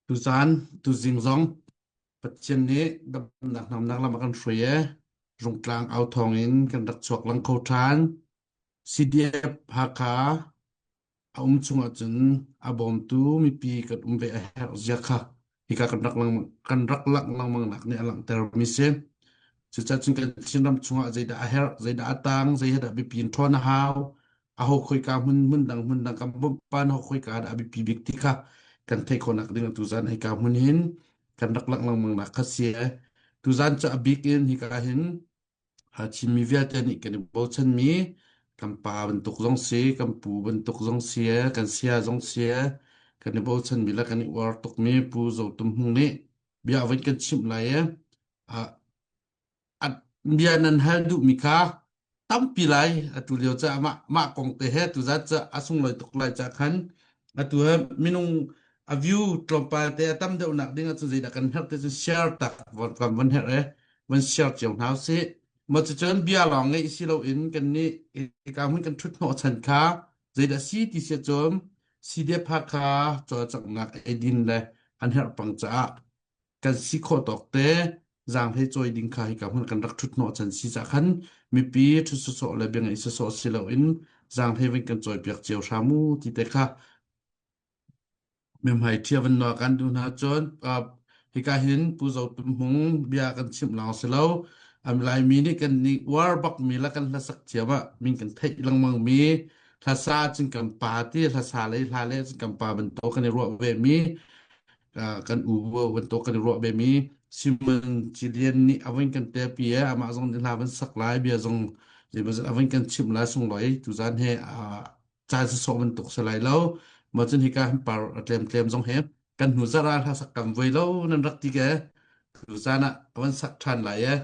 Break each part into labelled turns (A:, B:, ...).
A: Tuzaan, tuzing zong Pathian nih damnak namnak lam a kan hruai i Rungtlang au thawng in kan rak chuak lang kho ṭhan. CDF Hakha a um chung ahcun a bawmtu mipi kan um ve a herh zia kha hika kan rak lang kan rak langh lengmang nak nih a langhtermi si. Cucaah cun kan Chinram chungah zeidah a herh, zeidah a tang, zeidah biapi in ṭhawn a hau, aho khoika hmun hmun dang hmun dang kan bawmh pan ho khoika dah a biapi bik ti kha kan theih khawhnak ding tuzan hika hmun hin kan rak langh lengmang nak kha si. Tuzan cu a bik in hika hin Chinmi vialte nih kan i bochanmi kan pa bantuk zong si, kan pu bantuk zong si, kan sia zong si, kan i bochanmi le kan i uar tukmi Pu Zo Tum Hmung nih bia a vun kan chimh lai i bia nan hal duhmi kha tampi lai atu lio ca mah mah kong te he tuzat ca a sunglawi tuk lai ca khan atu he minung a view tlawmpal te a tam deuh nak ding ahcun zeidah kan herh te cu share tak von kan von herh e von share cio hna usih ma cucun bia lawng ngeih si loin kan nih hika hmun kan ṭhut hnawh chan kha zeidah si ti si cun CDF Hakha cawlcanghnak eidin le an herh pang caah kan si khawh tawk te zaanghlei cawi ding kha hika hmun kan rak ṭhut hnawh chan si cah khan mipi ṭhut sawsawh le bia ngeih sawsawh si loin zaanghlei van kan cawipiak cio hram u ti te kha mihmai ṭhia van nawl kan duh hna cun hika hin Pu Zo Tum Hmung bia kan chimh lawng si lo am Laimi nih kan nih uar bakmi le kan hlasak thiam ah min kan theih lengmang mi hlasa cun kan pa ti hlasa lei hla le cun kan pa bantuk kan i ruah ve mi kan u bantuk kan i ruah ve mi Simon Cilian nih a vun kan telpi e amah zong nih hla van sak lai bia zong zeimawzat a vun kan chimh lai sunglawi tuzan he caan sawsawh bantuk si lai lo ma cun hika hin par a tlem tlem zong he kan hnu zarh ah hla sak kam voi lo nan rak ti ke tu caan ah van sak ṭhan lai e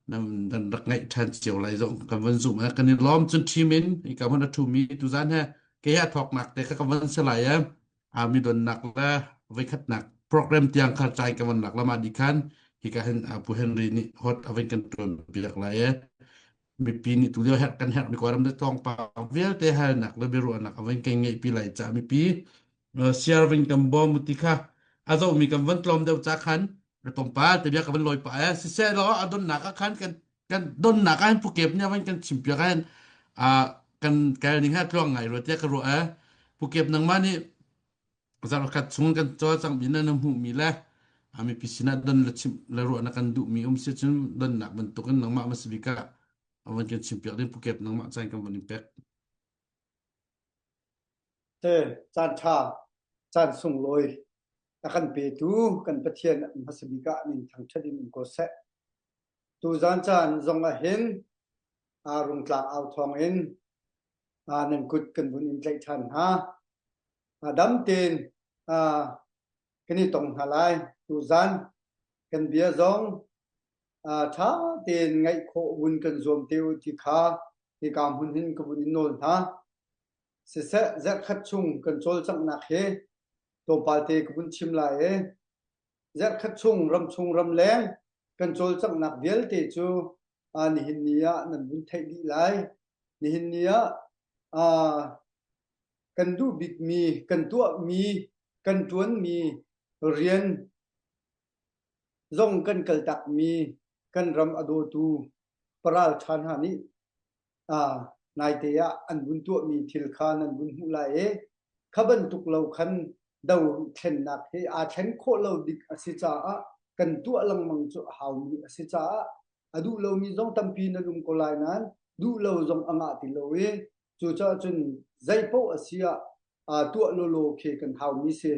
A: nan nan rak ngaih ṭhan cio lai zong kan van zum e kan i lawm cun ṭhim in hika hmun a ṭhumi tuzan he ke he a thawknak te kha ka van si lai e mi donnak le voikhatnak program tiang kha chai ka van lak lama di khan hika hin Pu Henry nih hot avin kan tuan piak lai e mipi nih tulio herh kan herh mi kawram le thawngpang vialte halnak le biaruahnak avin kan ngeih pi lai ca mipi share ving kan bawm ti kha a zo mi kan van tlawm deuh ca khan tlawmpal te bia ka van lawi pa e siseh law a donnak ah khan kan kan donnak ah hin pukep nih van kan chim piak hin a kan kal ning ha tluang ngai rua tiah ka ruah e pukep nangmah nih zarkhat chung kan cawlcang mi na na hmuh mi le a mipi sinah don le chim le ruah na kan duh mi um si cun donnak bantukin nangmah ma si bik ah van kan chim piak ding pukep nangmah caan kan van in pek
B: Te caan ṭha, caan sunglawi a kan petu kan Pathian hmasa bik ah min thangṭhat in um ko seh. Tuzaan caan zong ah hin aa rungtlak au thawng in nan kut kan vun in tlaih ṭhan hna. Dam tein kan i tong hna lai. Tuzaan kan bia zong ṭha tein ngaih khawh vun kan zuam te u ti kha hika hmun hin ka vun in nawl hna. Siseh, zarhkhat chung kan cawlcanghnak hi tlawmpal te ka vun chim lai i Zarhkhat chung ramchung ramleng kan cawlcanghnak vialte cu nihin ni ah nan vun theih dih lai. Nihin ni ah kan duh bikmi, kan tuahmi, kan ṭuanmi rian zong kan kaltakmi kan ram a dawtu paralṭha hna nih naite ah an vun tuahmi thil kha nan vun hmuh lai i kha bantuk lo khan dothlennak hi aa thlen khawh lo dik a si caah kan tuah lengmang cu a haumi a si caah a duh lomi zong tampi nan um ko lai nain duh lo zong a ngah ti lo i cucaah cun zei paoh a si ah tuah lawlaw khi kan haumi si.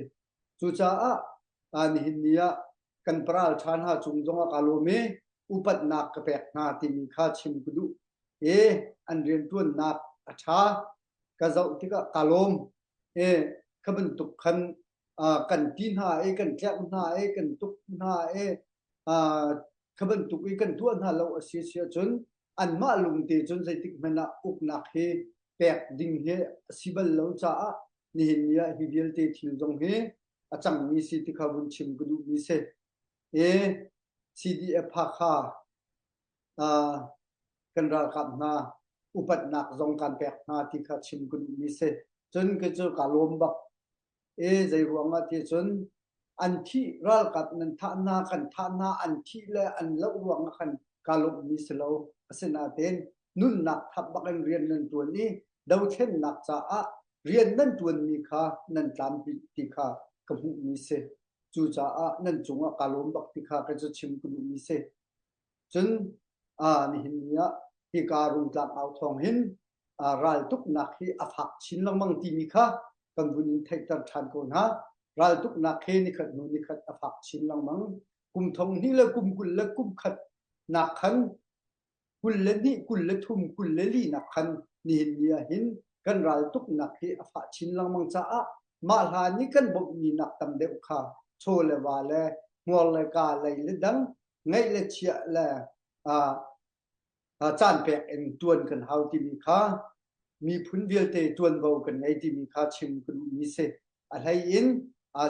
B: Cucaah nihin ni ah kan paral ṭha hna cung zongah kaa lawm i upatnak ka pek hna timi kha chim ka duh i an rianṭuannak a ṭha ka zoh tikah kaa lawm i kha bantuk khan kan ti hna i kan tlerh hna i kan tuk hna i kha bantuk i kan tuah hna lo a si si ahcun anmah lungte cun zeitik hmanh ah uknak hi pek ding hi a si bal lo caah nihin ni ah hi vialte thil zong hi a cangmi si ti kha vun chim ka duhmi si. I CDF Hakha kan ralkap hna upatnak zong kan pek hna ti kha chim ka duhmi si. Cun kei cu ka lawm bak. I zei ruangah ti cun. An thih ralkap nan thah hna kan thah hna an thih le an loh ruang ah khan kaa lawmhmi si lo. Asinain nunnak thap bak in rian nan ṭuan i dothlennak caah rian nan ṭuanmi kha nan tlampi ti kha ka hmuhmi si. Cucaah nan cungah kaa lawm bak ti kha ka cu chim ka duhmi si. Cun nihin ni ah hika Rungtlang au thawng hin raltuknak hi a fak chin lengmang timi kha kan vun in theihter ṭhan ko hna. Raltuknak he nikhat hnu nikhat a fak chin lengmang. Kum thong hnih le kum 20 le kum khat nak khan 22, 23, 24 nak khan nihin ni ah hin kan raltuknak hi a fah chin lengmang caah mah hlan i kan bawmhmi nak tam deuh kha chaw le va le hmuar le ka lei le dang ngeih le chiah le caan pek in ṭuan kan hau timi kha miphun vialte ṭuanvo kan ngei timi kha chim ka duhmi si. A hlei in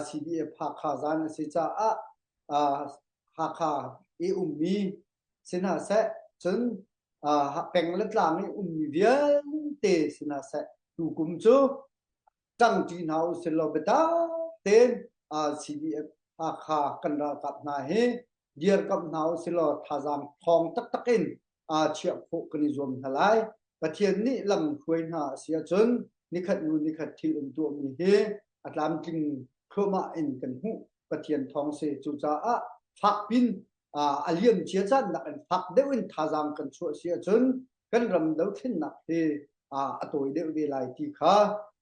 B: CDF Hakha zan a si caah Hakha i ummi si hna seh, cun peng le tlang i ummi vialte si hna seh, tukum cu ṭangṭi hna usih law biatak tein CDF Hakha kan ralkap hna hi dirkamh hna usih law thazaang ṭhawng taktak in chiah khawh kan i zuam hna lai. Pathian nih lam hruai hna a si ahcun nikhat hnu nikhat thil an tuahmi hi a tlamtling thluahmah in kan hmuh. Pathian thawng si. Cucaah fakpin a liam cia caan nakin fak deuh in thazaang kan chuah si ahcun kan ram dothlennak hi a tawi deuh ve lai ti kha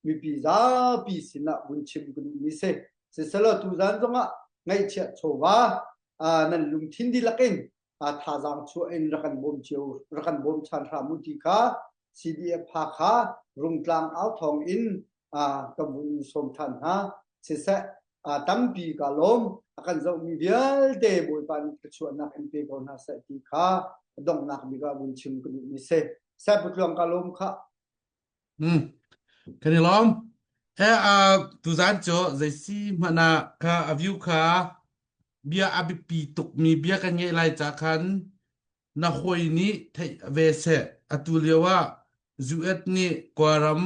B: mipi zapi sinah vun chim ka duhmi si. Siselaw tuzan zongah ngaihchiah chawva nan lungthin dihlak in thazaang chuah in rak kan bawm cio rak kan bawm ṭhan hram u ti kha CDF Hakha Rungtlang au thawng in ka vun in sawm ṭhan hna. Siseh tampi ka lawm a kan zohmi vialte Bawipa nih thluachuahnak in pe ko hna seh ti kha donghnak bik ah vun chim ka duhmi si. Seh Putluang ka lawm khah.
A: Kan i lawm. He tuzan cu zei si hmanh ah kha a view kha bia a biapi tukmi bia kan ngeih lai ca khan na hawi nih theih ve seh. Atu lio ah US nih Kawlram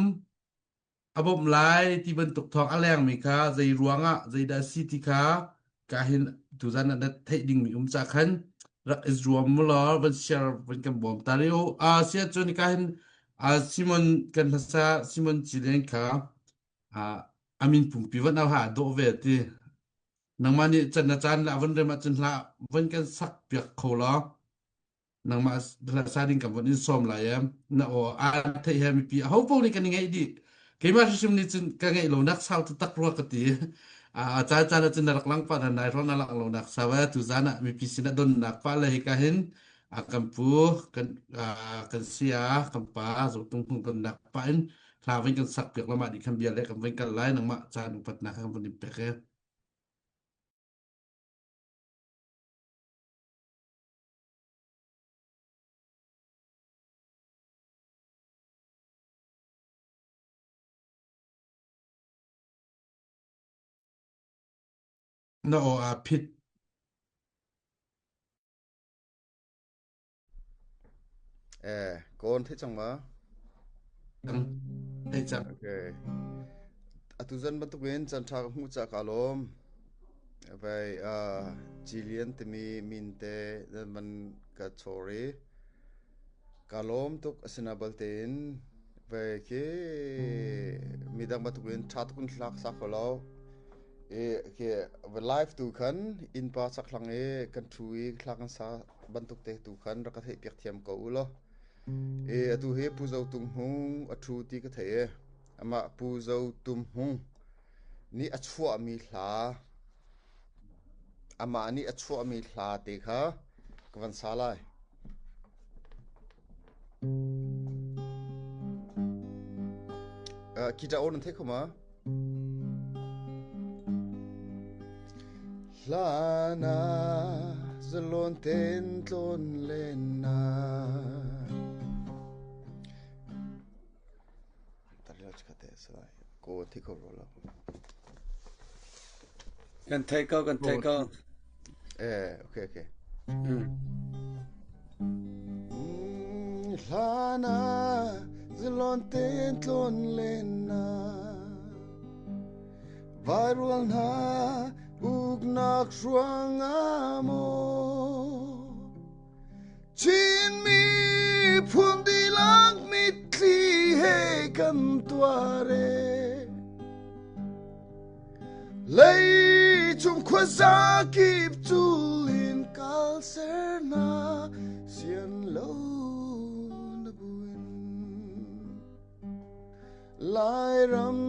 A: a bawmh lai ti bantuk thawng a lengmi kha zei ruangah zeidah a si ti kha ka hin tuzan ah na theih dingmi um ca khan rak i zuam mu law van share van kan bawm ta rih u. Sia cun ka hin Simon kan hlasa Simon Chilen kha amin pumpi van au ha dawh ve ti nangmah nih can na caan le a van rem ahcun hla van kan sak piak kho law nangmah hlasa ding kan von in sawm lai em na aw aan theih he mipi aho paoh nih kan i ngeih dih keimah hrimhrim nih cun ka ngeih lo nak sau taktak rua ka ti a caan caan ah cun na rak lang pah na nai hrawng na lang lo nak sau eh tu zan ah mipi sin ah donnak pa le hika hin a kan pu kan kan sia kan pa zotung hung donnak pa in hla vin kan sak piak lama di kan bia le kan vin kal lai nangmah caan upatnak kan vun in pek e. Na aw aa phit.
C: Eh, kawn thei cang ma?
A: Thei cang.
C: Okay. Atu zan bantukin chan ṭha ka hmuh ca ka lawm. Vai uh, Jillian timi min te nan man ka chor i ka lawm tuk asina baltein vai khi midang bantukin ṭha tukin hlak sa kho lo. I khi live tu khan innpa chakthlang i kan ṭhu i thla kan sa bantuk te tu khan rak ka theih piak thiam ko u law. I atu hi Pu Zo Tum Hmung a ṭhu ti ka theih i amah Pu Zo Tum Hmung nih a chuahmi hla amah nih a chuahmi hla te kha ka van sa lai. Uh, guitar aw nan theih kho ma? Hlan ah zalon ten tlawn len na. Ko thi ko ro lo.
D: Kan theih ko, kan theih ko.
C: Eh, okay, okay. Hlan ah zalon ten tlawn len na. Vairual hna u. Ṭhennak ruangah maw Chin miphun dihlak mitthli he kan tuar e. Leicung khuaza kip cul in kal ser na sian lo na buin. Lairam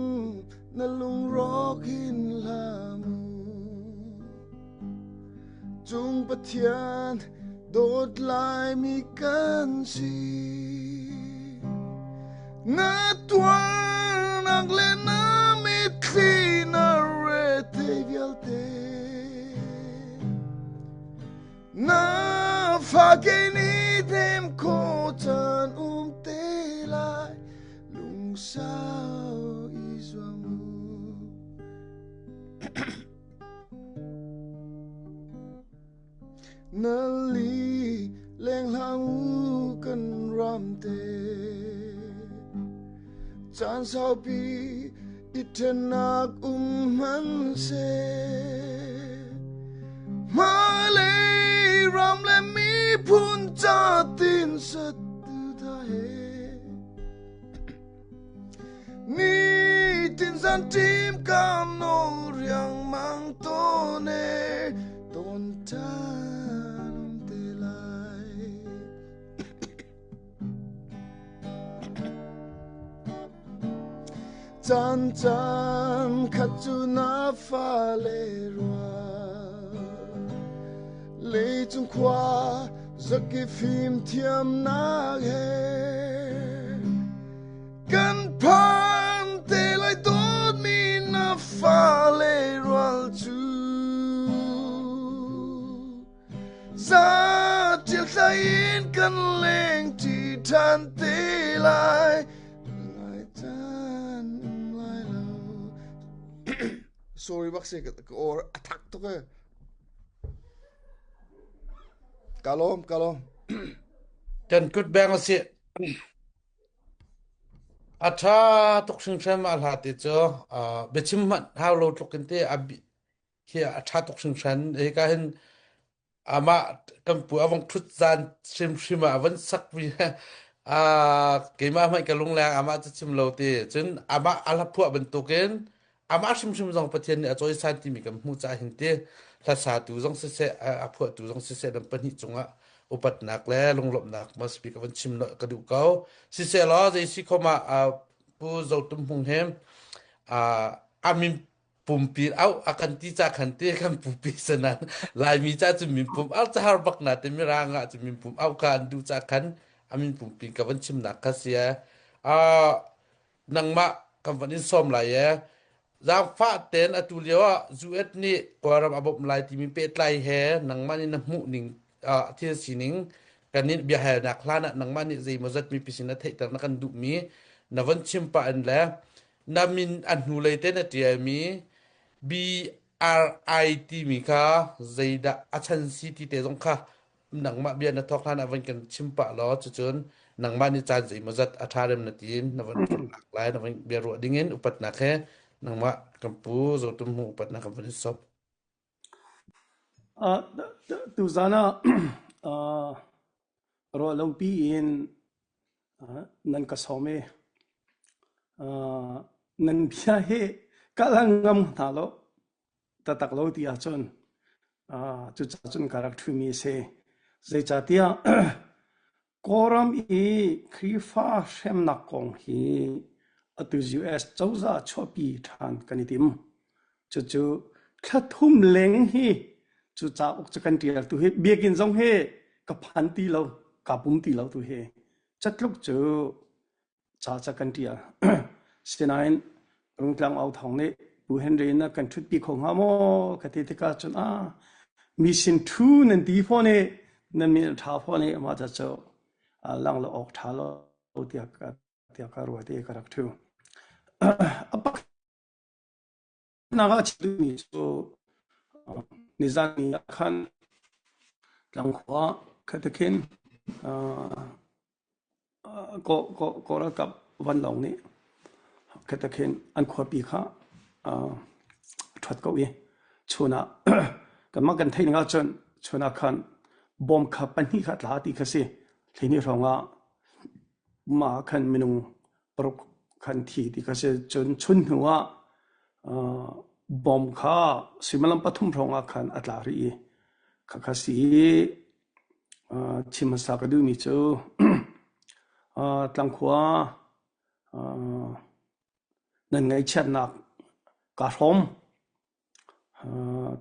C: na lungrawk hin hlah mu. Cung Pathian dawt Laimi kan si. Na tuarnak le na mitthli na rethei vialte. Na fa ke nih hnem khawh caan um te lai lungsau i zuam u. Na li leng hlah u kan ram te. Caan saupi i ṭhennak um hmanhseh. Hmailei ram le miphun ca tin satu tha he. Nitin zan ṭim kan nawl riangmang tawn e, tawn ṭhan um te lai. Caan caan khat cu na fale rual leicung khua zaki fim thiamnak he kan phan te lai dawtmi na fale rual cu Zaṭil thla in kan leng ṭi ṭhan te lai. Lai caan um lai lo. Sorry bak si ka or a thak tuk e. Ka lawm, ka lawm.
A: Kan kut beng a si. A ṭha tuk hringhran a hla te cu biachim hmanh hau lo tluk in te a Hi a ṭha tuk hringhran. Hika hin amah kan pu a vong ṭhut zan hrimhrim ah a van sakmi keimah hmanh ka lungleng amah cu chim lo ti. Cun amah a hla phuah bantukin amah hrimhrim zong Pathian nih a cawisan timi kan hmuh caah hin ti hlasatu zong siseh a phuahtu zong siseh nan pahnih cungah upatnak le lunglawmhnak must be ka van chim ka duh ko. Siseh law zei si khom ah Pu Zo Tum Hmung he a min pumpi au a kan ti ca khan te kan pupi sanan laimi ca cu min pum au ca har bak na te mirang ah cu min pum au ka an du ca khan a min pumpi ka van chimnak kha sia a nangmah kan van in som lai e zaangfah ten atu lio ah US nih Kawlram a bawmh lai timi pehtlai he nangmah nih na hmuh ning thil sining kan in biahalnak hlan ah nangmah nih zeimawzat mipi sin na theihter na kan duhmi na van chim pah in le Na min a hnulei te na ṭialmi BRI timi kha zeidah a chan si ti te zong kha nangmah bia na thawk hlan ah van kan chim pah law cucun nangmah nih caan zeimawzat a ṭha rem na tiin na van lak lai na van bia ruah dingin upatnak he nangmah kan pu Zotum Hmu upatnak kan van in sawm.
D: Uh, tuzan ah uh, ruahlopi in uh, nan ka sawm i uh, nan bia hi ka la ngam hna lo taktak lo ti ahcun uh, cucaah cun ka rak ṭhumi a si. Zeicahtiah Kawlram i Khrihfa hremnak kong hi atu US cozah chuahpi ṭhan kan i tim. Cucu thla thum leng hi cu cauk cu kan ṭial tu hi biakinn zong hi ka phan ti lo, kaa pum ti lo tu hi. Catluk cu ca ca kan ṭial. Sinain Rungtlang Au Thawng nih Pu Henry na kan ṭhutpi kho hnga maw ka ti tikah cun ah mi sin ṭhu nan ti fawn i nan min a ṭha fawn i mah ca cu lang lo awk ṭha lo tiah ka tiah ka ruat i ka rak ṭhu. A pakhatnak ah chim duhmi cu nizan ni ah khan tlangkhua khatakhin Kawl ralkap vanlawng nih khatakhin an khuapi kha a ṭhuat ko i chun ah. Kanmah kan theih ning ahcun chun ah khan bom kha pahnih kha tla ti kha si. Hleihnih hrawng ah mah ah khan minung paruk khan thi ti kha si. Cun chun hnu ah bom kha suimilam pathum hrawng ah khan a tla rih i khakha si i chim hmasa ka duhmi cu Tlangkhua nan ngaihchiatnak kaa hrawm.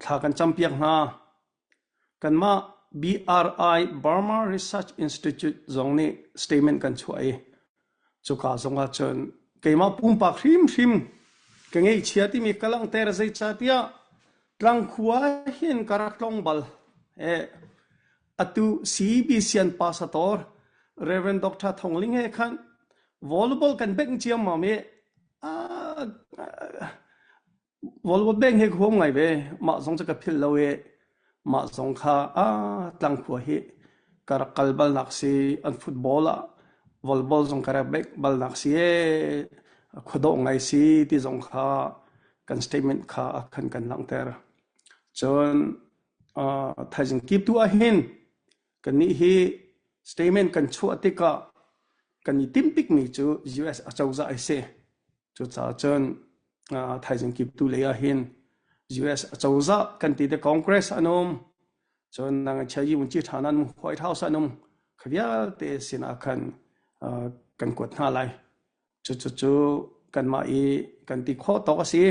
D: Thla kan campiak hna. Kanmah BRI Burma Research Institute zong nih statement kan chuah i cuka zong ah cun keimah pumpak hrimhrim ka ngeihchia timi ka langhter zeicahtiah tlangkhua hin ka rak tlong bal. Atu CBCN pastor Reverend Dr. Thong Ling he khan volleyball kan bengh ciammam i Volleyball beng hi ka huam ngai ve. Mah zong cu ka philh lo i mah zong kha ah tlangkhua hi ka rak kal balnak si. An football ah volleyball zong ka rak bengh balnak si ee. Khuadawh ngai si ti zong kha kan statement kha a khan kan langhter. Cun uh, thaizing kip tu ah hin kannih hi statement kan chuah tikah kan i timh bikmi cu US acozah a si. Cucaah cun thaizing kiptu lei ah hin US acozah kan ti te Congress an um, cun nang chia yi vunci ṭha nan White House an um, kha vialte sinah khan kan kuat hna lai. Cucu kanmah i kan ti khawh tawk a si.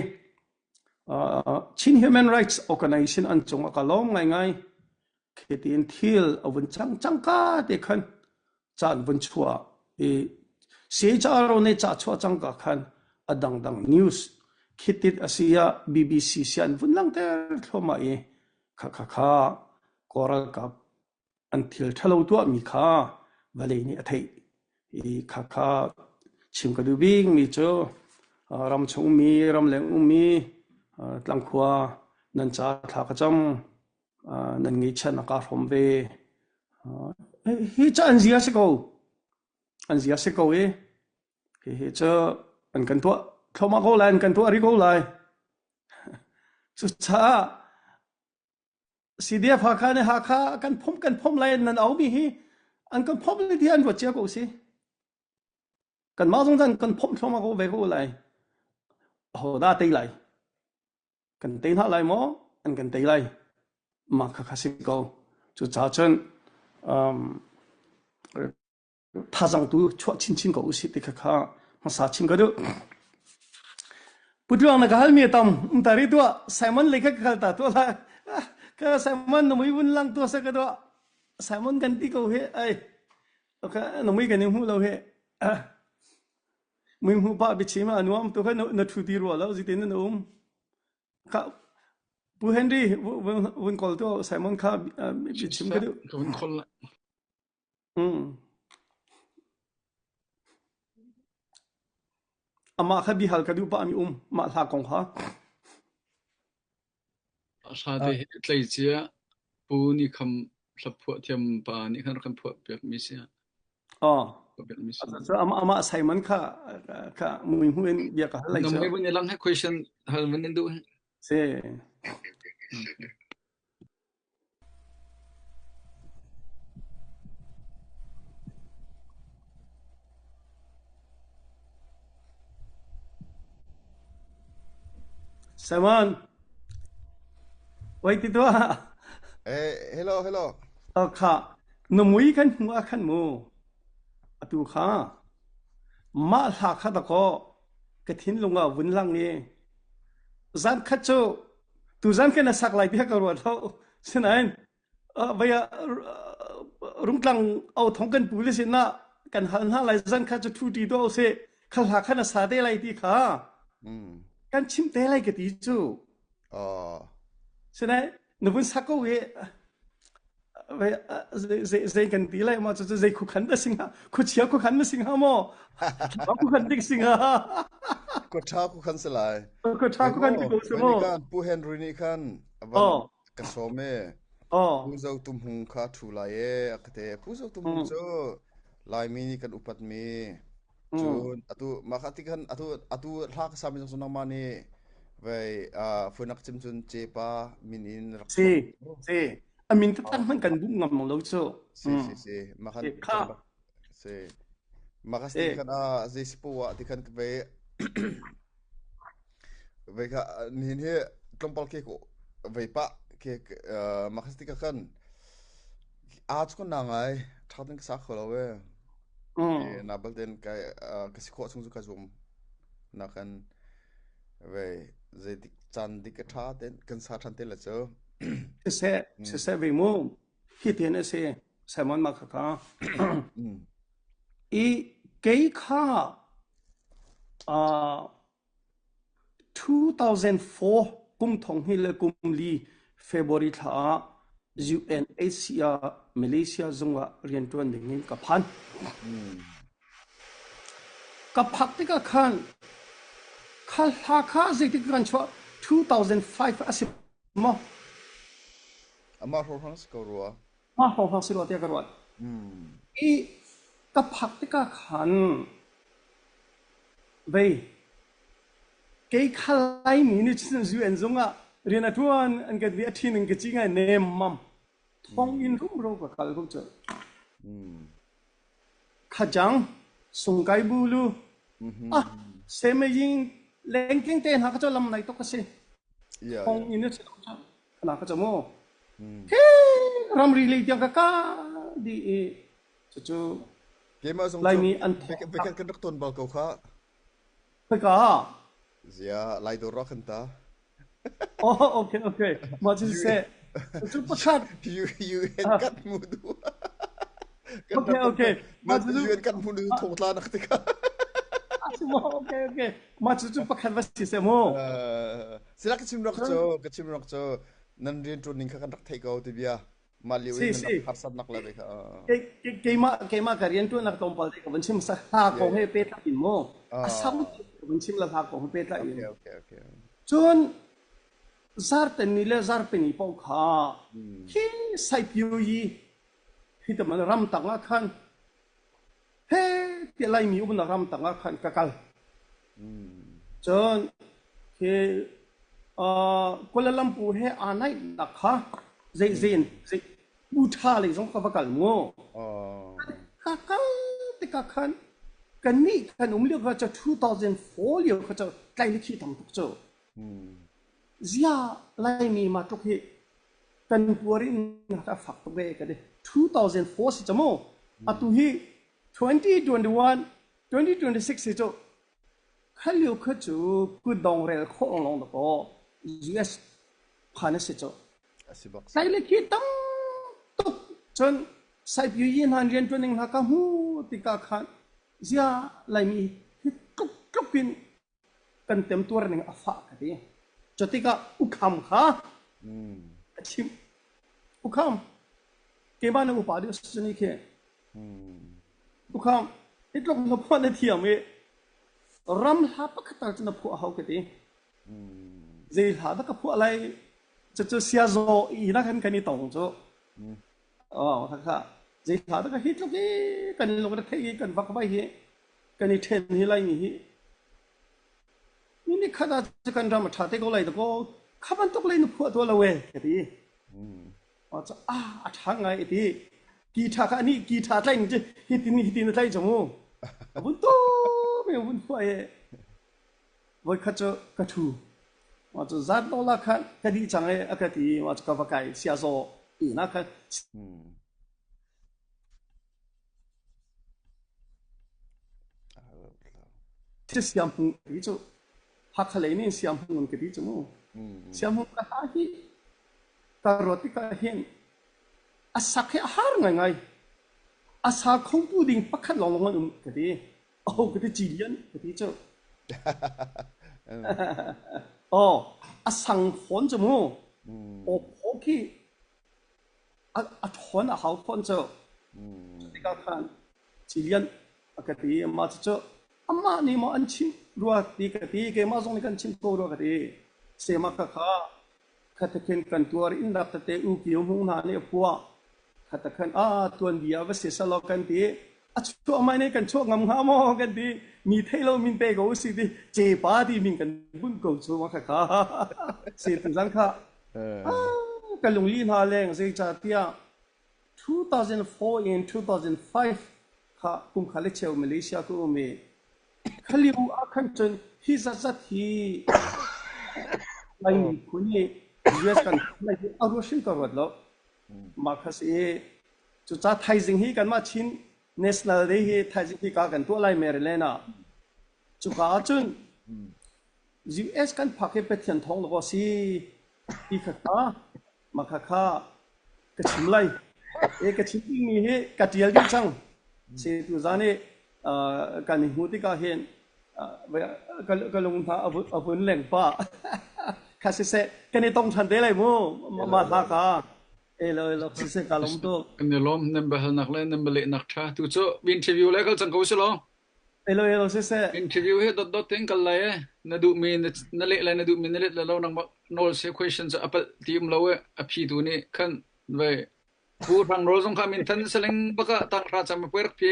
D: Chin Human Rights Organization an cung a ka lawm ngaingai. Khi thil a vun cang cangka te khan ca an vun chuah i CHRO nih ca chuah cangka khan a dangdang news khitit a si ah BBC si an vun langhter thluahmah i kha kha kha Kawl ralkap an thil ṭhalo tuahmi kha vawlei nih a theih i kha kha chim ka duh bikmi cu ramchung ummi ramleng ummi tlangkhua nan ca thla ka cam nan ngeihchiatnak kaa hrawm ve. Hi cu an zia si ko. An zia si ko i hihi cu an kan tuah thluahmah ko lai, an kan tuah rih ko lai. Cucaah CDF Hakha nih Hakha kan phomh kan phomh lai nan aumi hi an kan phomh lai ti an ruat cia ko si. Kanmah zong an kan phomh thluahmah ko ve ko lai. Aho dah tei lai? Kan tei hna lai maw? An kan tei lai. Mah kha kha si ko. Cucaah cun um, thazang tu chuah chinchin ko usih ti kha kha hmasa chim ka duh. Putluang na ka hal mi tam um tari tua Simon le kha ka kal ta tua la ka Simon na mui vun lang tua sa ka dua Simon kan ti ko he ai ka na mui kan hmu lo he Mui hmuh pah biachim ah a nuam tu kha na ṭhu ti rua lo zeitin na um. Kha Pu Henry vun call tu Simon kha biachim ka duh.
E: Ka vun call la.
D: Mm. Amah kha bihal ka duh pah mi um mah hla kong kha.
E: Hla te hi tleicia Pu Ni Kham hlaphuah thiam pa nih khan rak kan phuah piak mi si.
D: Oh.
E: Phuah piak mi si.
D: So ama ama Simon kha kha mui hmu in bia ka hal lai
E: Na
D: cu.
E: mui vun i lang he question hal vun in duh.
D: Si. Simon, oi ti tuah.
C: Eh, hello, hello.
D: Kha, na mui kan hmu ah khan mu. Atu kha, mah hla kha dakaw ka thinlung ah vun lang i zan khat cu tuzan kan sak lai tiah ka ruat lo sinain vai ah rungtlang au thong kan pu le sin ah kan hal hna lai zan kha cu thu ti do se kha hla khan a sa te lai ti kha kan chim te lai ka ti cu
C: Oh.
D: sinain na vun sak ko i zei kan ti lai ma cu zei khukhan da singa khuchia khukhan na singa maw khukhan dik singa
C: Kutha khukhan se lai.
D: Kutha khukhan ti ko se mo.
C: Kan Pu Henry nih khan avan ka som e.
D: Oh.
C: Pu Zo Tum Hung kha thu lai e a ka te. Pu Zo Tum Hung cu Laimi nih kan upat mi. Cun atu mah kha ti khan atu atu hla ka sami zong nangmah nih. Vei funak cim cun cepa min in rak
D: Si,
C: chuak.
D: si. A min taktak hmanh kan buk ngam lo cu.
C: Si si si. Makan
D: Kha.
C: Si. Makas ti khan a zei si po ti khan ve ve kha nihin hi tlawmpal ke ko vei pa ke makas ti ka khan a chu na ngai tha tin ka sa kho lo we. Na balten kai ka si khawh chung cu ka zum. Na kan Vei zeitik caan dik a ṭha ten kan sa ṭhan te la cu.
D: Siseh, siseh ve mu. Hi tin a si. Simon ma kha kha. I kei kha uh, 2004 kum thong hi le kum li February thla ah UNHCR Malaysia zung ah rianṭuan ding in ka phan. Ka phak tikah khan kha hla kha zeitik kan chuah 2005 a si maw?
C: Amah hrawnghrang si ko rua.
D: Mah hrawnghrang si rua tiah ka ruat. I ka phak tikah khan vei kei kha Laimi nih cun UN zung ah rian a ṭuan an kan ti a ṭhin in ka ci ngai nemmam. Thonginn rumro ka kal ko cu. Khajang, Sungkai Bulu, ah Semeying lengkeng te hna kha cu lam nai tuk a si. Thonginn a si lo cu. Khana kha cu mu. Khi ramri lei tiang ka ka dih i cucu
C: Keimah zong cu
D: Laimi an
C: vekhat kan rak ton bal ko kha.
D: Khoi ka?
C: Zia Lai dawr ah khan ta.
D: Oh, okay, okay. Mah cu siseh. Cu pakhat.
C: UN kan hmu du.
D: Okay, okay.
C: Mah cu UN kan hmu du thongtla nak tikah.
D: Okay, okay. Mah cu cu pakhat va si seh mu.
C: Sila ka chim rak cu, ka chim rak cu nan rian ṭuan ning kha kan rak theih ko ti bia. Mah lio in nan rak harsatnak le ve kha.
D: Keimah keimah ka rian ṭuannak tlawmpal te ka van chim sa hla kong he pehtlai in mu. A sau ka van chim la hla kong he pehtlai in.
C: Okay, okay, okay.
D: Cun zarten ni le zarpeni paoh kha hi Saipioyi hi te man ramtang ah khan he tiah Laimi umnak ramtang ah khan ka kal. Cun khi Kuala Lumpur he aa naihnak kha zei zei zei Butha lei zong ka va kal mu. Ka kal tikah khan kannih kan um lio kha cu 2004 lio kha cu tlai le khi tam tuk cu. Zia Laimi ma tluk hi kan puar in a fak tuk ve ka ti. 2004 si cu mu. Atu hi 2021 2026 hi cu Kha lio kha cu kutdong rel khawh lawnglawng dakaw US phan a si cu.
C: A si bak.
D: Tlai le khi tam tuk cun Saipyu yi hna rian ṭuan ning hna ka hmu tikah khan zia Laimi hi tluk tluk in kan temtuar ning a fah ka ti. Cu tikah ukham kha a chimh. Ukham keimah na upa deuh si ni khi Tukham, hi tluk na phuah na thiam i ram hla pakhat tal cu na phuah hau ka ti. Zei hla dah ka phuah lai? Cucu siazaw i na kan kan i tong cu. Oh, khakha. Zei hla dah ka hi tluk i kan lung re thei i kan vak vai hi kan i ṭhen hi lai ni hi. Ni ni khat ah cu kan ram a ṭha te ko lai dakaw kha bantuk lei na phuah tuah lo e ka ti. Ah a ṭha ngai a ti. Ki ṭha kha anih ki ṭha tlaih ning cu hitin hitin a tlaih cang mu. A vun tum i a vun phuah i voikhat cu ka ṭhu. Mah cu zat lawla khan ka dih cang i a ka ti i mah cu ka va kai siazaw inn ah khan Siamhmung ti cu Hakha lei nih Siamhmung an ka ti cu mu. Siamhmung ka hla hi ka ruat tikah hin a sak hi a har ngaingai. A sa khotu ding pakhat lawnglawng an um ka ti. Aho ka ti Cilian ka ti cu. Aw, a sang fawn cu mu. Aw phaw khi a a ṭhawn a hau fawn cu. Cu tikah khan Cilian a ka ti. Mah cucu amah nih maw an chimh rua ti ka ti. Keimah zong nih kan chimh ko rua ka ti. Sema kha kha Khatakhin kan tuar innnak tete U Kio Hmung hna nih a phuah. Khatakhan ah tuanbia va si selaw kan ti. A chuah mai ne kan chuah ngam hnga maw kan ti mi thei lo min pe ko si ti cepa ti min kan bunh ko cu ma kha kha se tu zan kha ka lungli hna leng zeicahtiah 2004 in 2005 kha kum kha le cheu Malaysia ka um i khalio ah khan cun hi zatzat hi Lai miphun nih US kan a ruat hrim ka ruat lo mah kha si Cucaah thaizing hi kanmah Chin National Day hi thaizing hi ka kan tuah lai Maryland ah. Cuka ahcun US kan phak hi Pathian thawng lawng a si ti kha kha mah kha kha ka chim lai. E ka chim dingmi hi ka tial dih cang. Si tuzan i kan i hmuh tikah hin ka lung hna a vun leng pah. Kha siseh kan i tong ṭhan te lai mu mah hla ka. Elo elo siseh ka lawm tuk.
E: Kan i lawm nan biahalnak le nan bialehnak ṭha. Tu cu interview le kal cang ko si law.
D: Elo elo siseh.
E: Interview hi dot dot tein kal lai e. Na duhmi na leh lai na duhmi na let lai lo nangmah nawl se question cu a palh ti um lo e. A phi tu nih khan vai Pu Hrang Rawl zong kha min than seleng baka tang hra cham puai rak phi.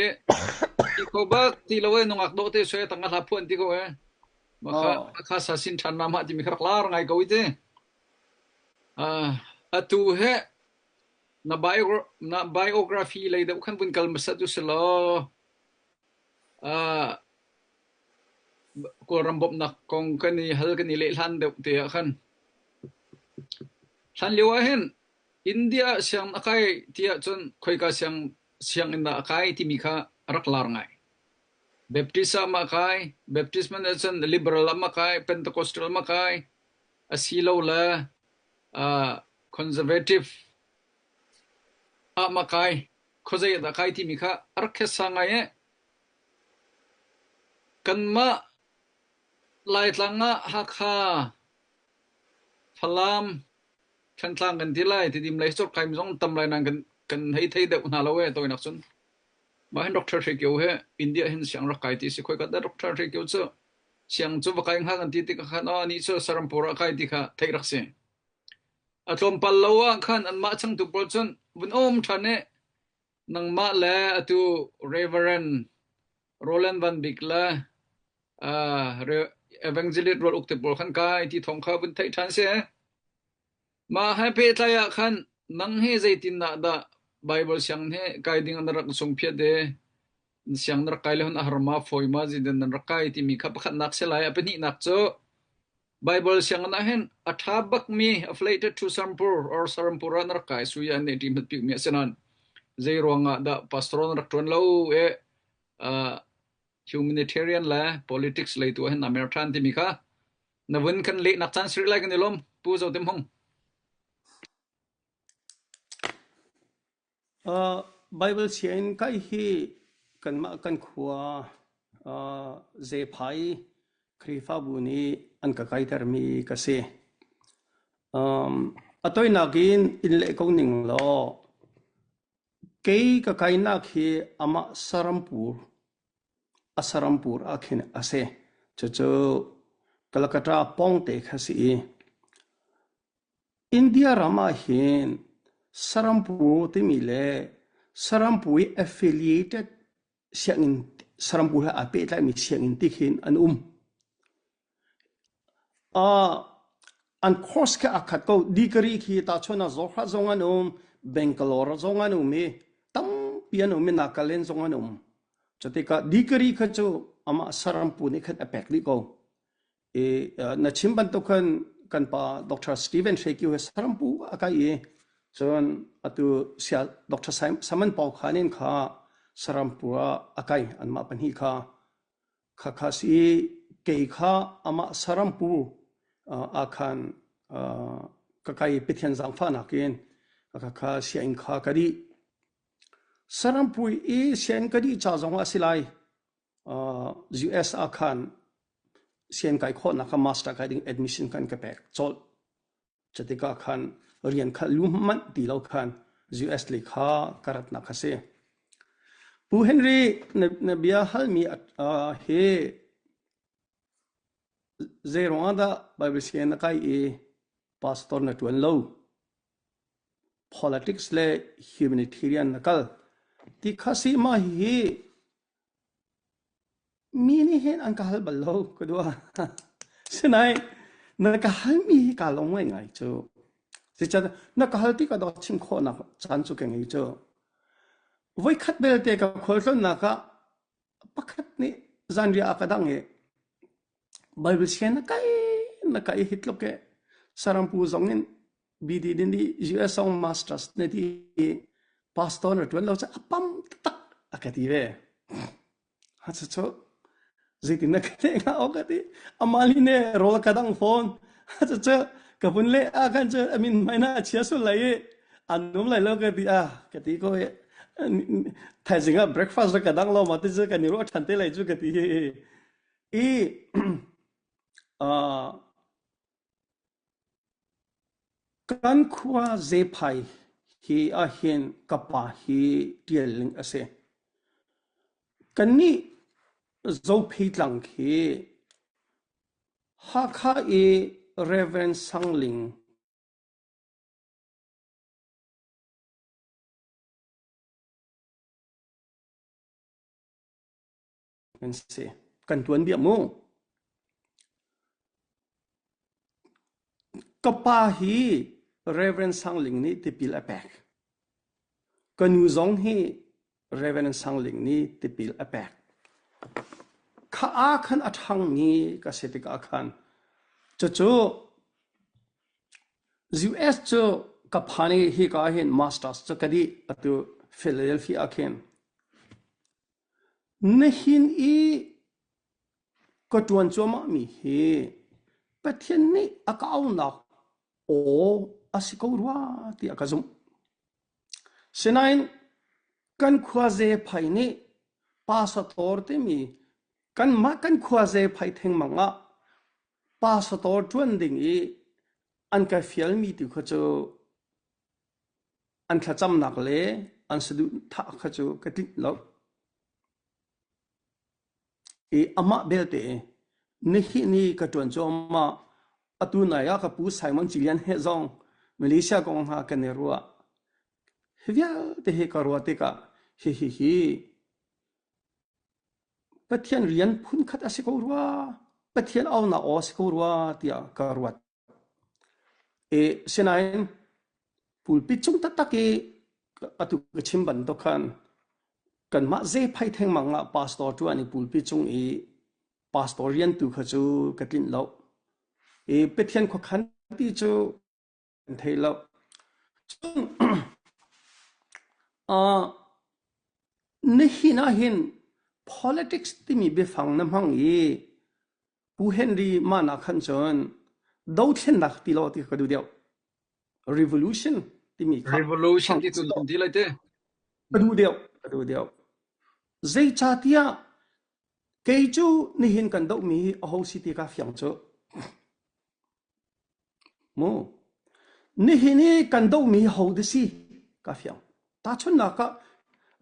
E: Ti ko bak ti lo e nungak dawh te sui tang a hla phuan ti ko e. Maka kha sa sin ṭhan ma ma timi kha rak lar ngai ko i ti. Atu he na na biography lei deuh khan vun kal hmasa tu si law Kawlram bawmhnak kong kan i hal kan i leh hlan deuh te ah khan hlan lio ah hin India ah siang a kai ti ahcun khoika siang sianginn dah a kai timi kha a rak lar ngai. Baptist ah mah kai, Baptist man ahcun Liberal ah mah kai, Pentecostal mah kai, asilole uh, conservative ah mah kai, khuazei ah dah kai timi kha a rak khesa ngai eh. Kanmah Laitlang ah Hakha, Falam, Thantlang kan ti lai, Tidim lei Sorkai zong tam lai nain kan kan hei thei deuh hna lo eh tawinak cun. Mah hin Doctor Hre Kio he India hin siang rak kai ti si khoi ka dah Doctor Hre Kio cu siang cu va kai hnga kan ti tikah khan aw ni cu Sarampur ah kai ti kha theih rak si. A tlawmpal lo ah khan anmah changtu pawl cun vun um ṭhan i nangmah le atu Reverend Roland Van Bik le uh, Evangelist Rual Uk te pawl khan kai ti thawng kha vun theih ṭhan si. Mah he pehtlai ah khan nang hi zeitindah dah Baibal siang hi kai ding na rak sungphiat i siang na rak kai le hun a har ma fawi ma zeitin nan rak kai timi kha pakhatnak si lai. A pahnihnak cu Baibal sianginn ah hin a ṭha bakmi affiliated to Sarampur or Sarampur ah na rak kai sui an nih ṭi hmat mi a si nain zei ruangah dah pastor na rak ṭuan lo i uh, humanitarian le politics lei tu ah hin na mer ṭhan timi kha Na vun kan lehnak caan sirih lai kan i lawm, Pu Zo Tem Hung.
D: Uh, Bible sianginn kai hi kanmah kan khua uh, Zephai Khrihfabu nih an ka kaitermi ka si. Um, a toinak in in leh ko ning law kei ka kainak hi amah Sarampur A sarampur ah khin a si. Cucu Calcutta pawngte kha si i India ram ah hin Sarampur timi le Sarampur i affiliated sianginn Sarampur he aa pehtlaimi sianginn ti khin an um. Uh, an course khi aa khat ko. Degree khi tahchuan ah Zohra zong an um, Bangalore zong an um i tampi an um i Nagaland zong an um. Cutikah degree kha cu amah sarampu nih khan a pek dih ko. I uh, na chim bantuk khan kan pa Dr. Stephen Hrekiu he sarampu a kai i cun atu sia Dr. Saman Pau Khan in kha sarampu ah a kai anmah pahnih kha Khakha si kei kha amah sarampu ah khan ka kai Pathian zaangfahnak in khakha sianginn kha ka dih. Sarampu i sianginn ka dih ca zong ah a si lai. US ah khan sianginn kai khawhnak kha master kai ding admission kan ka pek colh. Cutikah khan rian kha lu hmanh ti lo khan US lei kha ka ratnak a si. Pu Henry, na, na bia halmi uh, hi zei ruangah dah Bible sianginn na kai i pastor na ṭuan lo? Politics le humanitarian na kal. Ti kha si ma hi. Mi nih hin an ka hal bal lo ka dua. Sinain na ka halmi hi kaa lawm ngaingai cu. Zeicahtiah na ka hal ti ka dawt chim khawhnak caan cu ka ngei cu. Voikhat belte ka khualtlawnnak ah pakhat nih zanriah a ka dang i Bible sian na kai na kai hi tluk e sarampu zong in BD din di US song masters ne ti pastor na tuan lo cha apam tak a ka ti ve. Ha chu chu zeitin na ka leh hnga aw ka ti amali ne rawl ka dang fawn ha chu chu ka vun le a khan cu amin hmai na chia sul lai i an num lai lo ka ti a ka ti ko i thaizing ah breakfast ka dang lo ma ti cu kan i ruah ṭhan te lai cu ka ti i uh, Kan khua Zephai hi ahhin ka pa hi ṭial ning a si. Kannih Zophei tlang khi Hakha i Reverend Sang Ling kan si. Kan tuanbia mu. Ka pa hi Reverend Sang Ling nih tipil a pek. Ka nu zong hi Reverend Sang Ling nih tipil a pek. Kha ah khan a ṭhangmi ka si tikah khan cucu US cu ka phan i hika ah hin masters cu ka dih atu Philadelphia ah khin. Nihin i ka ṭuan cuahmahmi hi Pathian nih a ka auhnak aw a si ko rua tiah ka zumh. Sinain kan khuaze phai nih pasator timi kanmah kan khuaze phai thengmang ah pasator ṭuan ding i an ka fialmi tu kha cu An thlacamnak le an saduhthah kha cu ka tlinh lo. I amah belte nihin i ka ṭuan cuahmah atu nai ah ka pu Simon Cilian he zong Malaysia kong hna kan i ruah. Hi vialte hi ka ruah tikah hihi hi Pathian rian phunkhat a si ko rua, Pathian aunak aw a si ko rua tiah ka ruat. I sinain pulpit cung taktak i atu ka chim bantuk khan kanmah zephai thengmang ah pastor ṭuan i pulpit cung i pastor rian tu kha cu ka tlinh lo. I Pathian khuakhan ti cu kan thei lo. Cun uh, nihin ah hin politics timi biafang na hmang i Pu Henry mah khan cun dothlennak ti law ti ka duh deuh. Revolution timi kha
E: Revolution ti tu ti lai te.
D: Ka duh deuh, ka duh deuh. Zeicahtiah kei cu nihin kan dohmi hi aho si ti ka fiang cu. Mu. Nihin i kan dohmi hi ho dah si ka fiang. Tahchunhnak ah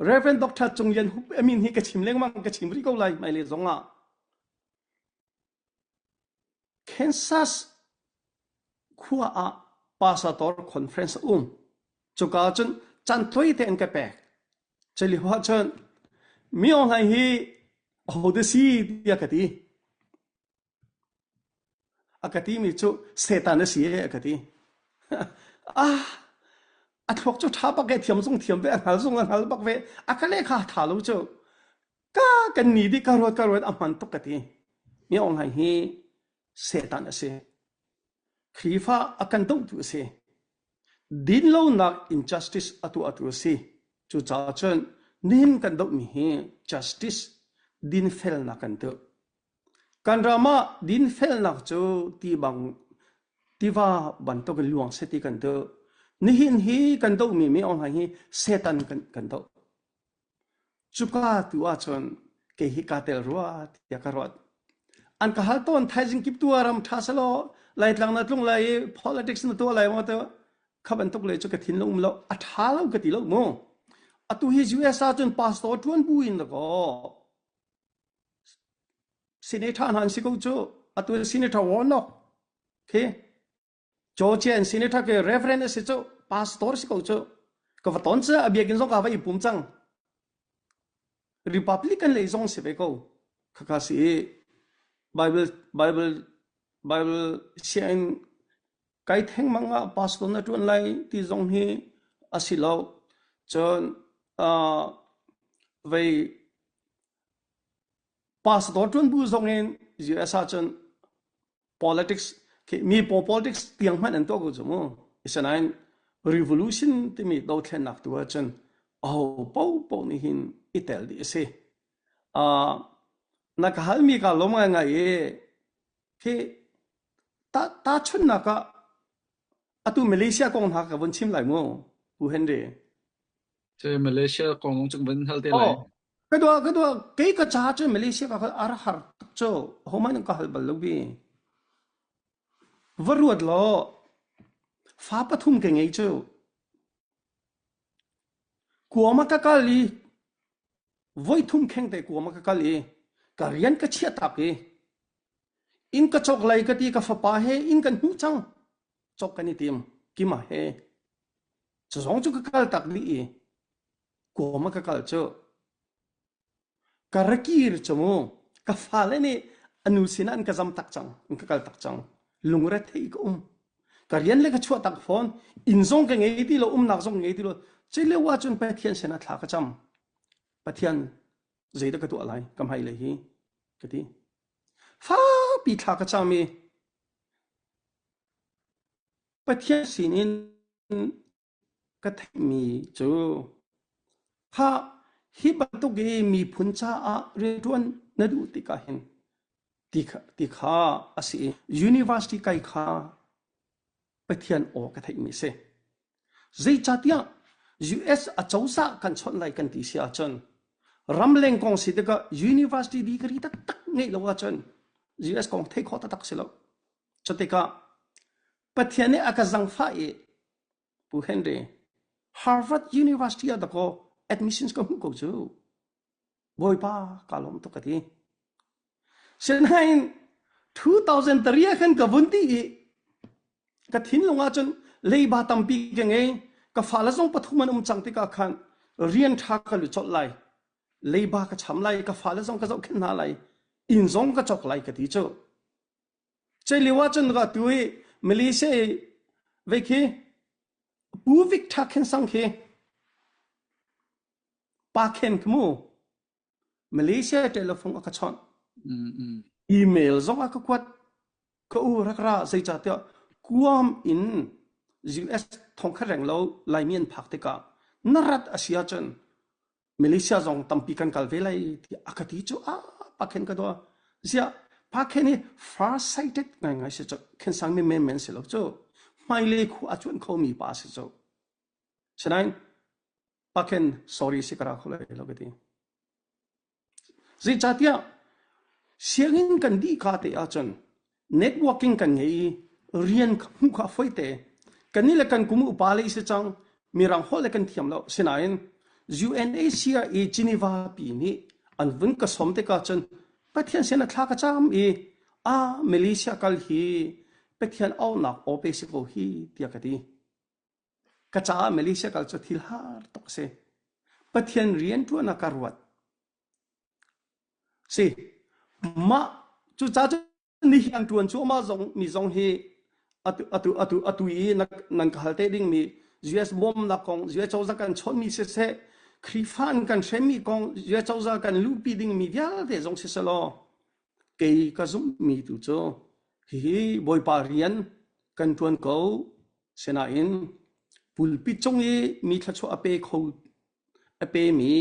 D: Reverend Dr. Cung Lian Hup a min hi ka chim lengmang ka chim rih ko lai hmailei zong ah. Kansas khua ah Pasator Conference a um. Cuka ahcun caan tawite an ka pek. Culio ahcun mi online hi ahodah si tiah ka ti. A ka timi cu Satan a si e a ka ti. ah, a thluak cu ṭha bak e thiam zong thiam ve, a hngal zong a hngal bak ve. A ka leh kha ṭha lo cu. Ka kan ni dih ka ruat ka ruat a hman tuk ka ti. Mi online hi Satan a si. Khrihfa a kan dohtu a si. Dinlonak injustice a tuahtu a si. Cucaah cun nihin kan dohmi hi justice dinfelnak kan tuh. Kan ram ah dinfelnak cu ti bang tiva bantuk in luang seh ti kan duh. Nihin hi kan dohmi mi online hi Satan kan, kan doh. Cuka tu ahcun kei hi kaa tel rua tiah ka ruat. An ka hal tawn thaizing kip tu ah ram ṭha selaw Laitlang na tlung lai i politics na tuah lai maw ti kha bantuk le cu ka thinlung um lo a ṭha lo ka ti lo mu. Atu hi US ahcun pastor ṭuan bu in dakaw Senator hna an si ko cu. Atu Senator Warnock khi Georgia in Senator ke Reverend a si cu pastor si ko cu. Ka va ton cu a biakinn zong ka va i pum cang. Republican lei zong si ve ko. Khakha si i Bible Bible Bible sianginn kai thengmang ah pastor na ṭuan lai ti zong hi a si lo. Cun uh, vei pastor ṭuan bu zong in US ahcun politics khi mi pawl politics tiang hmanh an tuah ko cu mu. Asinain revolution timi dothlennak tu ahcun aho paohpaoh nih hin i tel dih a si. Uh, na ka halmi ka lawm ngaingai i khi ta tahchunhnak ah atu Malaysia kong hna ka vun chim lai mu Pu Henry.
E: Cu Malaysia kong zong cu van hal te lai.
D: Oh, ka dua ka dua kei ka ca cu Malaysia ka ar har tuk cu homan ka hal bal lo bi. Va ruat law fa pathum ke ngei cu kuama ka kal i voithum kheng te kuama ka kal i ka rian ka chiah tak i inn ka cawk lai ka ti ka fapa he inn kan hmuh cang cawk kan i tim kima he cu zong cu ka kal tak dih i kuama ka kal cu ka ra kir cu mu ka fale nih anu sinah an ka zam tak cang an ka kal tak cang lungre thei ka um ka rian le ka chuah tak fawn inn zong ka ngei ti lo umnak zong ngei ti lo cu lio ahcun Pathian sinah thla ka cam Pathian zeidah ka tuah lai ka hmai lei hi ka ti fapi thla ka cam i Pathian sinin ka theihmi cu kha hi bantuk i miphun caah rianṭuan na duh tikah hin ti kha, ti kha a si i university kai kha Pathian aw ka theihmi a si. Zeicahtiah US acozah kan chawnh lai kan ti si ahcun ramleng kong si tikah university degree taktak ngeih lo ahcun US kong theih khawh taktak si lo. Cutikah Pathian nih a ka zangfah i Pu Henry Harvard University ah dakaw admissions ka hmuh ko cu. Bawipa ka lawm tuk ka ti. Sinain 2003 ah khan ka vun ti i ka thinlung ahcun leiba tampi ka ngei. Ka fale zong pathum an um cang tikah khan rian ṭha ka lu colh lai. Leiba ka cham lai, ka fale zong ka zohkhenh hna lai. Inn zong ka cawk lai ka ti cu. Cei lio ahcun ka tu i Malaysia i vei khi Pu Victor Khen Sang khi Pa Khen khi mu Malaysia telephone a ka chawnh. Email zong a ka kuat. Ka u rak ra zeicahtiah Guam in US thongkhat reng lo Laimi an phak tikah na rat a si ahcun Malaysia zong tampi kan kal ve lai tiah a ka ti cu ah pa khen ka dua. Ziah pa khen hi far sighted ngaingai si cu khen sang mi men men si lo cu hmailei khu a cuan kho mi pa si cu. Sinain pa khen sorry si ka ra kho lai lo ka ti. Zeicahtiah sianginn kan dih ka te ahcun networking kan ngei i rian hmuh kha a fawi te. Kannih le kan kum upa le si cang, mirang holh le kan thiam lo. Sinain UNHCR i Geneva pi nih an vun ka sawm tikah cun Pathian sin a thla ka cam i a Malaysia kal hi Pathian auhnak aw pe si ko hi tiah ka ti. Ka caah Malaysia kal cu thil har tuk a si. Pathian rian ṭuan ah ka ruat. Si, mah cucaah cun nihin an ṭuan cuahmah zong mi zong hi atu atu atu atu i nan ka hal te dingmi US bawmnak kong, US cozah kan chawnhmi siseh, Khrihfa an kan hremmi kong, US cozah kan luhpi dingmi vialte zong siseh law kei ka zumhmi tu cu hihi Bawipa rian kan ṭuan ko Sinain pulpit cung i mi thluachuah a pe kho a pemi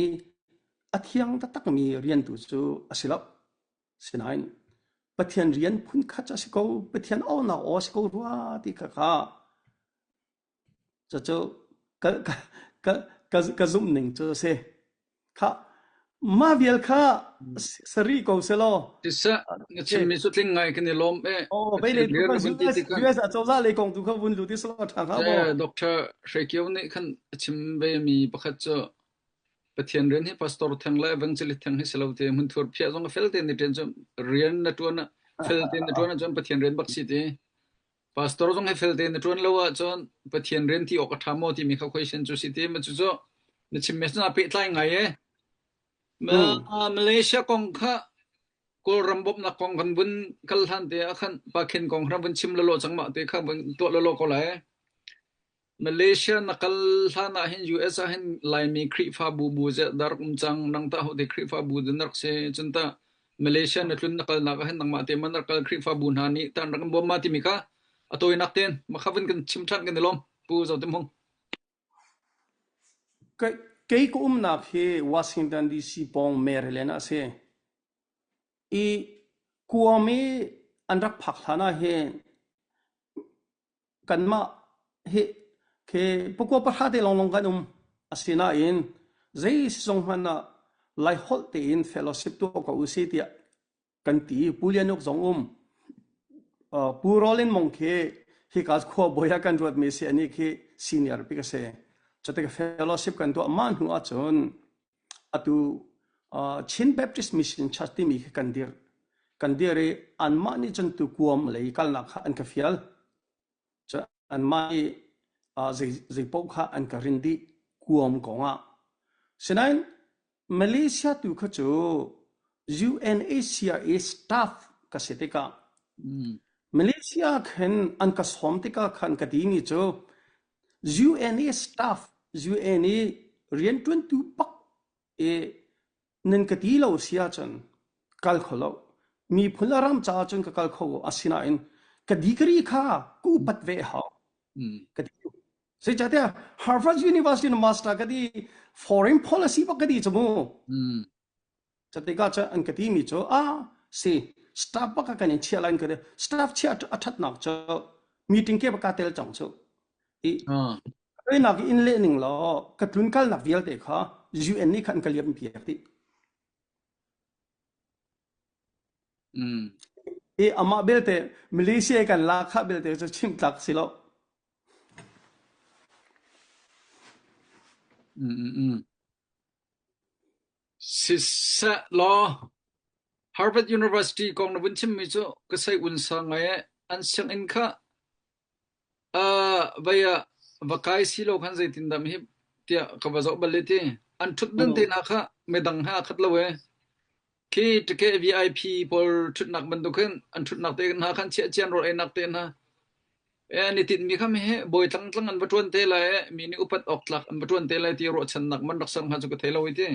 D: a thiang taktakmi rian tu cu a si lo. Sinain Pathian rian phunkhat cu a si ko, Pathian auhnak aw a si ko rua ti kha kha cucu ka, ka, ka, ka, ka zumh ning cu a si. Kha mah vial kha sari ko selaw.
E: Siseh, na chimmi cu tling ngai kan i lawm e.
D: Oh, vei le tu kan US, US acozah lei kong tu kha vun lut i selaw ṭha hnga maw?
E: Dr. Hre Kio nih khan a chim ve mi pakhat cu Pathian rian hi pastor theng le evangelist theng hi si lo te hmunthur phiah zong a fel tein na ṭian cu rian na ṭuan fel tein na ṭuan ahcun Pathian rian bak si ti. Pastor zong hi fel tein na ṭuan lo ahcun Pathian rian ti awk a ṭha maw timi kha question cu si ti ma cucu na chimmi cu naa pehtlai ngai e. Malaysia kong kha. Kawlram bawmhnak kong kan vun kal hlan te ah khan Pakhin kong khan vun chim lalaw cang mah te kha vun tuah lalaw ko lai. Malaysia na kal hlan ah hin US ah hin Laimi Khrihfabu bu zeh dar um cang nang tah hote Khrihfabu den rak si cun tah Malaysia na tlun na kalnak ah hin nangmah te man rak kal Khrihfabu hna nih tan rak in bawm ma timi kha a tawinak ten makha vun kan chim than kan i lawm Pu Zo Tim Hung.
D: Kei ka umnak hi Washington DC pawng Maryland ah a si. I kuam i an rak phak hlan ah hin kanmah hi khi pakua pahra te lawnglawng kan um. Asinain zei sizung hmanh ah Laiholh tein fellowship tuah ko usih tiah kan ti. Pu Lian Uk zong um. Pu Rollin Mong khi hika khua bawi ah kan ruatmi si anih khi senior bik a si. Cutik fellowship kan tuah mah hnu ahcun atu Chin Baptist Mission Church timi khi kan dir. Kan dir i anmah nih cun tu kuam lei kalnak kha an ka fial. Cun anmah i zei, zei paoh kha an ka rin dih kuam kong ah. Sinain Malaysia tu kha cu UNHCR staff ka si tikah Malaysia khin an ka sawm tikah khan ka timi cu UN staff UN i rianṭuantu bak i nan ka ti lo si ahcun kal kho lo. Miphun le ram caah cun ka kal kho ko. Asinain ka degree kha ka upat ve a hau. Ka ti. Zeicahtiah Harvard University na master ka ti foreign policy bak ka ti cu mu. Cutikah cun an ka timi cu ah si staff bak kan in chiah lai ka ti. Staff chiah a ṭhatnak cu meeting ke bak ka tel cang cu. I nak in leh ning law ka tlun kalnak vialte kha UN nih khan ka liam piak dih. I amah belte Malaysia kan la kha belte cu chim tlak si lo.
E: Siseh law Harvard University kong na vun chimmi cu ka sei unsa ngai ee. An sianginn kha vai ah va kai si lo khan zeitindah hi tiah ka va zoh bal i ti. An ṭhutdan te hna kha midang he aa khat lo ee. Khi ṭike VIP pawl ṭhutnak bantuk hin an ṭhutnak te hna khan chiah cian rawl einak te hna E, an i tinhmi kha mi bawi tlangtlang an va ṭuan te lai i mi nih upat awk tlak an va ṭuan te lai ti ruahchannak man rak ser hnga cu ka thei lo i ti.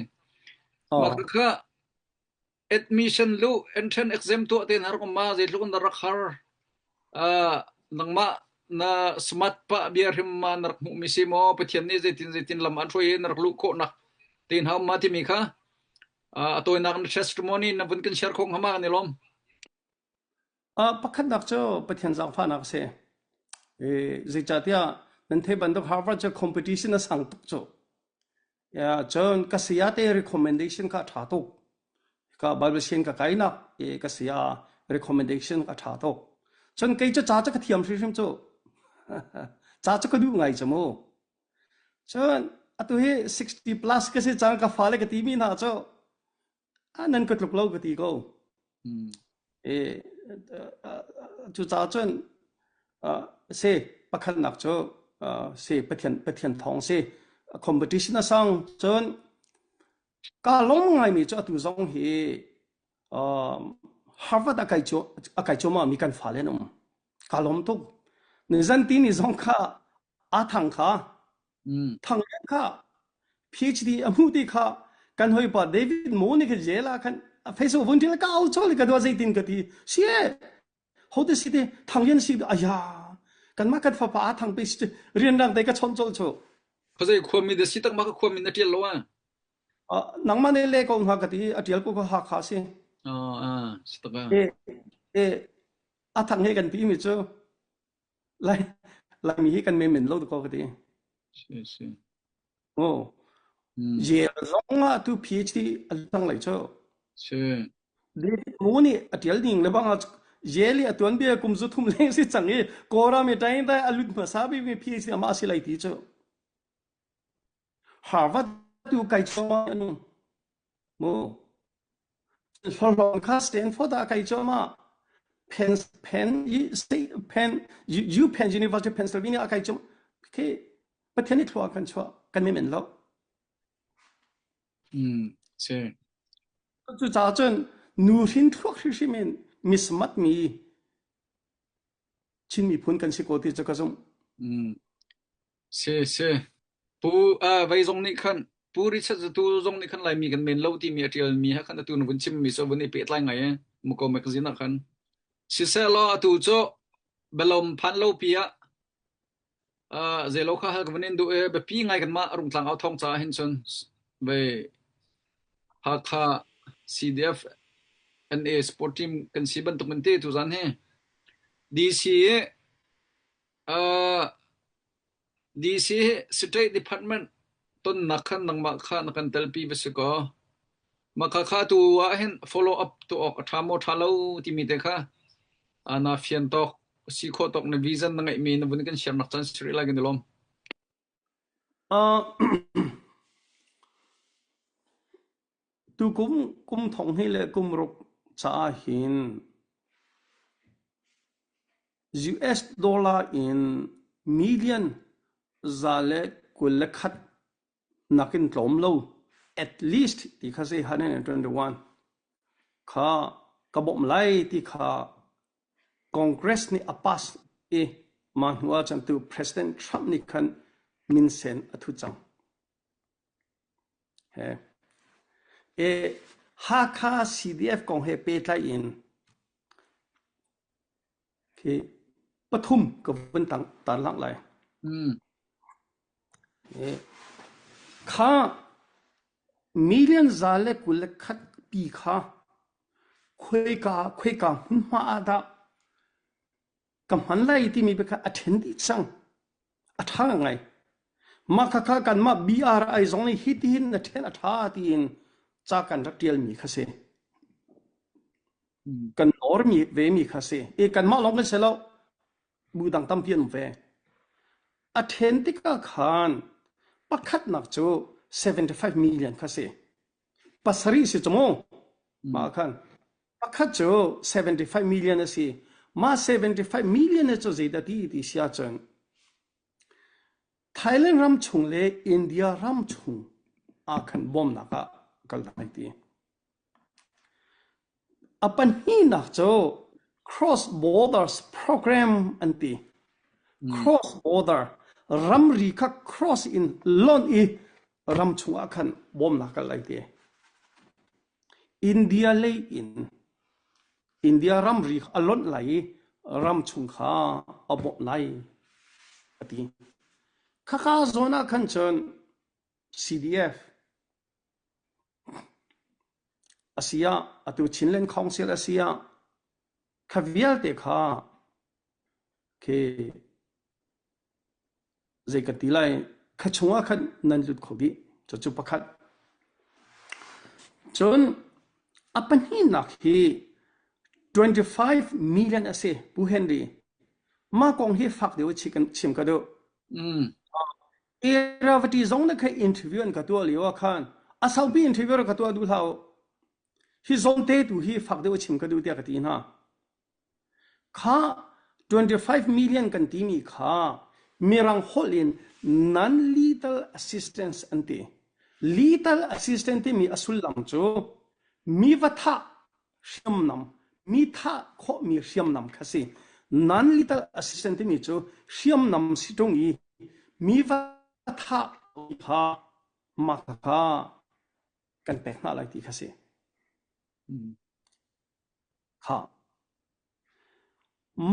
E: Mah kha admission luh entrance exam tuah te hna rak um ma zeitluk in dah rak har. Uh, nangmah na smart pa bia hrim ma na rak hmuh mi si maw Pathian nih zeitin zeitin lam an hruai i na rak luh khawhnak te hna um ma timi kha uh, a tawinak na testimony na vun kan share kho hnga ma kan i lawm.
D: Pakhatnak cu Pathian zaangfahnak a si. Zeicahtiah nan theih bantuk Harvard cu competition a sang tuk cu. Cun ka saya te recommendation kha a ṭha tuk. Ka Bible sian ka kainak i ka saya recommendation a ṭha tuk. Cun kei cu ca cu ka thiam hrimhrim cu. Ca cu ka duh ngai cu mu. Cun atu hi 60 plus ka si cang ka fale ka timi hna cu nan ka tluk lo ka ti ko. E, cucaah cun si pakhatnak cu si Pathian Pathian thawng si competition a sang cun ka lawm ngaimi cu atu zong hi Harvard a kai cu a kai cuahmah mi kan fale an um ka lawm tuk nizan ti ni zong kha a thang kha Thang Lian kha PhD a hmuh ti kha kan hawipa David Mo nih khan jail ah khan a Facebook vun ṭial ka au chol ka dua zeitin ka ti si e hote si te Thang Lian si aya kanmah kan fapa a thang pe si rianrang te ka chawnh colh chu
E: Khuazei khuami da si tak ma ka khuami na ṭial lo ah.
D: Nangmah ne le ko hnga ka ti a ṭial ko ka Hakha si.
E: Oh, ah, si tak ah.
D: E e a thang he kan ti mi cu Lai Laimi hi kan men lo ko ka ti.
E: Si si.
D: Oh. Yale zong ah tu PhD a tang lei cu.
E: Si.
D: David Mo nih a tial ding le bang ah Yale i a tuan bia kum zu thum leng si cang i Kawlram i tain dai a lut hmasa bik mi PhD amah si lai ti cu. Harvard tu kai choma anu. Mu. Hlawhlawng kha Stanford ah kai cuahmah. Penn, Penn, State, Penn, U Penn University Pennsylvania ah kai cuah. Khi Pathian i thlua kan chuah kan men lo.
E: Mm, si.
D: Cucaah cun Nu hrin thluak hrimhrim in mismat mi Chin miphun kan si ko ti cu ka zumh.
E: Mm. Si si. Pu uh, vei zong nih khan Pu Richard Zatu zong nih khan Laimi kan men lo timi a ṭialmi he khan atu na vun chimmi cu vun i pehtlai ngai e Muko magazine ah khan. Siseh law atu cu bialom phan lo pi ah uh, zeilo kha hal ka vun in duh i biapi ngai kanmah Rungtlang au thawng caah hin cun vei Hakha CDF NA sport team kan si bantuk in te tuzan hi DC i uh, DC State Department tonnak khan nangmah kha na kan telpi va si kaw mah kha kha tu ah hin follow up tu awk a ṭha maw ṭha lo timi te kha na fian tawk si khawh tawk na vision na ngeihmi na vun kan share nak caan si rih lai kan i lawm.
D: Uh, tukum kum thong hnih le kum ruk caah hin US dollar in million 121 nakin tlawm lo at least ti kha si 121 kha ka bawmh lai ti kha Congress nih a pass i mah hnu ah cun tu President Trump nih khan minsen a thut cang. He. E Hakha CDF kong he pehtlai in khi pathum ka vun tang tarlangh lai.
E: Mm.
D: E, kha million 121 pi kha khuaika khuaika hmunhma ah dah ka hman lai timi bia kha a ṭhen dih cang. A ṭha ngai. Mah khakha kanmah BRI zong nih hitihin na ṭhen a ṭha tiin ca kan rak ṭialmi kha si. Kan nawrmi vemi kha si. I kanmah lawng kan si lo. Bu dang tampi an um ve. A ṭhen tikah khan pakhatnak cu 75 million kha si. Pasarih si cu mu. Mah khan pakhat cu 75 million a si. Mah 75 million cu zeidah ti ti si ahcun Thailand ram chung le India ram chung ah khan bawmnak ah kal lai ti. A pahnihnak cu Cross Borders Program an ti. Cross border ramri kha cross in lonh i ram chungah khan bawmnak kal lai ti. India lei in India ramri a lonh lai i ram chung kha a bawmh lai a ti. Khaka zawn ah khan cun CDF a si ah atu Chinland Council a si ah kha vialte kha khi zei ka ti lai kha chungah khan nan lut kho dih cucu pakhat cun a pahnihnak hi 25 million a si Pu Henry mah kong hi fak deuh chim chim ka duh
E: Mm.
D: Iravati zong na kha interview an ka tuah lio ah khan a saupi interview ka tuah duh hlah u hi zawn te tu hi fak deuh chim ka duh tiah ka ti hna Kha 25 million kan timi kha Mirang holh in non-lethal assistance an ti. Lethal assistance timi a sullam cu mi va thah hriamnam, mi thah khawhmi hriamnam kha si. Non-lethal assistance timi cu hriamnam si ṭung i mi va thah kha mah kha kan pek hna lai ti kha si. Kha.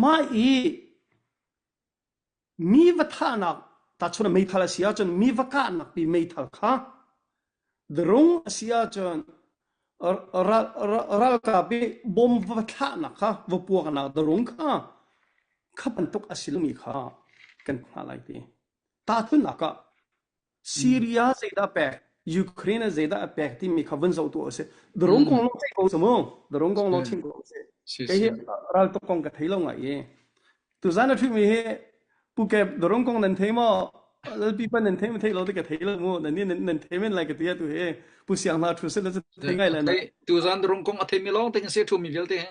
D: Mah i mi va thahnak tahchunh ah meithal a si ahcun mi va kahnak pi meithal kha drung a si ahcun ralkap i bom va thlahnak kha va puaknak drung kha kha bantuk a si lomi kha kan hngah lai ti. Tahchunhnak ah Syria zeidah pek, Ukraine zeidah a pek timi kha vun zoh tu a si. Drone kong lawng theih ko cu mu. Drone kong lawng chim ko si. Kei hi raltuk kong ka thei lo ngai i. Tuzan a ṭhumi hi Pu Kep drone kong nan thei maw? Lalpi pan nan thei ma thei lo ti ka thei lo mu. Nan nih nan thei men lai ka ti atu hi. Pu Siang hna ṭhu seh la cu thei ngai lai na.
E: Tuzan drone kong a theimi lawng te kan si ṭhumi vialte he.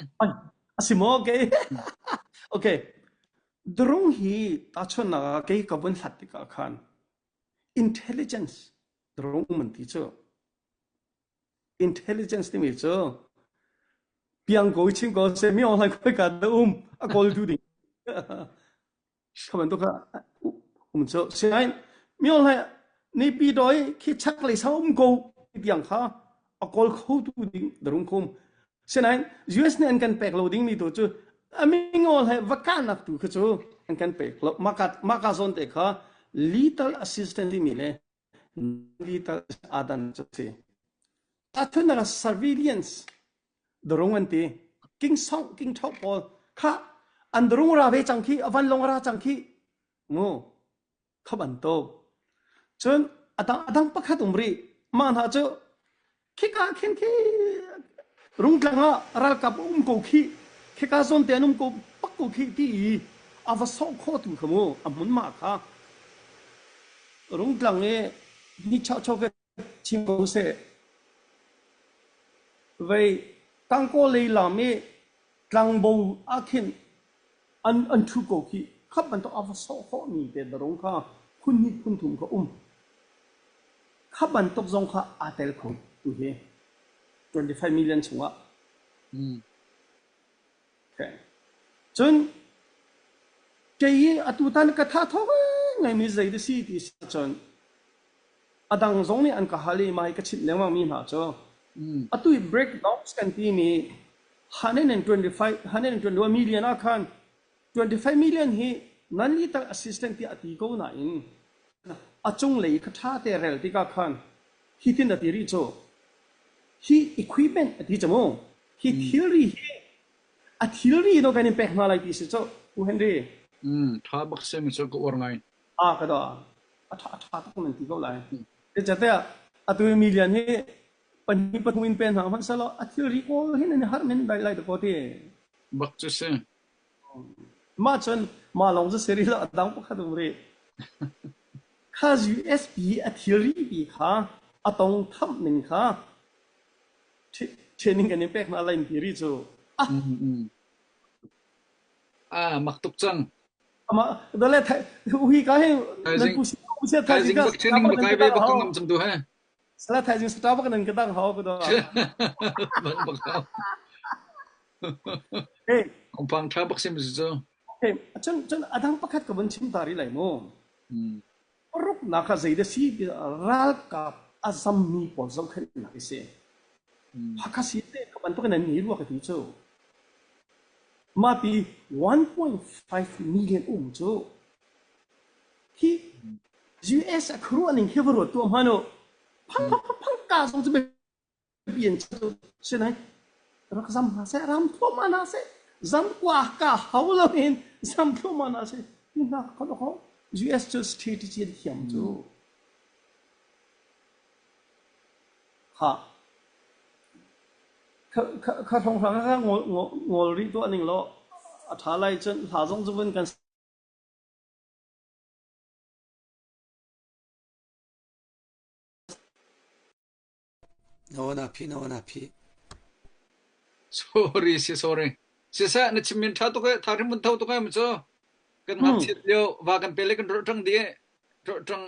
D: A si maw? Okay. Okay. Drone hi tahchunhnak ah kei ka vun hlat tikah khan intelligence drone um an ti cu. Intelligence timi cu. Piang ko chim ko seh mi online khoi ka da um a kawl tu ding. Kha bantuk kha um cu. Sinain mi online nipi doi khi chak lei sau um ko tiang kha a kawl kho tu ding darung khum. Sinain US nih an kan pek lo ding mi tu cu amingol he vakanak tu kha cu an kan pek lo. Maka maka zawn te kha lethal assistance timi le lethal adan cu si. Athun ah surveillance darung an ti. King song king thau pawl kha an darung ra ve cang khi avan long ra cang khi mu kha bantuk. Cun adang adang pakhat um rih. Mah hna cu khika khin khi rungtlang ah ralkap a um ko khi khika zawn te an um ko pak ko khi ti i a va sawh khawh tu kha mu a hmun mah kha rungtlang i ni chau chau ke chim ko seh vei tangkaw lei lam i tlangbo ah khin an an ṭhu ko khi kha bantuk a va sawh khawh mi te darung kha phun hnih phun thum kha um Kha bantuk zong kha aa tel kho tu hi 25 million chungah.
E: Mm.
D: Okay. Cun kei i atutan ka tha thawk ngaimi zei da si ti si cun a dang zong nih an ka hal i mai ka chimh lengmang mi hna cu
E: Mm.
D: atu i breakdowns kan ti mi 125 121 million ah khan 25 million hi nan lethal assistant tiah a ti ko nain a cunglei kha ṭha te rel tikah khan hitin a ti rih cu hi equipment a ti cu mu hi thilri hi a thilri no kan in pek hna lai ti si cu U Henry
E: Mm, ṭha bak si mi cu ka uar ngai.
D: a ka do a ṭha a ṭha tuk nan ti ko lai zeicahtiah atu million hi pahnih pathum in pe hna hmanh selaw a thilri kawl hin an i harh men dai lai dakaw ti
E: Bak cu si.
D: Mah cun mah lawng cu si rih lo, a dang pakhat um rih. Kha USB a thilri pi kha a tong thamh ning kha training kan in pek hna lai ti ri cu. Ah,
E: Mm, mm. Ah, mak tuk cang.
D: Ama dale hui ka hi nan
E: Thaizing
D: pu si pu sia thaizing
E: thaizing
D: ka
E: bak training bak kai ve bak ka ngam cang tu he.
D: Sala thaizing sata bak nan ka dang hau ka do.
E: Bak bak hau.
D: Hey,
E: Ongpang tha bak sim si cu.
D: Okay, cun cun adang pakhat ka vun chim ta rih lai mu.
E: Mm.
D: Paruknak kha zei dah si ti ralkap a zammi pawl zohkhenhnak hi si.
E: Mm.
D: Hakha si te ka bantuk in an ni rua ka ti cu. Mah ti 1.5 million um cu hi US a khuaruah ning hi va ruat tuah hmanh u. Phang phang phang phang ka zong cu biapi an cu sinain rak zam hna seh, ram thluahmah hna seh, zam kua ka hau lo in zam thluahmah hna seh. Ti hna kho kho US cu strategy an thiam cu. Ha. Kha kha hrawng hrang kha ngol ngol rih tuah ning law a ṭha lai cun hla zong cu vun kan
F: Na na phi na na phi.
E: Sorry si sorry. Siseh na chim min tha tuk e tha rim mun tho tuk e mu cu. Kan
D: Hmm.
E: ngakchiat lio va kan pe le kan ro tang di ro tang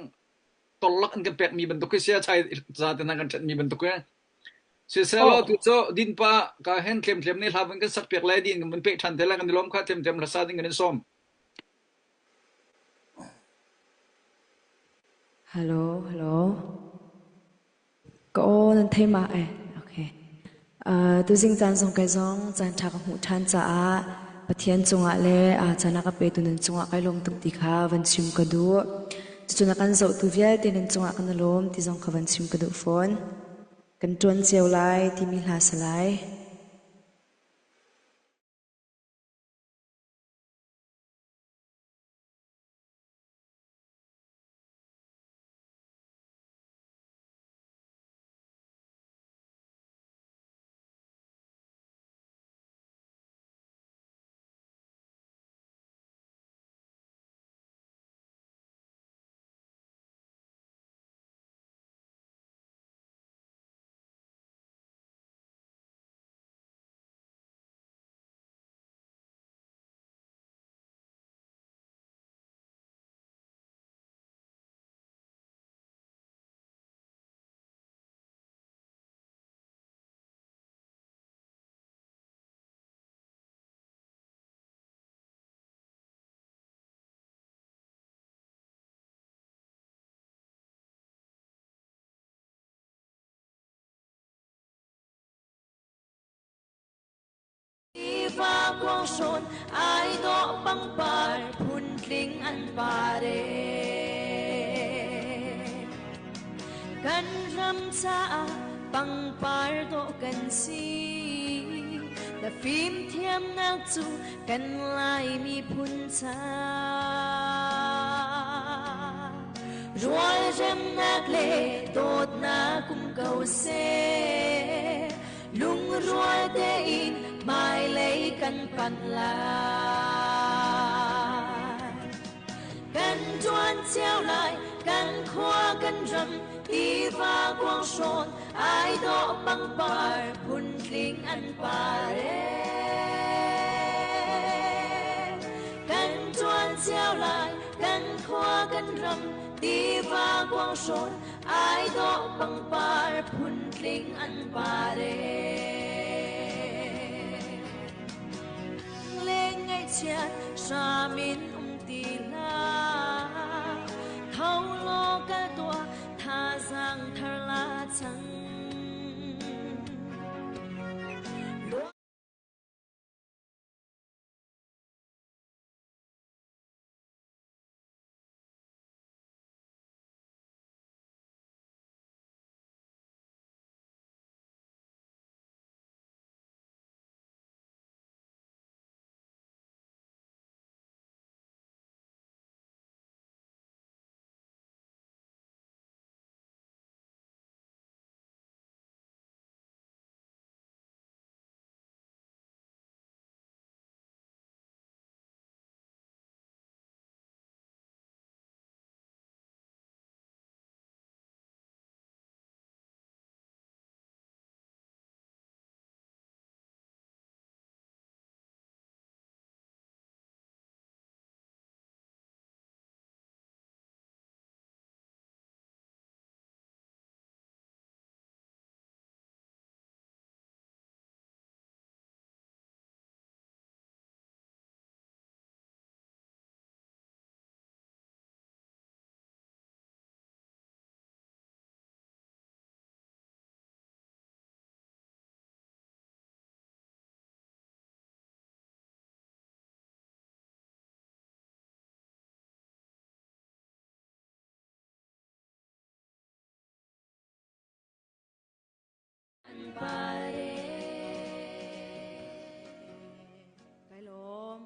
E: tollak an kan pek mi bantuk hi sia chai za te na kan that mi bantuk he. Siseh
D: Oh,
E: lo tu cu din pa ka hen thlem thlem ne hla vun kan sak piak lai din kan vun pe than te la kan lom kha thlem thlem hlasa ding kan in som.
G: Hello, hello. Ka aw nan thei ma eh? Okay. Uh, tuzing caan zong kai zong caan ṭha ka hmuh ṭhan caah Pathian cungah le uh, caan a ka petu nan cungah kai lawm tuk ti kha van chim ka duh. Cucun a kan zohtu vialte nan cungah kan i lawm ti zong kha van chim ka duh fawn. Kan ṭuan cio lai timi hla sa lai. Tiva kuang hrawn ai dawh pangpar phuntling an par e. Kan ram caah pangpar dawh kan si. Na fimthiamnak cu kan Lai miphun ca. Rualremnak le dawtnak um ko seh. Lungrual tein hmailei kan panh lai. Kan ṭuan cio lai, kan khua kan ram, tiva kuang hrawn, ai dawh pangpar phuntling an par e. Kan ṭuan cio lai, kan khua kan ram, tiva kuang hrawn, ai dawh pangpar phuntling an par e. Le ngaihchiat hram in um ti hlah, tho law kal tuah thazaang thar la cang. An par e. Kai lawm.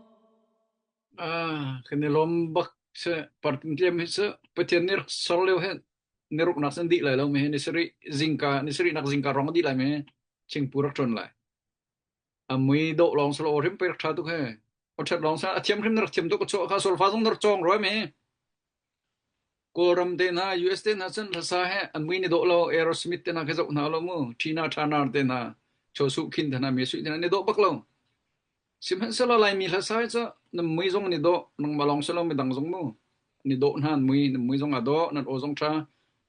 E: Ah, kan i lawm bak se partin tliam hi se Pathian nih rak ser lio he ni ruknak san dih lai lo me ni sarih zingka ni sarih nak zingka rong dih lai me chingpu rak ṭuan lai. A mui dawh lawng salo hrim pe rak ṭha tuk he. O ṭhat lawng sa a thiam hrim na rak thiam tuk a chuah kha solfa zong na rak cawng roi me. Kawlram te hna, US te hna cun hlasa he an mui ni dawh lo, Aerosmith te hna khi zoh hna lo mu, Tina Turner te hna, Cho Suh Khin te hna, Me Sui te hna ni dawh bak lo. Sihmanhsehlaw Laimi hlasa hi cu nan mui zong ni dawh, nangmah lawng si lo midang zong mu. Ni dawh hna an mui, nan mui zong aa dawh, nan aw zong ṭha.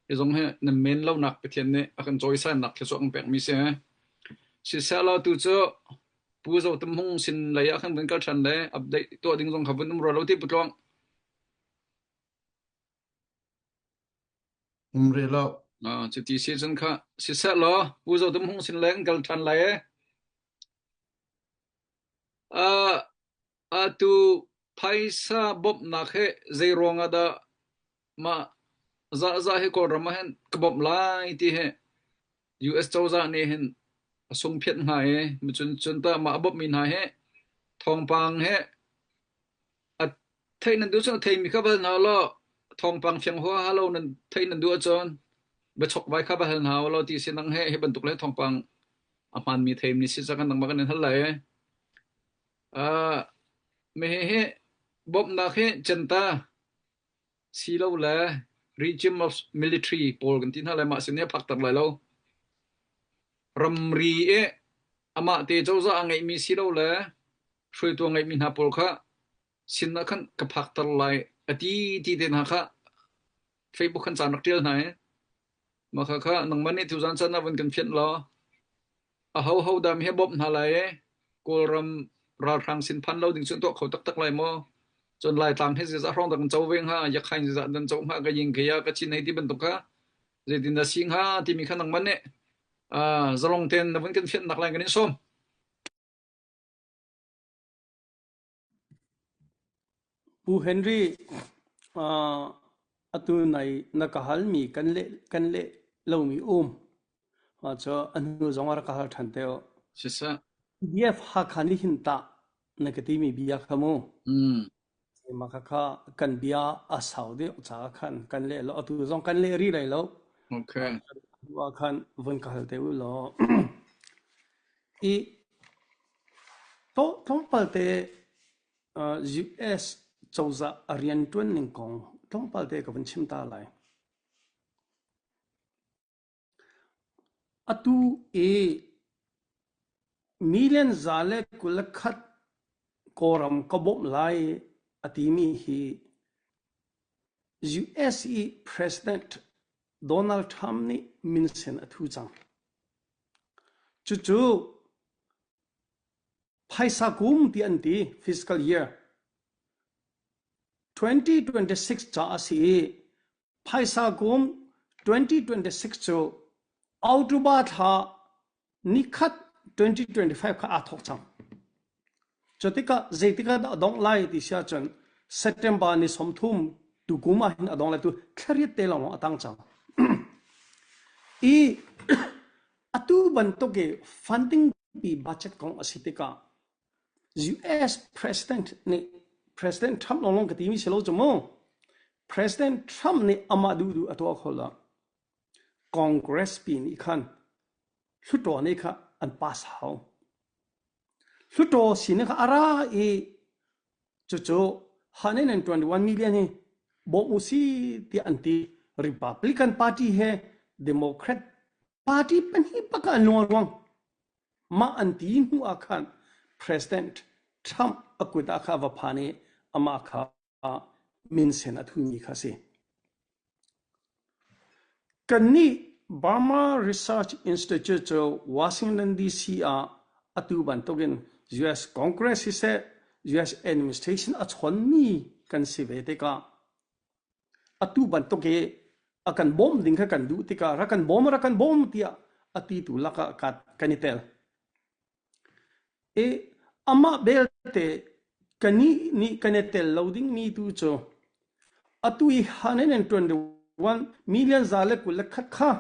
E: Hi zong hi nan men lonak Pathian nih a kan cawisannak thluachuah kan pekmi si. Siseh tu cu Pu Zo Tum Hmung sin lei ah khan vun kal ṭhan le update tuah ding zong kha vun um rua lo ti Pu Tluang.
A: Um rih lo.
E: Ah, cuti si cun kha siseh law Pu Zo Tum Hmung sin lei kan kal ṭhan lai e. Uh, atu phaisa bawmhnak hi zei ruang ah dah mah zahzah hi Kawlram ah hin ka bawmh lai ti hi US cozah nih hin a sungphiat hnga i cun cun tah mah a bawmhmi hna hi thawngpang he a theih nan duh cun a theimi kha va hal hna law thawngpang fiang huaha lo nan theih nan duh ahcun biachokvai kha va hal hna ulaw ti si nang he hi bantuk le thawngpang a hmaanmi theimi si cang nangmah kan in hal lai i uh, hi bawmhnak hi centa silo le regime of military pawl kan ti hna lai mah sin hi a phakter lai lo ramri i amah te cozah a ngeihmi silo le hruaitu a ngeihmi hna pawl kha sin ah khan ka phakter lai a ti ti te hna kha Facebook khan caan rak ṭial hna i mah kha kha nangmah nih tuzan caan ah vun kan fianh law aho ho dam hi bawmh hna lai i Kawlram ralhrang sin phan lo ding cu tuah kho taktak lai maw? Cun Laitlang hi zeizah hrawng dah kan co ve hnga? Yakhain zeizah dan co hnga? Ka ying ka ka chin hei ti bantuk kha zeitin dah si hnga timi kha nangmah nih zalong tein na vun kan fianhnak lai kan in sawm.
D: Pu Henry, uh, atu nai na ka halmi kan leh kan leh lomi um. Ma cu a hnu zong ah rak ka hal ṭhan te u.
E: Siseh.
D: PDF Hakha nih hin tah na ka timi bia kha mu.
E: Mm.
D: Mah khakha kan bia a sau deuh caah khan kan leh lo. Atu zong kan leh rih lai lo.
E: Okay.
D: Atu ah khan vun ka hal te u law. I to tlawmpal te US cozah a rianṭuan ning kong tlawmpal te ka vun chim ta lai. Atu i million 121 Kawlram ka bawmh lai a timi hi US i President Donald Trump nih minsen a thu cang. Cucu phaisa kum ti an ti fiscal year 2026 ca a si i Phaisa kum 2026 cu October thla nikhat 2025 kha aa thawk cang. Cu tikah zeitik ah dah a dongh lai ti si ahcun September ni 30 tukum ah hin a dong lai tu thlariat te lawng a tang cang. I atu bantuk i funding pi budget kong a si tikah US President nih President Trump lawnglawng ka timi si lo cu mu. President Trump nih amah duhduh a tuah kho lo. Congress pi nih khan Hluttaw nih kha an pass hau. Hluttaw sin kha a ra i cucu 121 million hi bawm u si tiah an ti. Republican Party he Democrat Party pahnih bak ah an lung a ruang. Mah an ti hnu ah khan President Trump a kut ah kha va phan i amah kha minsen a thumi kha a si. Kannih Burma Research Institute cu Washington DC ah atu bantukin US Congress siseh US administration a chawnmi kan si ve tikah atu bantuk i a kan bawmh ding kha kan duh tikah rak kan bawm rak kan bawm tiah a ti tu lakah kan i tel. I amah belte kannih nih kan i tel lo dingmi tu cu atu i 121 million 121 kha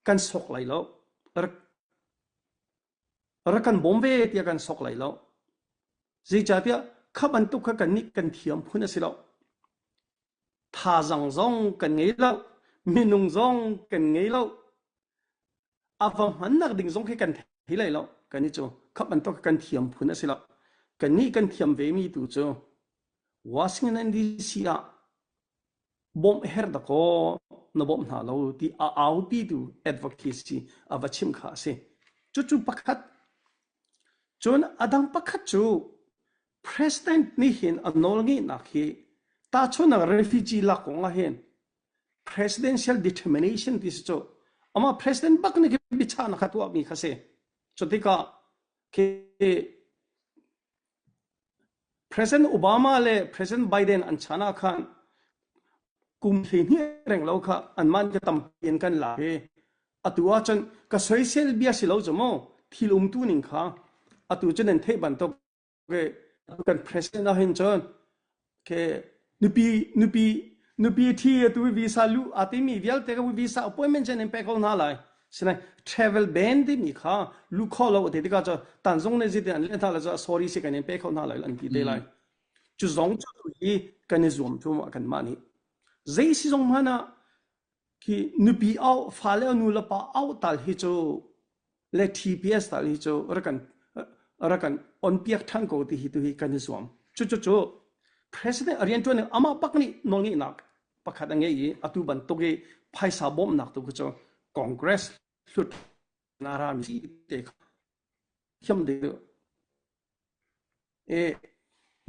D: kan sok lai lo. Rak, rak kan bawm ve tiah kan sok lai lo. Zeicahtiah kha bantuk kha kannih kan thiam phun a si lo. Thazang zong kan ngei lo. Minung zong kan ngei lo. A va hmannak ding zong khi kan thei lai lo. Kan i cu kha bantuk kan thiam phun a si lo. Kannih kan thiam vemi tu cu Washington DC ah bawmh her dakaw na bawmh hna lo ti a aupi tu advocacy a va chim kha a si. Cucu pakhat. Cun a dang pakhat cu President nih hin a nawlngeihnak hi tahchunhnak refugee lak kong ah hin presidential determination ti si cu amah president bak nih khi biachahnak kha tuahmi kha si. Cu tikah khi President Obama le President Biden an chan ah khan kum 12 reng lo kha anmah nih tampi in kan lak i atu ahcun ka soisel bia si lo cu mu thil umtu ning kha atu cu nan theih bantuk kan president ah hin cun ke nupi nupi nupi thi atu visa lu a timi vialte ka visa appointment chen in pe ko hna lai sinai travel ban timi kha lu kho lo te tikah cu tan zong ne zit an len hna la cu sorry si kan in pe kho hna lai an ti te lai cu zong cu hi kan i zuam cu kan mah nih zei si zong hmana khi nupi au fale nu le pa au tal hi cu le TPS tal hi cu rak kan rak kan on piak than ko ti hi tu hi kan i zuam. Cu cu cu president a riantuan ning amah bak nih nawlngeihnak pakhat a ngei i atu bantuk i phaisa bawmhnak tu cu Congress hlut na rami te kha thiam ding E,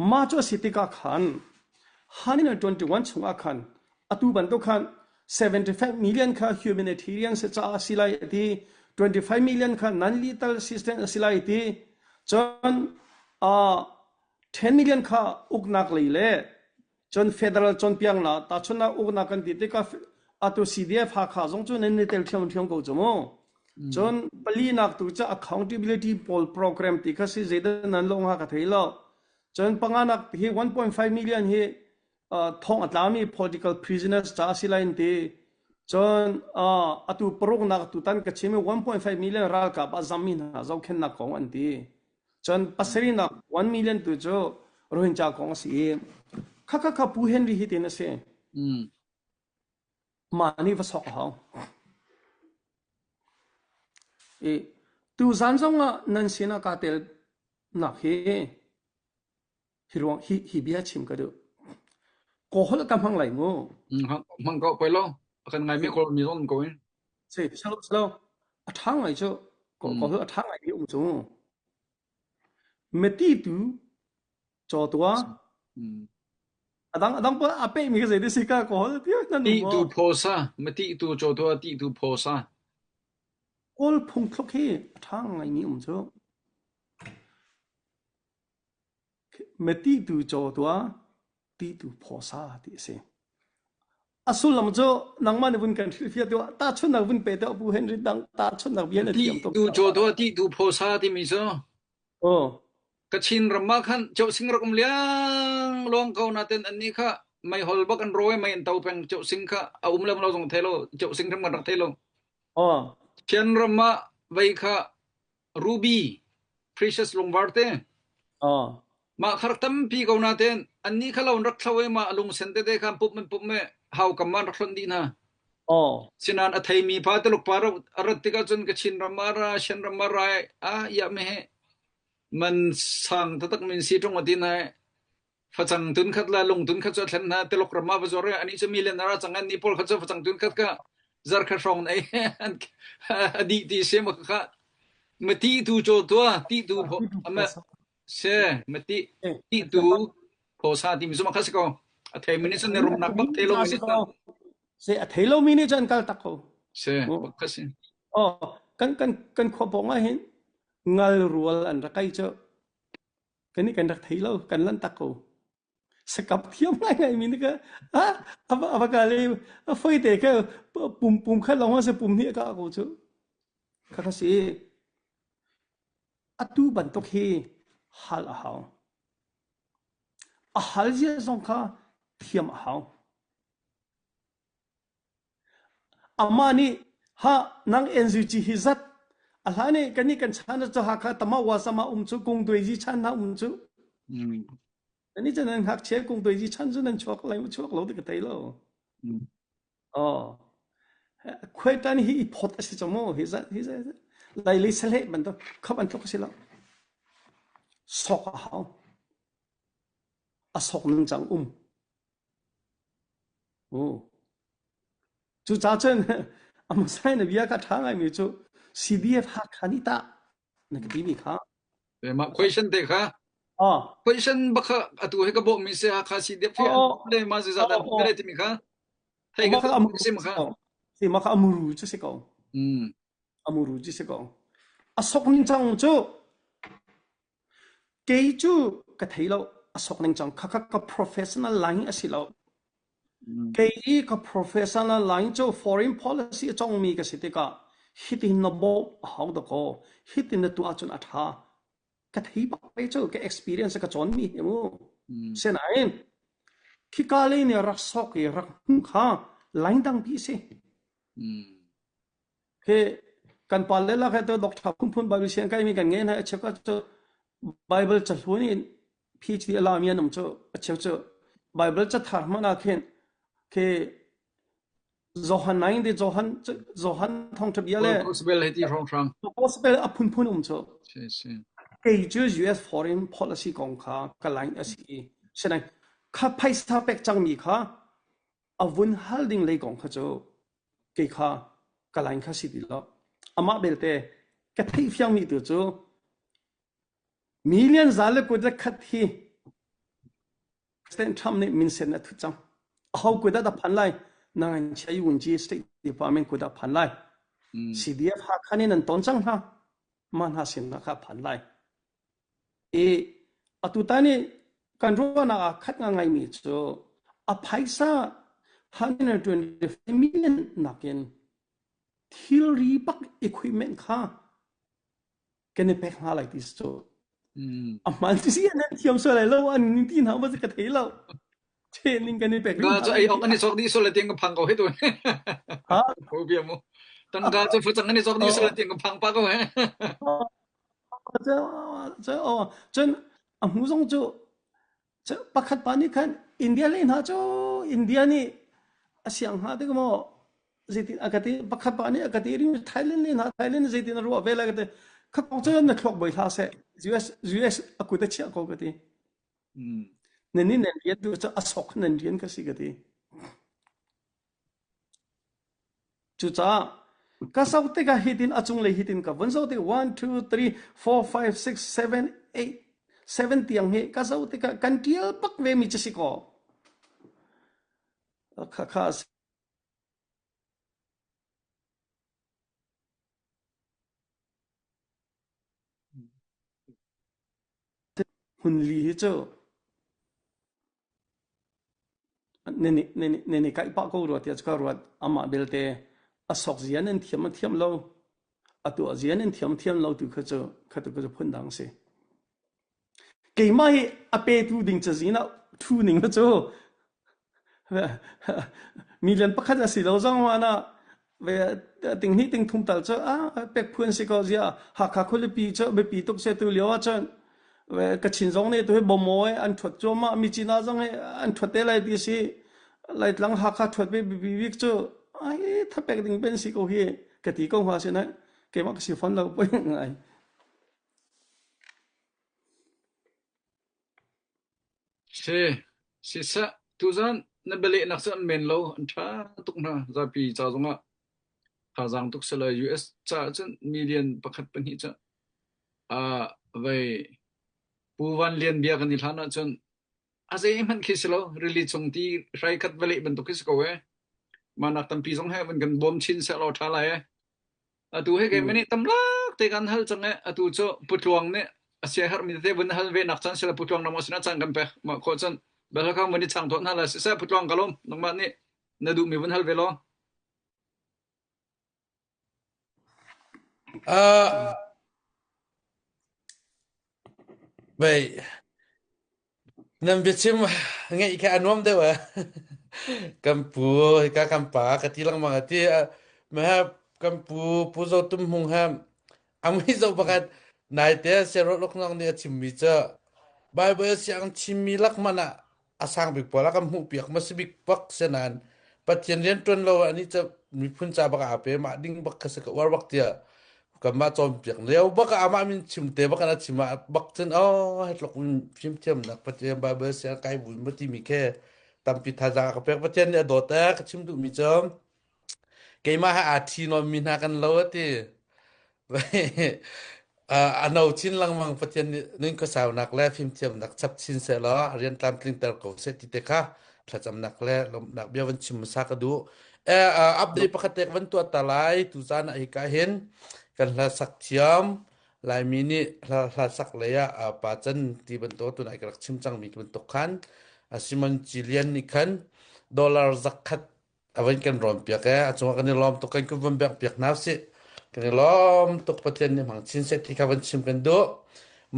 D: mah cu a si tikah khan 121 chungah khan atu bantuk khan 75 million kha humanitarian se caah a si lai a ti 25 million kha non-lethal assistance a si lai a ti cun uh, 10 million kha uknak lei le cun federal cawnpiaknak tahchunhnak uknak kan ti tikah atu CDF Hakha zong cu nan i tel ṭhiamṭhiam ko cu mu. Cun palinak tu cu accountability pawl program ti kha si zeidah nan lawng ha ka thei lo. Cun panganak hi 1.5 million hi thong a tlami political prisoners ca a si lai an ti. Cun atu paruknak tutan ka chim i 1.5 million ralkap a zammi hna zohkhenhnak kong an ti. Cun pasarihnak 1 million tu cu Rohingya kong a si i kha kha kha Pu Henry hi tin a si.
E: Mm.
D: Mah nih va sok a hau. I tuzan zongah nan sinah kaa tel nak hi hi ruang hi hi bia chim ka duh. Kaw holh ka hmang lai mu.
E: Hmang ko poi lo. A kan ngai mi kawl mi zong ko in.
D: Si salo salo a ṭha ngai cu kaw holh a ṭha ngai mi um cu. Meti tu caw tua adang adang pa a pe mi ka zei ti si ka kaw holh ti nan
E: Ti tu phosa mati tu caw tua ti tu phosa.
D: Kawl phungthluk hi a ṭha ngai mi um cu. Meti tu caw tua ti tu phosa ti a si. A sullam cu nangmah nih vun kan hrilhfiah tuah tahchunhnak vun pe tuah Pu Henry dang tahchunhnak bia na thiam tuk.
E: Ti tu caw tua ti tu phosa timi cu
D: Oh.
E: Kachin ram ah khan Chosing rak um liang luang ko naten annih kha meihol bak an rawi mei an to peng Chosing kha a um le lo zong thei lo Chosing hrim kan rak thei lo.
D: Oh.
E: Thian ram ah vei kha ruby precious lungvar te
D: Oh.
E: mah kha rak tampi ko naten annih kha lo an rak thlo i mah lungsen tete kha an pup an pup me hau kam ah an rak hlonh dih hna.
D: Oh.
E: Sinan a theimi pa Tuluk pa a rat tikah cun Kachin ram ah ra Shan ram ah ra ah ya me he man sang taktak min si ṭung a ti na facang tun khat la lung tun khat cu a thlen hna Tuluk ram ah va zuar ani cu million a ra cang an ni pawl kha cu facang tun khat ka zar kha hrawng nei a dih ti se ma kha ma ti tu chaw tua ti tu ama se ma ti ti tu phosa ti mi zu ma kha si ko a thei mi nih cun rumnak bak thei lo mi nih
D: Se a thei lo mi nih cun kal tak ko.
E: Se bak kha si.
D: Oh kan kan kan khua pawng ah hin ngal rual an rak kai cu kan nih kan rak thei lo kan lan tak ko. Sakap thiam ngai ngai mi nih ka ah ava ava ka le foi te ke pum pum khat long se pum ni ka ko cu. Kha kha si. Atu bantuk hi hal a hau. A hal zia zong kha thiam a hau. Amah nih ha nang NUG hi zat a hlan i kannih kan chan cu Hakha tama wasama um cu kungtuaizi chan hna um cu.
E: Mm.
D: Kannih cu nan ngakchia kungtuaizi chan cu nan chuak lai chuak lo ti ka thei lo.
E: Mm.
D: Oh. Khuaitan hi i phot a si cu mu hi zat hi zat laili sahleh bantuk khop an tluk a si lo. Sok a hau. A sok ning cang um. Cucaah cun a hmasa in a bia kha ṭha ngaimi cu CDF Hakha nih tah na ka timi kha.
E: Mah question te kha
D: Ah.
E: question bak kha atu he ka bawhmi si Hakha CDF hi an le ma zeizat an le timi kha thei ka
D: amuru
E: si ma kha.
D: Si ma kha amuru cu si ko.
E: Mm.
D: Amuru cu si ko. A sok ning cang cu Kei cu ka thei lo. A sok ning cang kha kha ka professional line a si lo. Kei i ka professional line cu foreign policy a congmi ka si tikah hitin na bawmh a hau dakaw. Hitin na tuah ahcun a ṭha. Ka thei bak ve cu ka experience ka cawnmi hi mu. Sinain khika lei nih rak sok i rak hmuh kha line dangpi a si. Hi kan pale lak he to doctor phunphun Bible siang kai mi kan ngei hna a cheu cu Bible cahlun in PhD a lami an um cu a cheu cu Bible cathar hmanh ah khin khi Johan 9 di Johan Johan thawngṭha bia le
E: Gospel he ti hrawnghrang
D: Gospel a phunphun um cu
E: si si
D: kei cu US foreign policy kong kha ka line a si i sinain kha phaisa pek cangmi kha a vun hal ding lei kong kha cu kei kha ka line kha si ti lo. Amah belte ka theih fiangmi tu cu million za le kut le khat hi President Trump nih minsen a thut cang. Aho kut ah dah phan lai? Nang chia yu ji State Department kut ah phan lai. CDF Hakha nih nan ton cang hna. Mah hna sin kha phan lai. I atutan i kan ruahnak ah khat ngaingaimi cu a phaisa 125 million nakin thilri bak equipment kha kan i pek hna lai ti cu.
E: Mm.
D: A hmaan ti si nan thiam sual lai lo an ning ti hna ba ka thei lo. Che ning kan i pek
E: Ga
D: rih
E: cu
D: hna
E: ei
D: lai
E: ok
D: ti.
E: an i cawk dih sual lai tiang ka phang ko he tu.
D: Ha?
E: Ko bia mu. Tangka cu facang an i cawk dih sual lai tiang ka phang pa ko he.
D: Cun a hmu zong cu pakhat pa nih khan India lei hna cu India nih a siang hnga tik maw zeitin a ka ti pakhat pa nih a ka ti ring Thailand lei hna Thailand zeitin a ruah ve lai ka ti kha kong cu na thluak boi hlah seh US US a kut a chiah ko ka ti nan nih nan rian tu cu a sok nan rian ka si ka ti Cucaah ka zoh tikah hitin a cunglei hitin ka vun zoh tik 1 2 3 4 5 6 7 8 7 tiang hi ka zoh tikah kan ṭial bak ve mi cu si kaw kha kha a si. Hmun li hi cu nan i kaih pah ko rua tiah cu ka ruat. Amah belte a sok zia nan thiam a thiam lo, a tuah zia nan thiam thiam lo tu kha cu kha tu cu phundang a si. Keimah hi a petu ding cazin ah ṭhu ning kha cu Million pakhat a si lo zong ah ve tinghnih tingthum tal cu ah pek phu an si ko zia Hakha khualipi cu biapi tuk se tu lio ahcun ve Kachin zong nih tu hi bomawi an ṭhuat cuahmah Myitkyina zong hi an ṭhuat te lai ti si Laitlang Hakha ṭhuat ve biapi bik cu ai thapek ding ben si ko hi ka ti ko hnga si na keimah ka si fawn lo poi ngai.
E: Si, siseh, tuzan na bialehnak cu an men lo, an ṭha tuk hna. Zapi ca zongah thazaang tuk seh law US caah cun million pakhat pahnih cu ah vei Pu Van Lian bia kan i hlan ahcun a zeihmanh khi si lo, rili chung ti hrai khat va leh bantuk khi si ko ee. Mah nak tampi zong he van kan bawm chin seh law ṭha lai ee. Atu hi keimah nih tamlak te kan hal cang i atu cu Pu Tluang nih a siaherhmi tete vun hal ve nak caan sila Pu Tluang nangmah sinah caan kan pek. Mah khawh cun Belhakang vun i chang tuah hna la siseh Pu Tluang ka lawm nangmah nih na duhmi vun hal ve law.
A: Uh, Vei, nan biachim ngeih kha a nuam deuh eh. Kan pu hika kan pa ka ti lengmang a ti. Mah kan pu Pu Zo Tum Hmung he a mui zo pakhat naite Siarawh Loknong nih a chimmi cu Bible siang chimmi lak hmanh ah a sang bik pawl a kan hmuhpiak hmasa bik bak si nain Pathian rian ṭuan lo ah nih cu miphun ca bak ah aa pe mah ding bak kha si ka uar bak tiah kanmah cawnpiak lio bak ah amah min chim te bak in a chim ah bak cun oh hi tluk in fimthiamnak Pathian Bible siang kai buin ma timi khi tampi thazaang a ka pek Pathian nih a dawt eh ka chim duhmi cu keimah he aa ṭhi nawnmi hna kan lo a ti A no chin lengmang Pathian nih nun khuasaunak le fimthiamnak chap chin sehlaw rian tlamtlingter ko seh ti te kha thlacamnak le lawmhnak bia van chim hmasa ka duh. Eh, update pakhat te ka van tuah ta lai. Tuzaan ah hika hin kan hla sak thiam Laimi nih hla, hla sak lei ah pa can ti bantuk tunai ka rak chim cangmi bantuk khan Simon Cilian nih khan dollar zakhat a van kan rawn piak e a cungah kan i lawm tuk kan kun van bek piak hna usih kan i lawm tuk Pathian nih hmang chin seh ti kha van chim kan duh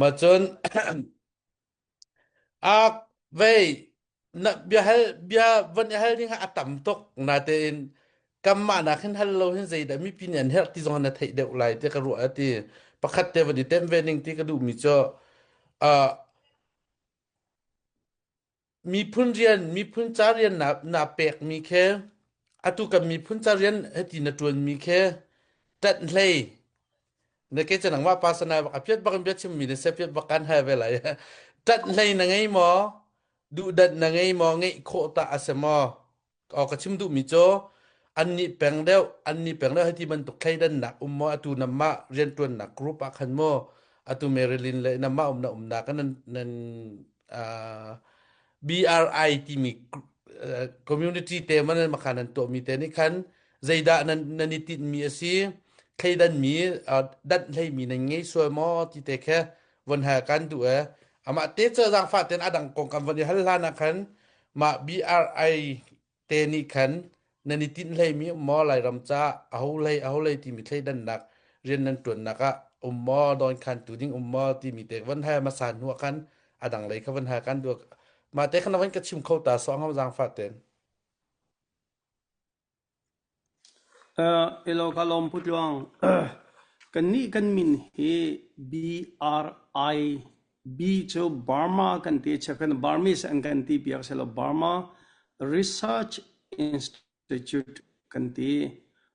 A: ma cun a vei na bia hal bia van i hal ding a tam tuk natein kanmah nak hin hal lo hin zeidah mipi nih an herh ti zong na theih deuh lai ti ka ruah ti pakhat te van i tem ve ning ti ka duh mi cu uh, Miphun rian, miphun ca rian naa, naa pekmi khi atu kan miphun ca rian hiti na ṭuanmi khi ṭanh hlei na ke cu nangmah pa sanai bak a piat bak in bia chimmi na si a piat bak kan hal ve lai. Ṭanh hlei na ngei maw? Duhdanh na ngei maw? Ngeih khawh tah a si maw? Aw ka chim duhmi cu annih peng deuh, annih peng deuh hiti bantuk thleidannak um maw atu namah rianṭuannak group ah khan maw atu Marilyn le namah um na umnak ah nan nan uh, BRI timi uh, community te man makhan nan tuahmi te nih khan zeidah nan nan i tinhmi a si thleidanmi uh, danh hleimi nan ngei sual maw ti te khe von hal kan duh e amah te cu zaangfah ten a dang kong kan von i hal hlan ah khan Mah BRI te nih khan nan i tinh hleimi maw Lairam caah aho hlei aho hlei timi thleidannak rian nan ṭuannak ah? um maw don khan tu ding um maw timi te van hal hmasa hnu ah khan a dang lei kha van hal kan duak mah te khan van ka chim kho ta so ngam zaang fa ten.
D: Uh, elo ka lawm Pu Tluang. Kan nih kan min hi BRI B cu Burma kan ti chek kan Burmese an kan ti piak selo Burma Research Institute kan ti.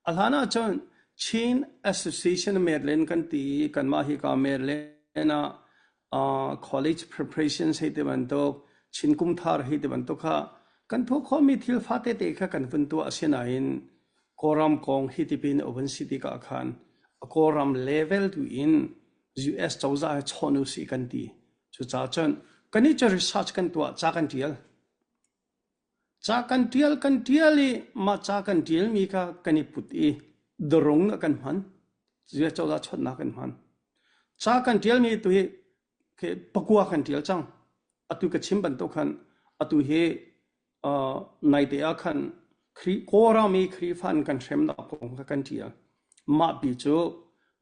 D: A hlan ah cun Chin Association Maryland kan ti i kanmah hi ka Maryland ah uh, college preparations hei ti bantuk Chin kum thar hei ti bantuk kha kan tuah khawhmi thil fate te kha kan vun tuah asinain Kawlram kong hi tipin a vun si tikah khan Kawlram level tu in US cozah he chawn u sih kan ti. Cucaah cun kan i cu research kan tuah ca kan tial. Ca kan ṭial kan ṭial i mah ca kan ṭialmi kha kan i put i darung ah kan hman. Ziah cozah chawnhnak kan hman. Ca kan ṭialmi tu hi pakua kan ṭial cang. Atu ka chim bantuk khan atu hi uh, naite ah khan Kawlram i Khrihfa an kan hremnak kong kha kan ṭial. Mah pi cu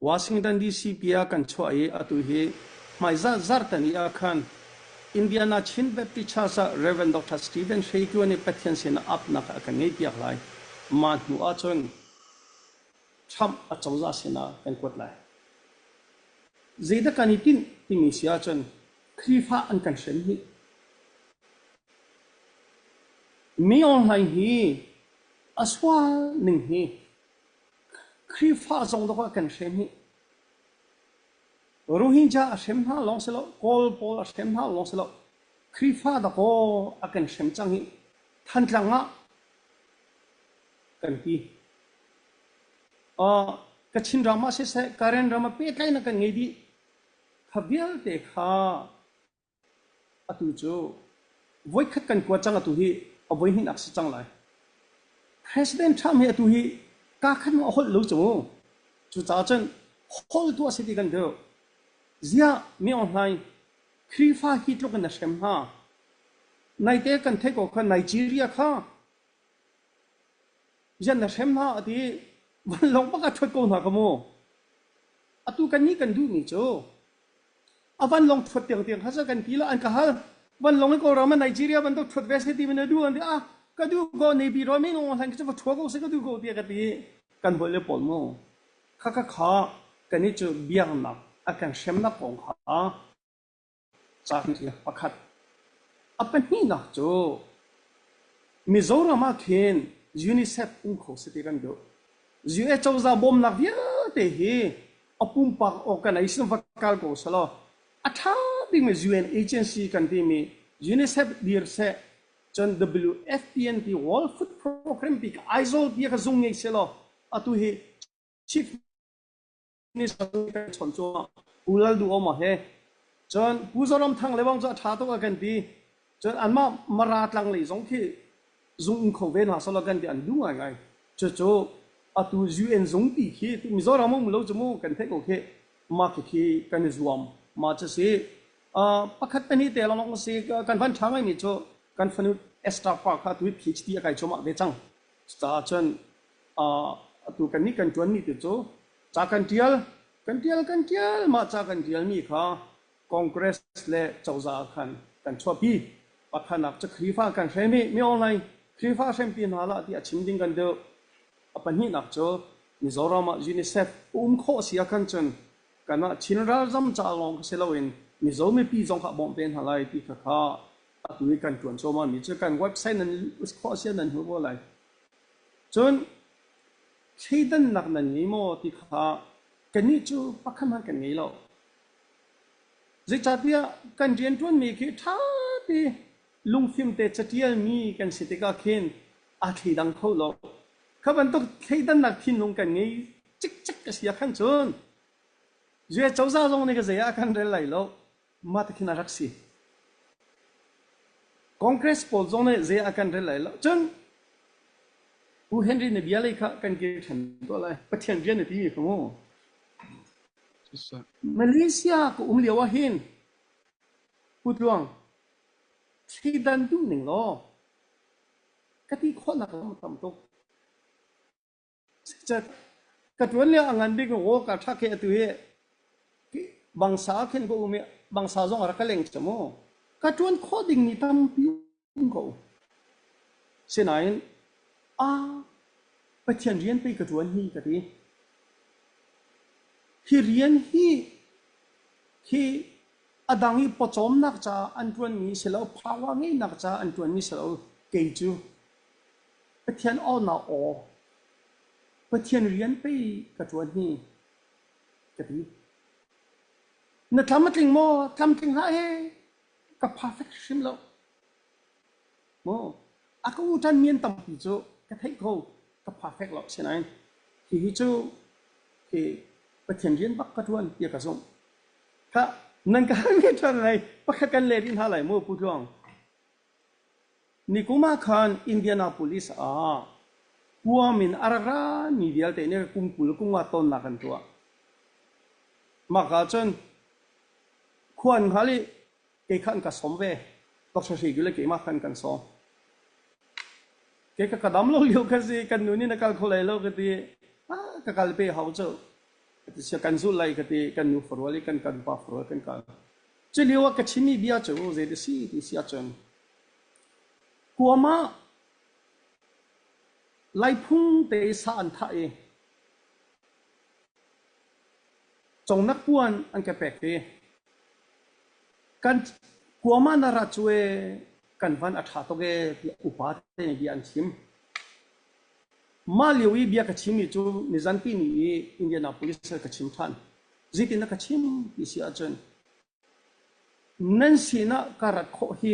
D: Washington DC pi ah kan chuah i atu hi hmaizarh zarhteni ah khan Indiana Chin Baptist Church ah Rev. Dr. Stephen Hre Kio nih Pathian sinah apnak a kan ngeihpiak lai. Mah hnu ahcun Trump acozah sinah kan kuat lai. Zeidah kan i tinh timi si ahcun Khrihfa an kan hrem hih. Mi online hi a sual ning hi Khrihfa zong dawk ah kan hrem hih. Rohingya a hrem hna lawng si lo, Kawl pawl a hrem hna lawng si lo, Khrihfa dakaw a kan hrem cang hih. Thantlang ah kan ti. Uh, Kachin ram ah siseh, Karen ram ah pehtlaihnak kan ngei dih. Kha vialte kha Atu cu voikhat kan kuat cang atu hi a voihnihnak si cang lai. President Trump hi atu hi kaa khat a holh lo cu. Cucaah cun holh tuah si ti kan duh. Ziah mi Aung Hlaing Khrihfa hi tluk in na hrem hna. Naite kan theih ko kha Nigeria kha ziah na hrem hna a ti vanlawng bak a ṭhuat ko hna ka mu. Atu kannih kan duhmi cu A vanlawng ṭhuat tiangtiang kha kan ti lo an ka hal. Vanlawng i Kawlram ah Nigeria bantuk ṭhuat ve seh ti na duh an ti. Ah ka duh ko Navy rawl min aung hlan cu va ṭhua ko seh ka duh ko tiah ka ti. Kan hawile pawl mu. Kha kha kha kan i cu biaknak a kan hremnak kong kha ca pakhat. A pahnihnak cu Mizoram ah khin UNICEF um kho seh ti kan duh. US cozah bawmnak vialte hi a pumpak organization va kal ko selaw a ṭha bikmi UN agency kan timi UNICEF dir seh cun WFP an ti World Food Program ti ka Aizawl ti ka zung ngei selaw atu hi Chief Minister kan chawnh cu Pu Lal Duh Oma he cun Pu Zoram Thang le bang cu a ṭha tuk a kan ti cun anmah Mara tlang lei zong khi zung um kho ve hna selaw kan ti an duh ngaingai. Cucu atu UN zungpi khi Mizoram um lo cu mu kan theih ko khi mah khi kan i zuam ma cu si. Pakhat pahnih te lawng si kan van ṭha ngaimi cu kan fanu Esther pa kha atu PhD a kai cuahmah ve cang. Cucaah cun atu kannih kan ṭuanmi tu cu ca kan ṭial kan ṭial kan ṭial mah ca kan ṭialmi kha Congress le cozah ah khan kan chuahpi. Pakhatnak cu Khrihfa kan hrem i mi online Khrihfa hrempi hna hlah ti a chim ding kan duh. A pahnihnak cu Mizoram ah UNICEF um khawh si ahkhan cun kanmah Chin ralzam ca lawng kha si loin Mizo mipi zong kha a bawmh ve hna lai ti kha kha atu i kan ṭuan cuahmahmi cu kan website nan khawh si ah nan hmuh ko lai. Cun thleidannak nan ngei maw ti kha kannih cu pakhat hmanh kan ngei lo. Zeicahtiah kan rianṭuanmi khi ṭha te lungfim te caṭialmi kan si tikah khin aa thleidang kho lo. Kha bantuk thleidannak thinlung kan ngei cikcek a si ah khan cun US cozah zong nih ka zei ah kan rel lai lo. Mah ti khin a rak si. Congress pawl zong nih zei ah kan rel lai lo. Cun Pu Henry na bia lei kha kan kir ṭhan tuah lai. Pathian rian na timi kha mu. Malaysia ka um lio ahhin Pu Tluang, thleidan duh ning law ka ti khawhnak lam a tam tuk. Ka ṭuan lio a ngan bik aw ka ṭha khi atu hi. Bangsa ah khin ka um i bangsa zong a rak ka leng cu mu. Ka ṭuan khawh dingmi tampi um ko. Sinain a Pathian rian pei ka ṭuan hi ka ti. Hi rian hi hi a dang i pawcawmnak caah an ṭuanmi si lo, power ngeihnak caah an ṭuanmi si lo. Kei cu Pathian awnak aw, Pathian rian pei ka ṭuan hi ka ti. Na tlam a tling maw? Tlamtling hlah he ka perfect hrim lo. Maw? A ka u ṭanmi an tampi cu ka theih ko, ka perfect lo. Sinain hihi cu hi Pathian rian bak ka ṭuan tiah ka zumh. Kha nan ka halmi ṭhan lai pakhat kan leh rih hna lai mu Pu Tluang. Nikum ah khan Indianapolis ah Guam in a rak rami vialte nih kum 20 kum nga tonnak an tuah. Mah ah cun khua an hngal i kei kha an ka sawm ve. Dr. Hri le keimah khan kan sawm. Kei ka ka dam lo lio ka si, kan nu nih na kal kho lai lo ka ti. Ah, ka kal pe hau cu. Ka ti sia kan zulh lai ka ti, kan nu farual i kan kan pa farual kan kal. Cu lio ah ka chimmi bia cu zei ti si ti si ahcun Guam ah Laiphung te i sa an thah i congnak puan an ka pek i kan Guam ah na ra cu ee kan van a ṭha tuk ee tiah upa te nih bia an chim. Mah lio i bia ka chimmi cu nizanpi ni i Indianapolis ah ka chim ṭhan. Zeitin na ka chim ti si ahcun nan sinah ka rat khawh hi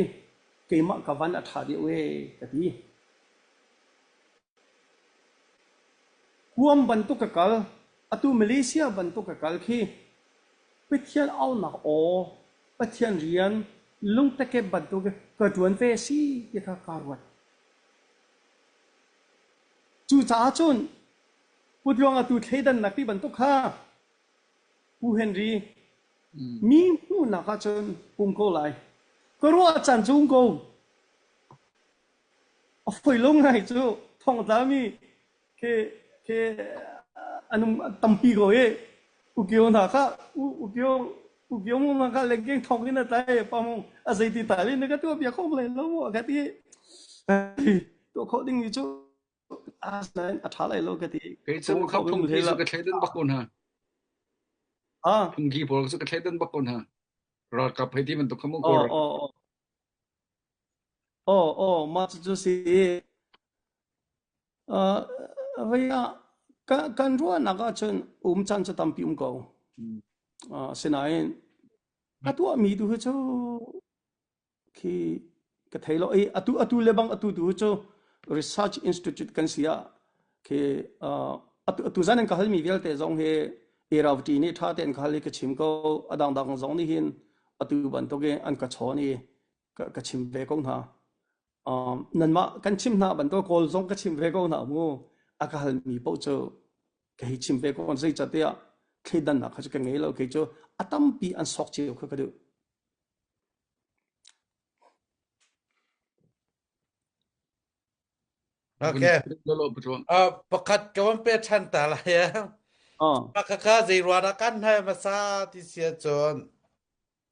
D: keimah ka van a ṭha deuh ee ka ti. Guam bantuk ka kal, atu Malaysia bantuk ka kal khi Pathian aunak aw, Pathian rian lungtekep bantuk ka ṭuan ve si ti kha kaa ruat. Cucaah cun Putluang atu thleidannak ti bantuk kha Pu Henry mi hmuhnak ahcun um ko lai. Ka ruah caan cu um ko. A foi lo ngai cu thongtlami khi khi an um tampi ko i ukio hna kha ukio ukio mu ma kha lengkeng thong in a tlai pa mong a zeiti tal in ka tuah bia kho lai lo mu ka ti tuah khawh ding mi cu asinain a ṭha lai lo ka ti.
E: Kei cu kha phungki cu ka thleidan bak ko hna.
D: Ah.
E: Phungki pawl cu ka thleidan bak ko hna. Ralkap hei ti bantuk kha mu
D: ko. Oh oh oh. Oh oh mah cucu si. Uh, vei ah kan ruahnak ahcun um caan cu tampi um ko. Uh, sinain ka tuahmi tu hi cu khi ka thei lo i atu atu le bang atu tu cu research institute kan si ah khi atu atu zan in ka halmi vialte zong hi Iravati nih tha tein ka hal i ka chim ko adang dang zong nih hin atu bantuk in an ka chawn i ka, ka chim ve ko hna um, nanmah kan chim hna bantuk kawl zong ka chim ve ko hna mu a ka halmi paoh cu ka hei chim ve ko zeicahtiah thleidannak kha cu ka ngei lo kei cu a tampi an sok cio kha ka duh
A: Okay. Uh, pakhat ka van pe ṭhan ta lai eh.
D: Ah.
A: Pakhat zei ruah dah kan hal hmasa ti si ahcun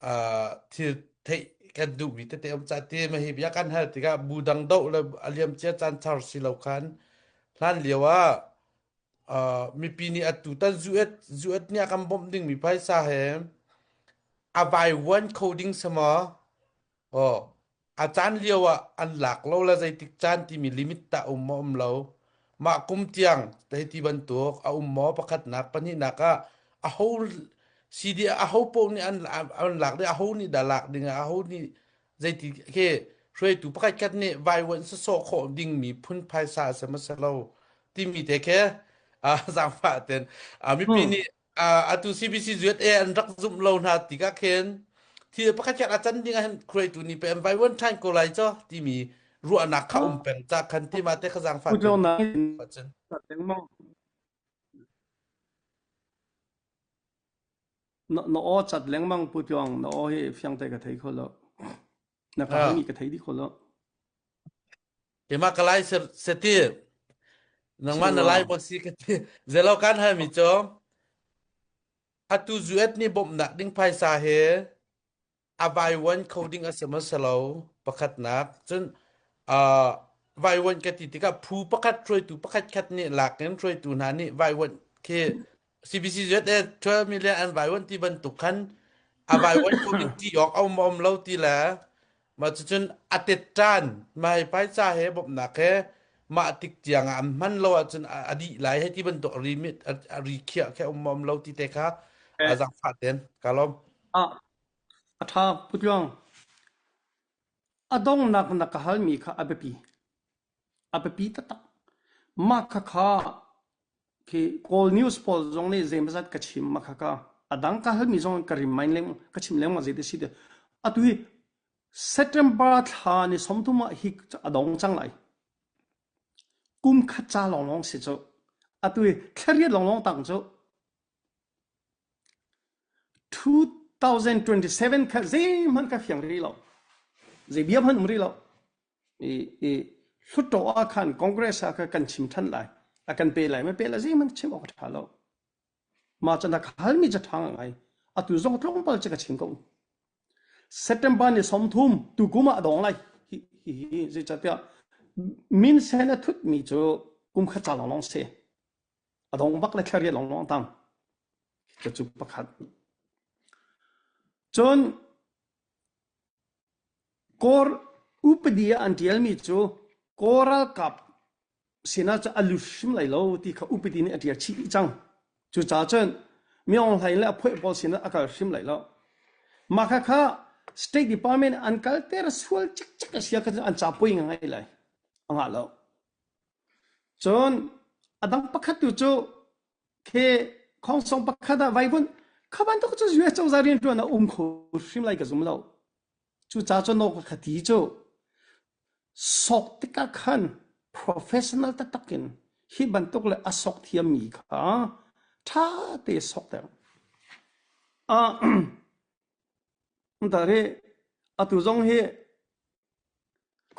A: uh, thil theih kan duhmi tete um ca ti ma hi bia kan hal tikah bu dang doh le a liam cia caan char si lo khan hlan lio ah uh, mipi nih atu tan zuet zuet nih a kan bawmh dingmi phaisa he a vaivuan kho ding sama aw a caan lio ah an lak lo le zeitik caan timi limit tah um maw um lo mah kum tiang hei ti bantuk a um maw pakhatnak pahnihnak ah a ho CD a ho paoh nih an an lak ding a ho nih dah lak ding a ho nih zeiti khi hruaitu pakhat khat nih vaivuan sawsawh khawh dingmi phun phaisa a si hmasa lo timi te khi zaangfah ten mipi nih atu CBC USA an rak zumh lo hna tikah khin thil pakhat khat a can ding ah hin hruaitu nih pe an vaivuan ṭhan ko lai caw timi ruahnak kha um peng ca khan ti ma te kha zaangfah ten
D: Na na aw cat lengmang Pu Tluang, na aw hi fiang te ka thei kho lo. Na ka halmi ka thei dih kho lo.
A: Keimah ka lai seti nangmah na lai maw si ka ti zelo kan halmi cu. Atu US nih bawmhnak ding phaisa he a vaivuan kho ding a si maw si lo pakhatnak cun uh, vaivuan ka ti tikah phu pakhat hruaitu pakhat khat nih lak in hruaitu hna nih vaivuan khi CBCZ 12 million an vaivuan ti bantuk khan a vaivuan kho ding ti awk a um um lo ti le mah cucun a tet ṭan mai phaisa he bawmhnak he mah tik tiang ah an hman lo ahcun a dih lai hei ti bantuk a ri a ri khiah khe um um lo ti te kha a zaangfah ten ka lawm.
D: Ah, a ṭha Pu Tluang. A donghnak na ka halmi kha a biapi. A biapi taktak. Mah khakha khi Kawl news pawl zong nih zeimawzat ka chim mah khakha a dang ka halmi zong ka rim main leng ka chim lengmang zei ti si ti. Atu hi September thla ni 30 ah hi a dong cang lai. Kum khat ca lawnglawng si cu. Atu hi thlariat lawnglawng tang cu. 2027 kha zeihmanh ka fiang rih lo. Zei bia hmanh um rih lo. I, i Hluttaw ah khan Congress ah kha kan chim than lai. A kan pe lai ma pe lai zeihmanh chim awk a tha lo. Mah cu na ka halmi cu ṭha ngai. Atu zong tlawmpal cu ka chim ko. September ni 30 tukum ah a dong lai. Hi, hi, hi zeicahtiah minsen a thutmi cu kum khat ca lawnglawng si. A dong bak le thlariat lawnglawng tang. Cucu pakhat. Cun Kawl upadi ah an ṭialmi cu Kawl ralkap sinah cun a lut hrim lai lo ti kha upadi nih a ṭial chih dih cang. Cucaah cun Mi Aung Hlaing le a phoih pawl sinah a kal hrim lai lo. Mah khakha State Department an kalter sual cikcek a si ahkhan an ca poi ngai lai. A ngah lo. Cun a dang pakhat tu cu khi khongsong pakhat ah vaivuan kha bantuk cu US cozah rianṭuan a um kho hrim lai ka zum lo. Cucaah cun ka kha ti cu sok tikah khan professional taktak in hi bantuk le a sok thiammi kha ṭha te sokter. Ah, hi atu zong hi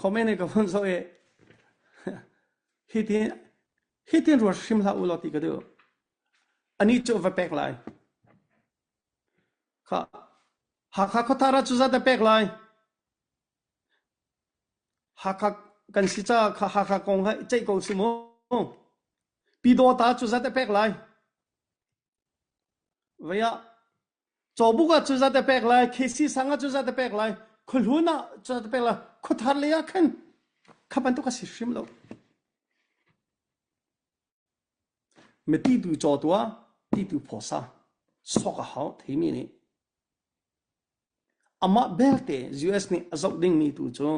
D: comment ka vun zoh i hitin hitin ruat hrim hlah u law ti ka duh. Ani cu va pek lai. Kha Hakha khuathar ah cuzat a pek lai. Hakha kan si caah kha Hakha kong ha ceih ko si mu. Pyidawta cuzat a pek lai. Vei ah Cawbuk ah cuzat a pek lai, KC sang ah cuzat a pek lai, Khuahlun ah cuzat a pek lai, khuathar lei ah khan kha bantuk a si hrim lo. Mi ti tu caw tuah, ti tu phaw sa. Sok a hau theimi nih. Amah belte US nih a zoh dingmi tu cu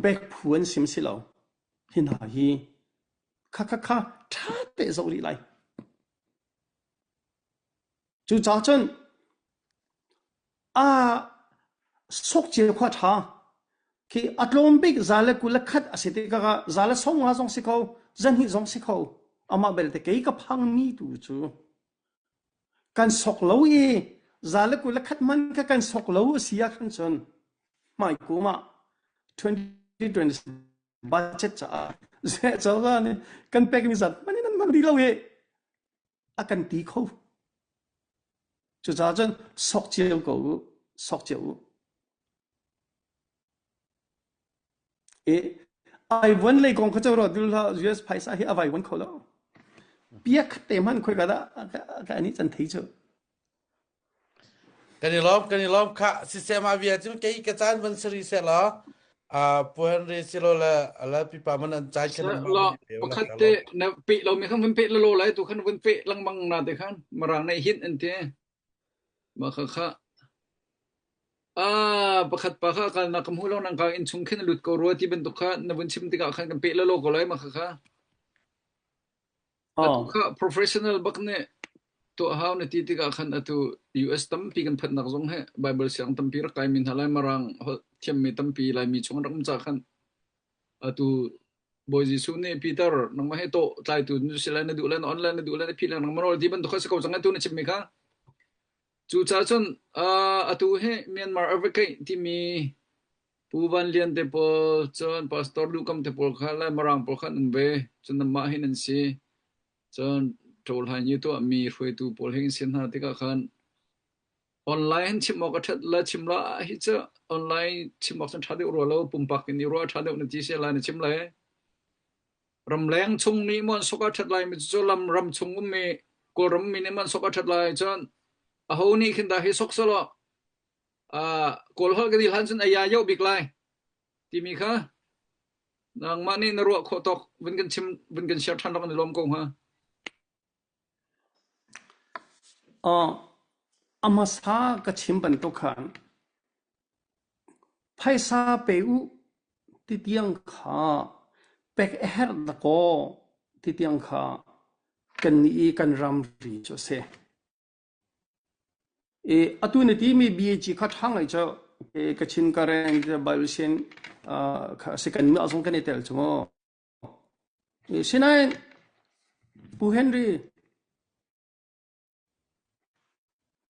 D: pek phu an sim si lo. Hi hna hi kha kha kha ṭha te zoh rih lai. Cucaah cun a sokcia khua ṭha. Khi a tlawm bik za le 21 a si tikah za le 50 zong si kho, 200 zong si kho. Amah belte kei ka phangmi tu cu kan sok lo i za le 21 man kha kan sok lo a si ahkhan cun hmai kum ah 2020 budget caah cozah nih kan pekmi zat hmanh in an hmang dih lo i a kan ti kho. Cucaah cun sok cio ko u, sok cio u. I ai vuan lei kong kha cu ruat dul hlah US phaisa hi a vai vuan kho lo. Piak te hman khoi ka dah ka ani can thei cu.
A: Kan i lawm, kan i lawm. Kha siseh mah bia cu kei ka caan van sari seh law puan re silo le la pipa man an caan khan an
E: La pakhat te na pe lo mi khan vun pe lo lai tu khan vun pe lengmang na te khan marang nei hit an ti ma kha kha ah pakhat pa kha kal na kam hu lo nang ka in chung khin lut ko rua ti bantuk kha na vun chim tikah khan kan pe lo ko lai ma kha kha Atu
D: Oh.
E: kha professional bak nih tuah hau na ti tikah khan atu US tampi kan phanhnak zong hi Bible siang tampi rak kaimi hna lai Mirang holh thiammi tampi Laimi chung an rak um caah khan atu Bawi Jesuh nih Peter nangmah hi tawh tlaitu na si lai na duh lai na on lai na duh lai na phih lai nangmah nawl ti bantuk kha si ko cang atu na chimmi kha Cucaah cun atu hi Myanmar Advocate timi Pu Van Lian te pawl, cun Pastor Duh Kam te pawl kha le Mirang pawl kha an um ve. Cun nanmah hi nan si. Cun. ṭawlhai ni tuahmi hruaitu pawl he kan si hna tikah khan online hin chim awk a ṭhat le chim la hi cu online chim awk cun ṭha deuh rua lo pumpak in i ruah a ṭha deuh na ti si lai na chim lai. Ramleng chung nih maw an sok a ṭhat lai mi cu lam ram chung ummi Kawlram mi nih maw an sok a ṭhat lai cun aho nih khin dah hi sok selaw uh, Kawl holh ka ti hlan cun aya yoh bik lai timi kha nangmah nih na ruah khawh tawk vun kan chim vun kan share ṭhan rak kan i lawm ko hnga.
D: Uh, a hmasa ka chim bantuk khan phaisa pe u ti tiang kha pek a herh dakaw ti tiang kha kannih i kan ramri cu a si. I atu na timi BAG kha ṭha ngai cu Kachin Karen Bible sin kha si kan mah zong kan i tel cu mu. Sinain Pu Henry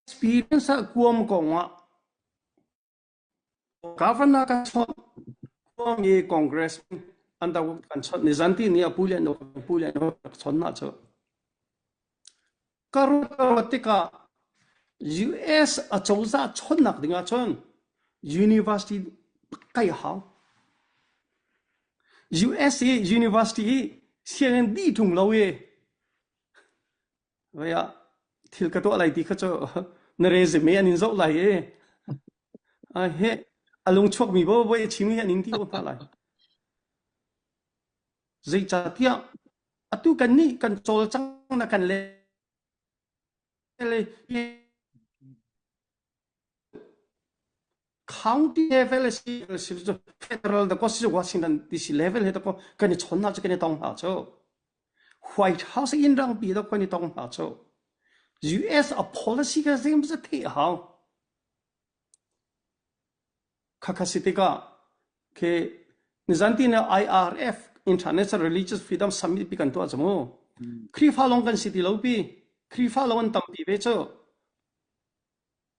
D: experience ah kuam kong ah Governor ka chawnh kuam i Congress an da kan chawnh ni zanti ni a pu le no pu le no chon na chu ka ruat tikah US acozah chawnhnak ding ahcun university kai hau. US i university i sianginn dih ṭung lo i vei ah thil ka tuah lai ti kha cu na resume an in zoh lai i a he a lung chuakmi bo voi a chim hi an in ti ko hna lai. Zeicahtiah atu kan nih kan cawlcang na kan le county level si federal da ko si Washington DC level he da ko kan i chon na chu kan i tong hna chu White House in rang pi da kan i tong hna chu US a policy ka zem za the hau Khakha si tikah khi nizan ti na IRF International Religious Freedom Summit pi kan tuah cu mu. Khrihfa lawng kan si ti lo pi. Khrihfa lawng an tampi ve cu.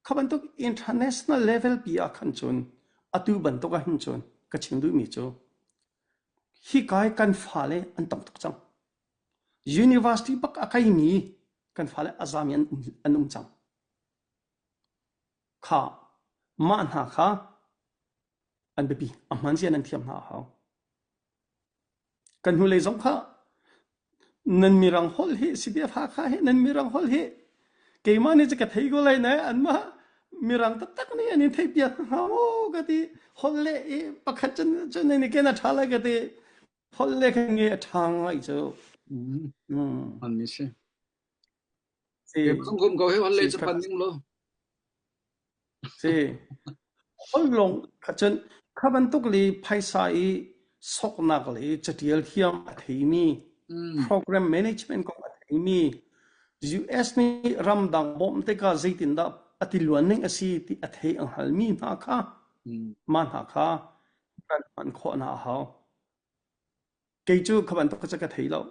D: Kha bantuk international level pi ah khan cun atu bantuk ah hin cun ka chim duhmi cu hi kai kan fale an tam tuk cang. University bak a kaimi kan fale a zami an um, an um cang. Kha mah hna kha an biapi a hman zia nan thiam hna a hau. Kan hnulei zong kha nan mirang holh hi CDF Hakha hi nan mirang holh hi keimah nih cu ka thei ko lai ne anmah mirang taktak nih an in theih piak hnga maw ka ti holh le i pakhat cun cun nan i ken a ṭha lai ka ti holh le khan nge a ṭha ngai cu. Mm.
E: An mi si.
D: Si.
E: Keimah zong kum ko hi holh le
D: Si
E: cu
D: kha
E: pan ning lo.
D: Si. Holh lawng kha cun kha bantuk le phaisa i soknak le catial thiam a theimi
E: Mm.
D: program management kong a theimi US nih ramdang bawmh tikah zeitindah a tiluan ning a si ti a thei a hngalmi hna kha
E: Mm.
D: mah hna kha kan hman khawh hna a hau. Kei cu kha bantuk kha cu ka thei lo.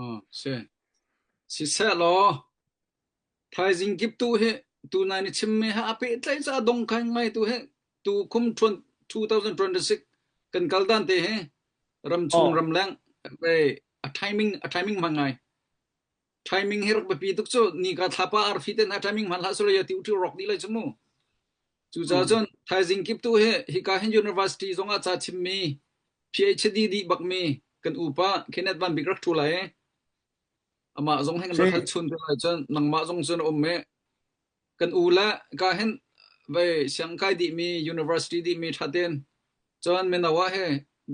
E: Oh, si. Siseh law, thaizing kip tu hi tunai ni chimmi ha a pehtlaih ca dong khan ngai tu hi tu kum 2026 kan kal dan te hi ramchung
D: Oh.
E: ramleng a timing a timing hman ngai timing hi rak biapi tuk cu ni ka thlapa arfi ten ha timing hman hlah sule ya ti uthi rok di lai chu mu Cucaah cun thaizing kip tu hi hika hin university zongah ca chimmi PhD dih bakmi kan upa Kenneth Van Bik rak ṭhu lai i amah zong hin rak hal chun te lai cun nangmah zong cun um i kan u le ka hin vei siangkai dihmi university dihmi ṭha tein cun mino ah he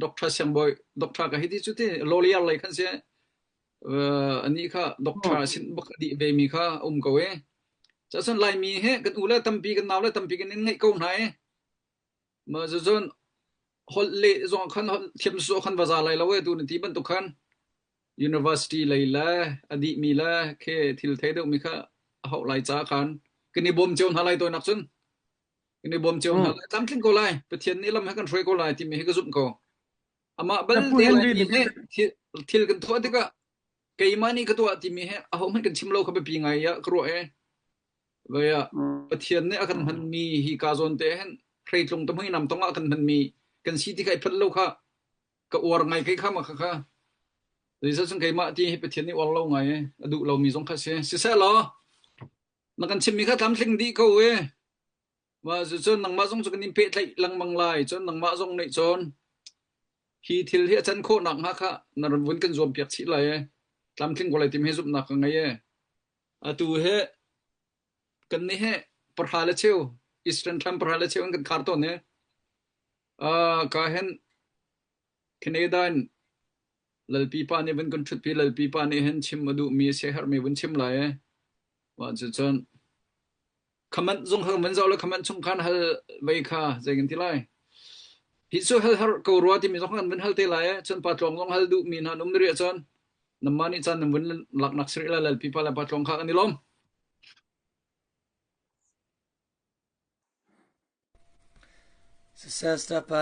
E: Doctor Siangbawi Doctor ka hi ti cu ti lawyer lei khan si anih kha doctor sin bak a dih ve mi kha a um ko i cun Laimi hi kan u le tampi kan nau le tampi kan in ngeih ko hna i ma cun holh le zong khan holh thiam su khan va za lai lo e tu na ti bantuk khan university lei le a dih mi le khe thil thei deuh mi kha a hauh lai ca khan kan i bawm cio hna lai toinak cun kan i bawm cio hna lai tlamtling ko lai Pathian nih lam he kan hruai ko lai timi hi ka zumh ko Amah
D: Pu
E: balte
D: Henry
E: Laimi
D: nih
E: hi thil, thil kan tuah tikah keimah nih ka tuah timi hi ahohmanh kan chim lo kha biapi ngai ah ka ruah i vei ah Pathian nih a kan hmanmi hi ka zawn te hin hreitlung te hmui nam tong ah a kan hmanmi kan si ti kha i philh lo kha ka uar ngai kei kha ma kha kha. Zeicah keimah ti hi Pathian nih uar lo ngai i a duh lomi zong kha si. Siseh law na kan chimmi kha tlamtling dih ko i mah cucun nangmah zong cu kan in pehtlaih lengmang lai. Cun nangmah zong nih cun hi thil hi a can khawh nakhnga kha na ran vun kan zuampiak chih lai i tlamtling ko lai timi hi zumhnak ka ngei i atu hi kannih hi pahra le cheu Eastern Time pahra le cheu in kan khar tawn i uh, ka hin Canada in Lalpi pa nih vun kan ṭhutpi Lalpi pa nih hin chim a duhmi a siaherhmi vun chim lai i mah cucun khamanh zung kha kan zoh le khamanh chung khan hal vei kha zei kan ti lai. Hi cu hal har ko rua timi zong kan vun hal te lai i cun pa tlawng zong hal duhmi hna an um rih ahcun namah nih caan nan vun laknak si rih lai Lalpi pa le pa tlawng kha kan i lawm.
F: Siseh pa,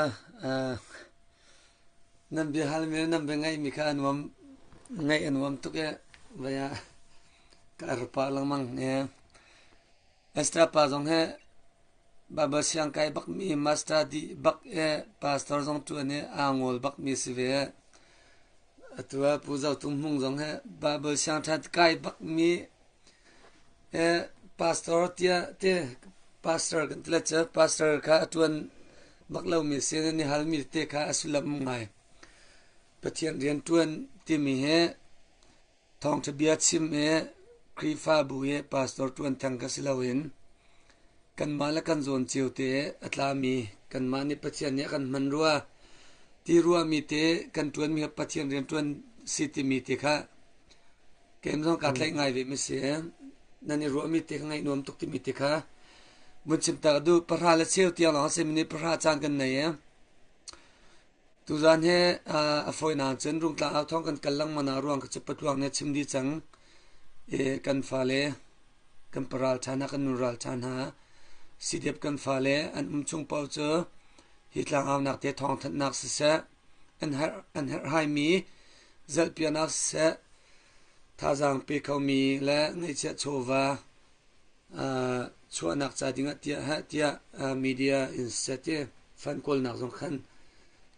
F: nan biahalmi le nan bia ngaihmi kha a nuam, ngaih a nuam tuk i vai ah ka ar pah lengmang. Esther pa zong hi Baibal siang kai bakmi, master dih bak i pastor zong ṭuan i aa ngawl bakmi si ve. Atu ah Pu Zo Tung Hmung zong hi Baibal siang ṭha kai bakmi Pastor tiah ti pastor kan ti le cu pastor kha a ṭuan bak lomi si nan i halmi tete kha a sullam ngai. Pathian rian ṭuan timi hi thawngṭha bia chim i Khrihfabu i pastor ṭuan theng kha si loin kanmah le kan zawn cio te a tlami kanmah nih Pathian nih a kan hman rua ti ruahmi te kan ṭuanmi kha Pathian rian ṭuan si timi te kha Keim zong kaa tlaih ngai ve mi si. Nan i ruahmi te kha ngaih nuam tuk timi te kha vun chim ta ka duh. Pahra le cheu tiang lawng a si minute pahra caan kan nei i tuzaan hi a fawinak cun Rungtlang au thawng kan kal lengmang ah ruang kha cu patluang nih a chim dih cang. I kan fale kan paral ṭha hna kan nu ral ṭha hna CDF kan fale an um chung paoh cu hi tlangaunak te thawngthanhnak siseh an herh an herhhaimi zelhpianak siseh thazaang pe khomi le ngeihchiah chawva chuahnak ca dingah tiah heh tiah media in siseh ti fund kawlnak zong khan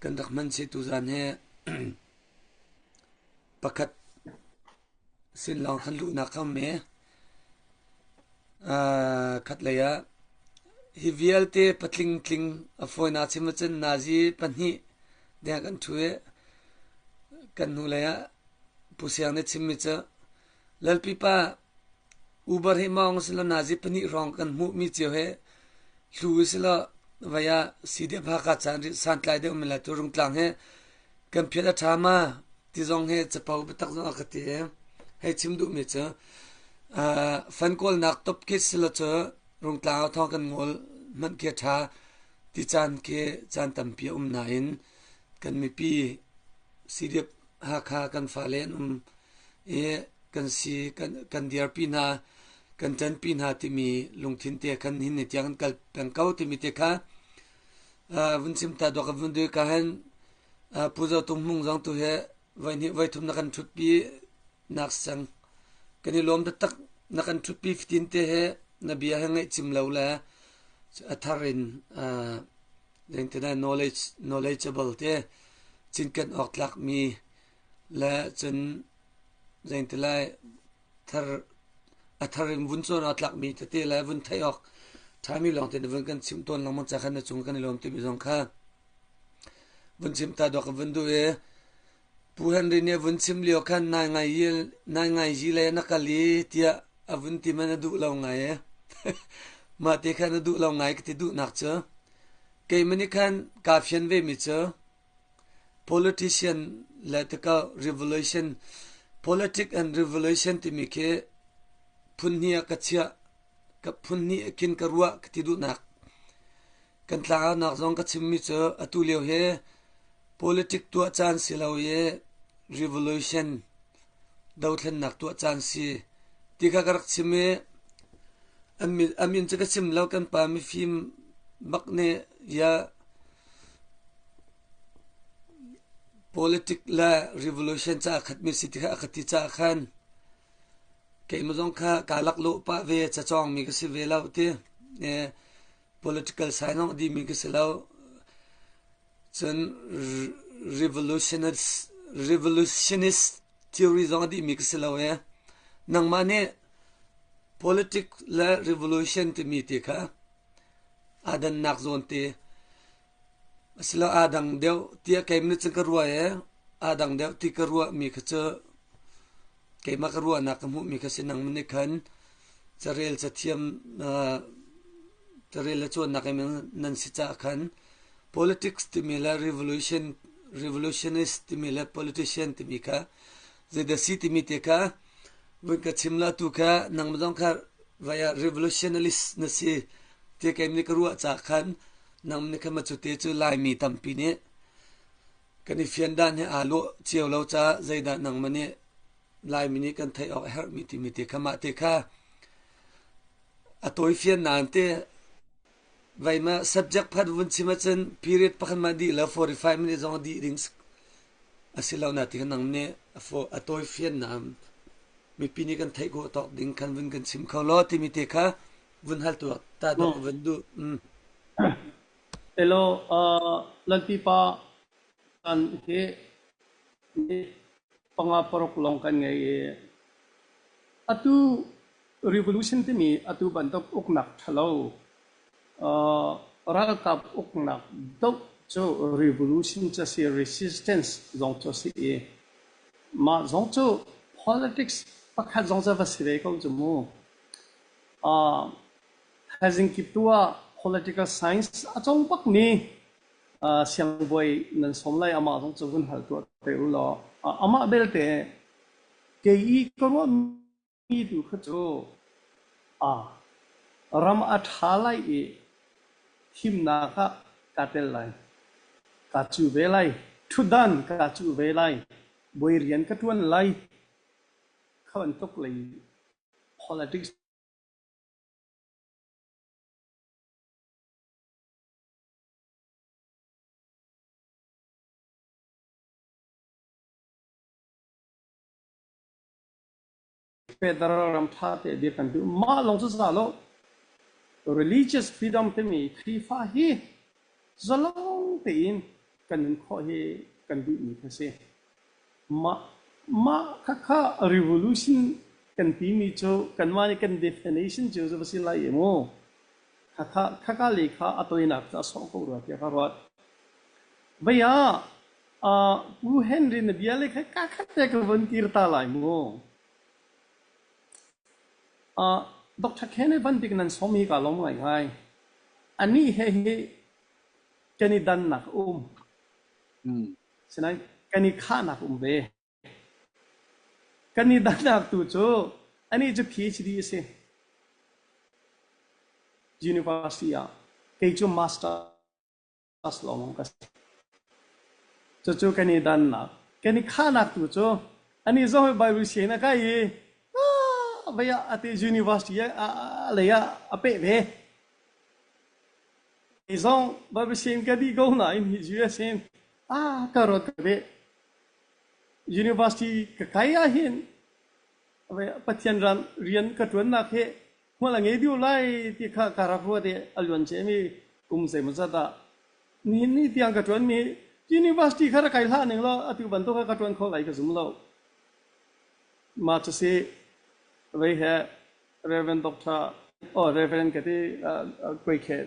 F: kan rak hman chih tuzaan hi pakhat sin lawng khan luhnak kha um i Khatlei ah hi vialte patling tling a fawinak chim ahcun nazi pahnih deng kan ṭhu i kan hnulei ah Pu Siang nih chimmi cu Lalpi pa Uber hi mawng si law nazi pahnih hrawng kan hmuhmi cio hi hlu si law vai ah CDF Hakha caan santlai deuh mi le tu Rungtlang hi kan phiat a ṭha ma ti zong hi capo biatak zong a ka ti i hei chim duhmi cu fan kawlnak top khi si lo cu Rungtlang ah thawng kan ngawl hmanh khi a ṭha ti caan khi caan tampi a um nain kan mipi CDF Hakha kan fale an um i kan si kan kan dirpi hna kan ṭanpi hna timi lungthin te khan hin ni tiang kan kal peng ko timi te kha vun chim ta dawk vun dui ka hen Pu Zo Tung Hmung zong tu he voihnih voithum na kan ṭhutpi nak sang kan i lawm taktak na kan ṭhutpi fitin te he na bia he ngaih cim lo le a thar in zeingtina knowledge knowledgeable te cinken awk tlak mi le cun zeingtilai thar a thar in vun cawn awk tlak mi tete le vun theih awk ṭhami lawng te na vun kan chimh tawn lengmang ca khan na cung kan i lawm timi zong kha Vun chim ta dawk ka vun duh i Pu Henry nih a vun chim lio khan nai ngai nai ngai yi le na kal i tiah a vun ti man a duh lo ngai i mah te khan a duh lo ngai ka ti duhnak cu keimah nih khan kaa fian ve mi cu politician le tikah revolution politic and revolution timi khi phun hnih ah ka chiah ka phun hnih khin ka ruah ka ti duhnak Kan tlangaunak zong ka chimmi cu atu lio hi politic tuah caan si lo i revolution dothlennak tuah caan si ti kha ka rak chim i a min cu ka chim lo kan pa mifim bak nih ya politic le revolution ca a khatmi si ti kha a ka ti caah khan keimah zong kha kaa laklawh pah ve cacawngmi ka si ve lo ti. Political science a dihmi ka si lo. Cun revolutionist, revolutionist Theory zong a dihmi ka si lo e. Nangmah nih politics le revolution timi te kha aa dannak zawn te asilo aa dang deuh tiah keimah nih cun ka ruah i aa dang deuh ti ka ruahmi kha cu keimah ka ruahnak ka hmuhmi kha si nangmah nih khan carel cathiam carel le cawnnak in nan si caah khan politics timi le revolution revolutionist timi le politician timi kha zeidah si timi te kha vun ka chim la tu kha nangmah zong kha vai ah revolutionalist na si ti keim nih ka ruah caah khan nang nih khan cu te cu Laimi tampi nih kan i fian dan hi aa lawh cio lo caah zeidah nangmah nih Laimi nih kan theih awk a herhmi timi te kha mah te kha a tawi fian nain te vai ma subject pakhat vun chim ahcun period pakhat ma dih lo 45 minutes zong dih ding a si lo na ti kha nang nih a tawi fian nain mipi nih kan theih khawh tawk ding khan vun kan chim kho law timi te kha vun hal tuah ta dawh ka vun duh. Mm.
D: Hello, uh, Lanti pa kan hi panga paruk lawng kan ngei i atu revolution timi atu bantuk uknak ṭhalo uh, ralkap uknak doh cu revolution cu si resistance zong cu si i mah zong cu politics pakhat zong cu va si ve ko cu mu. Uh, thaizing kip tu ah political science a cawng bakmi uh, siangbawi nan sawm lai amah zong cu vun hal tuah te u law uh, amah belte kei i ka ruahmi tu kha cu uh, ram a ṭha lai i thimnak ah kaa tel lai kaa cu ve lai ṭhutdan kaa cuh ve lai bawi rian ka ṭuan lai kha bantuk lei Politics federal ram ṭha te bia kan duh. Mah lawng cu za lo. Religious freedom timi Khrihfa hi zalong tein kan nun khawh hi kan duhmi kha si. Mah mah khakha revolution kan timi cu kanmah nih kan definition cu va si lai i mu. Khakha khaka le kha a toinak cu a sawh ko rua tiah ka ruat. Vei ah uh, Pu Henry na bia le kha ka khat te ka von kir ta lai mu. Uh, Dr. Ken van bik nan som hi ka lawm ngai ngai. Ani he hi kan i dannak um.
E: Mm.
D: Sinain kan i khahnak um ve. Kan i dannak tu cu anih cu PhD a si. University ah kei cu masters lawng ka si. Cucu kan i dannak. Kan i khahnak tu cu anih zong hi Bible sianginn a kai i ah vei ah ati university ah lei ah a peh ve. Kei zong Bible sianginn ka dih ko nain hi US in ah ka ruat ka ve. University ka kai ahhin Pathian ram rian ka ṭuannak hi hmual a ngei deuh lai ti kha ka rak ruat i a luan ciami kum zeimawzat ah nihin ni tiang ka ṭuanmi university kha rak kai hlah ning law atu bantuk kha ka ṭuan kho lai ka zum lo. Mah cu si vei he Reverend Doctor oh Reverend ka ti koi khe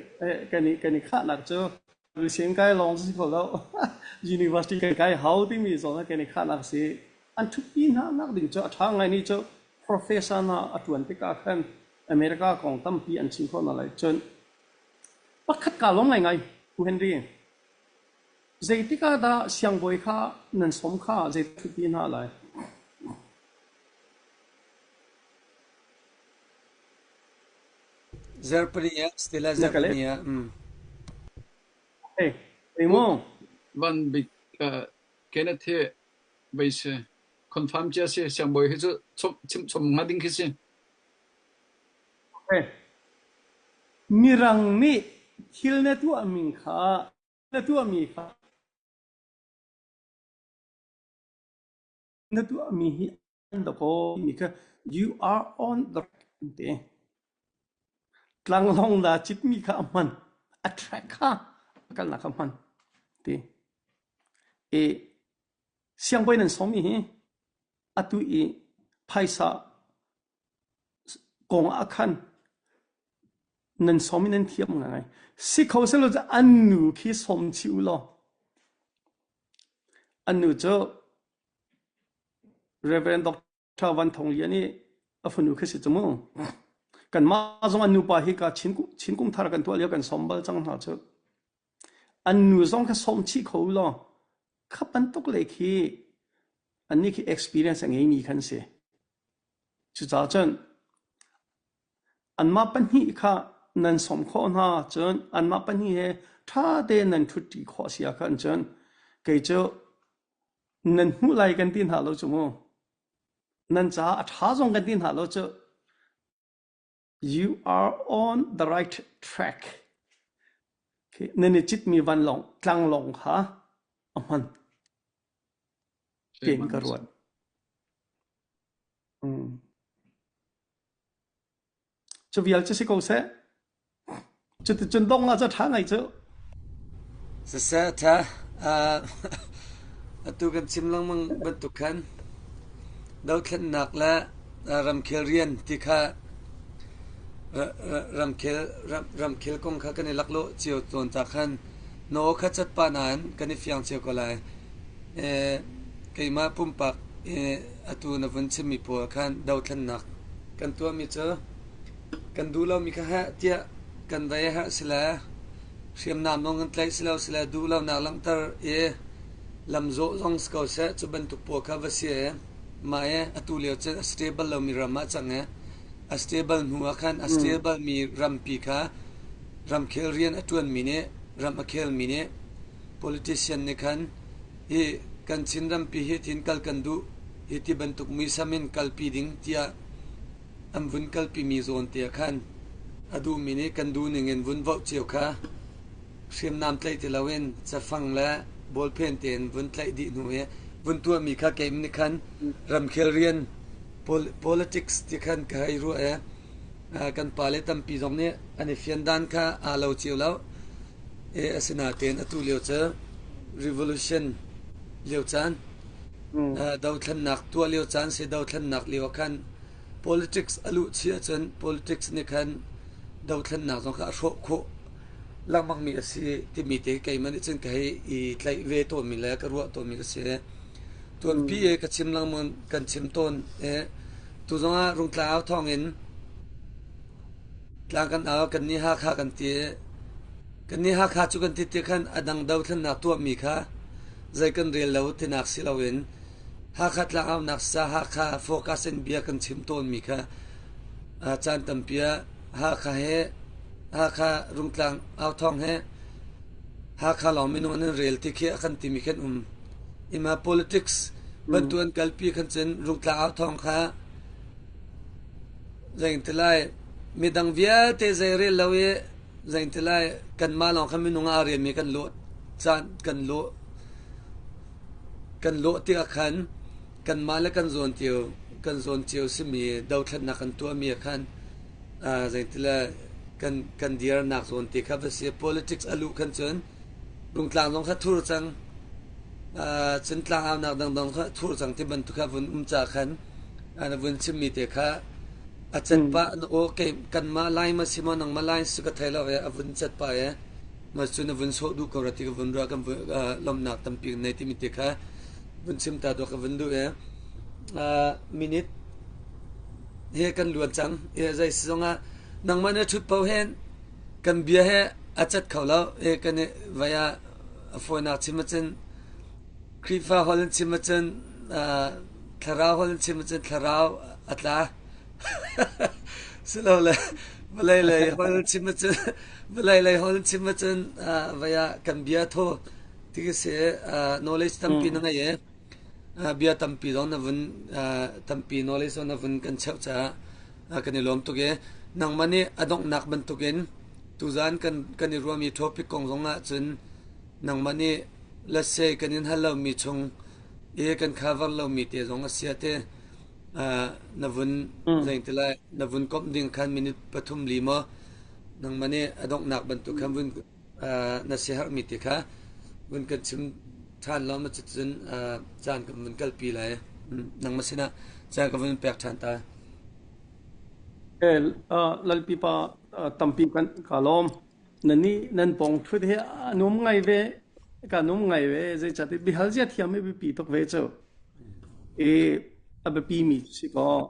D: kan i kan i khahnak cu Sianginn kai lawng si kho lo. University kan kai hau timi zong kan i khahnak si. An ṭhutpi hna nak ding cu a ṭha ngai ni cu professor hna a ṭuan tikah khan America kong tampi an chim khawh hna lai. Cun pakhat kaa lawm ngaingai Pu Henry. Zeitik ah dah siangbawi kha nan sawm kha zei ṭhutpi hna lai?
F: Zarhpini ah Stella
D: Na ka leh.
F: zarhpini ah mm.
D: Hey, hey mu.
E: Van Bik uh, Kenneth hi vei si confirm cia si siangbawi hi cu chom chim chom nga ding khi si.
D: Okay. Mirang nih thil na tuahmi kha na tuahmi kha na tuahmi hi an dakaw timi kha you are on the track an ti. Tlanglawng la citmi kha a hman. A track kha a kalnak kha a hman ti. I siangbawi nan sawmmi hi. Atu i phaisa kong ah khan nan sawm i nan thiam ngai. Si kho sehlaw cu an nu khi sawm chih u law an nu cu Reverend Dr. Van Thawng Lian i a fanu khi si cu mu. Kanmah zong an nupa hi ka Chin, Chin kum thar kan tuah lio kan sawm bal cang hna cu. An nu zong kha sawm chih kho u law kha bantuk le khi annih khi experience a ngeimi khan si. Cucaah cun anmah pahnih kha nan sawm khawh hna cun anmah pahnih he ṭha tein nan ṭhutṭi khawh si ahkhan cun kei cu nan hmuh lai kan ti hna lo cu mu. Nan caah a ṭha zong kan ti hna lo cu. You are on the right track. Okay. Nan i citmi vanlawng tlanglawng kha a hman tiin ka ruat. Mm. Cu vial cu si ko seh. Cuticun dong ah cu ṭha ngai cu.
F: Siseh a ṭha. Uh, atu kan chim lengmang bantuk khan dothlennak le ramkhel rian ti kha ramkhel ramkhel kong kha kan i laklawh cio tawn ta khan no kha cat pa nain kan i fiang cio ko lai. Keimah pumpak atu na vun chimmi pawl khan dothlennak kan tuahmi cu kan duh lomi kha heh tiah kan vei a herh si le hriamnam zong kan tlaih si lo si le duh lonak langhter i lamzawh zong si ko seh cu bantuk pawl kha va si i mah i atu lio cun a stable lomi ram ah cang i a stable hnu ah khan a stable mi rampi kha ramkhel rian a ṭuanmi nih ram a khelmi nih Politician nih khan hi kan Chin rampi hi thin kal kan duh hi ti bantuk muisam in kalpi ding tiah an vun kalpi mi zawn te ah khan a duhmi nih kan duh ning in vun voh cio kha hriamnam tlaih ti loin cafang le ballpen tein vun tlaih dih hnu i vun tuahmi kha keim nih khan ramkhel rian politics ti khan ka hei ruah i kan pale tampi zong nih an i fian dan kha aa lo cio lo. Asinain atu lio cu revolution lio caan, dothlennak tuah lio caan si dothlennak lio ah khan politics a luh chih ahcun politics nih khan dothlennak zong kha a hrawh khawh lengmangmi a si timi te keimah nih cun ka hei i tlaih ve tawnmi le ka ruah tawnmi ka si. Tuanpi i ka chim lengmang kan chim tawn i tu zongah Rungtlang au thawngin Tlang kan au, kannih Hakha kan ti. Kannih Hakha cu kan ti ti khan a dang dothlennak tuahmi kha zei kan rel lo tinak si loin Hakha tlangaunak sa Hakha focus in bia kan chim tawnmi kha caan tampi ah Hakha he Hakha Rungtlang authawng he Hakha lawng minung an rel ti khi a kan timi khan um. Ima politics bantu an kalpi khan cun Rungtlang authawng kha Zeingtilai midang vialte zeirel lo i zeingtilai kanmah lawng kha minung ah aa relmi kan lawh caan kan lawh kan lawh tikah khan kanmah le kan zawn cio kan zawn cio simi dothlatnak kan tuahmi ah khan zeingtilai kan kan dirnak zawn te kha va si. Politics a luh khan cun Rungtlang zong kha thur cang cun tlangaunak dangdang kha thur cang ti bantuk kha vun um ca khan na vun chimmi te kha a cat pah na aw kei kanmah lai ma si maw nangmah lai si ka thei lo e a vun cat pah e ma cu na vun sawh duh ko ra ti ka vun ruah kan lawmhnak tampi nei timi te kha vun chim ta dawh ka vun duh e minute he kan luan cang e zei si zongah nangmah na ṭhut paoh hen kan bia he a cat kho lo e kan i vai ah a fawinak chim ahcun Khrihfa holh in chim ahcun thlarau holh in chim ahcun thlarau a tla. Silole vawlei lei holh in chim ahcun vawlei lei holh in chim ahcun vai ah kan bia thaw ti ka si knowledge tampi na ngei i bia tampi zong na vun tampi knowledge zong na vun kan cheuh caah kan i lawm tuk i nangmah nih a donghnak bantukin tuzan kan kan i ruahmi topic kong zong ah cun nangmah nih let's say kan in hal lomi chung i kan cover lomi te zong a sia te na vun zeing lai na vun komh ding khan minute pathum li maw nangmah nih a donghnak bantuk khan vun na siaherhmi te kha vun kan chim ṭhan law ma cun caan kan vun kalpi lai. Nangmah sinah caan ka vun pek ṭhan ta.
D: Lalpi pa tampi kan ka lawm. Nan nih nan pawng ṭhut hi a nuam ngai ve. Ka nuam ngai ve. Zeicahtiah biahal zia thiam hi biapi tuk ve cu. I a biapi mi si kaw.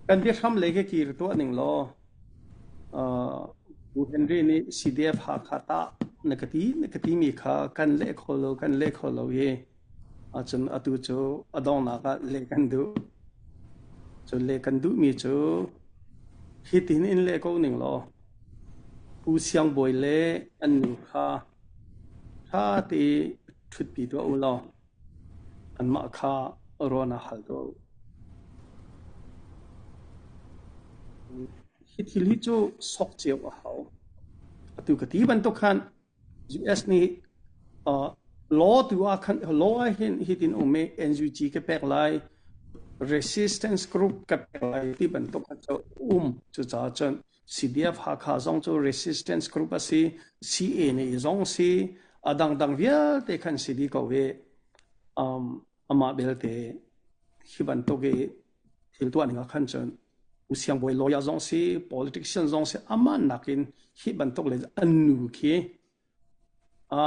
D: Kan biahram lei khi kir tuah ning law Pu Henry nih CDF Hakha tah na ka ti na ka timi kha kan leh kho lo kan leh kho lo i ahcun atu cu a donghnak ah leh kan duh. Cun leh kan duhmi cu hitin in leh ko ning law Pu Siang Bawi le an nu kha ṭha te ṭhutpi tuah u law anmah kha ruahnak hal tuah u. Hi thil hi cu sok cio a hau. Atu ka ti bantuk khan US nih law tu ah khan law ah hin hitin um i NUG ka pek lai, resistance group ka pek lai ti bantuk kha cu um. Cucaah cun CDF Hakha zong cu resistance group a si, CA nih zong si, a dangdang vialte khan si dih ko i amah belte hi bantuk i thil tuah ning ah khan cun siangbawi lawyer zong si politician zong si amah nakin hi bantuk le an nu khi a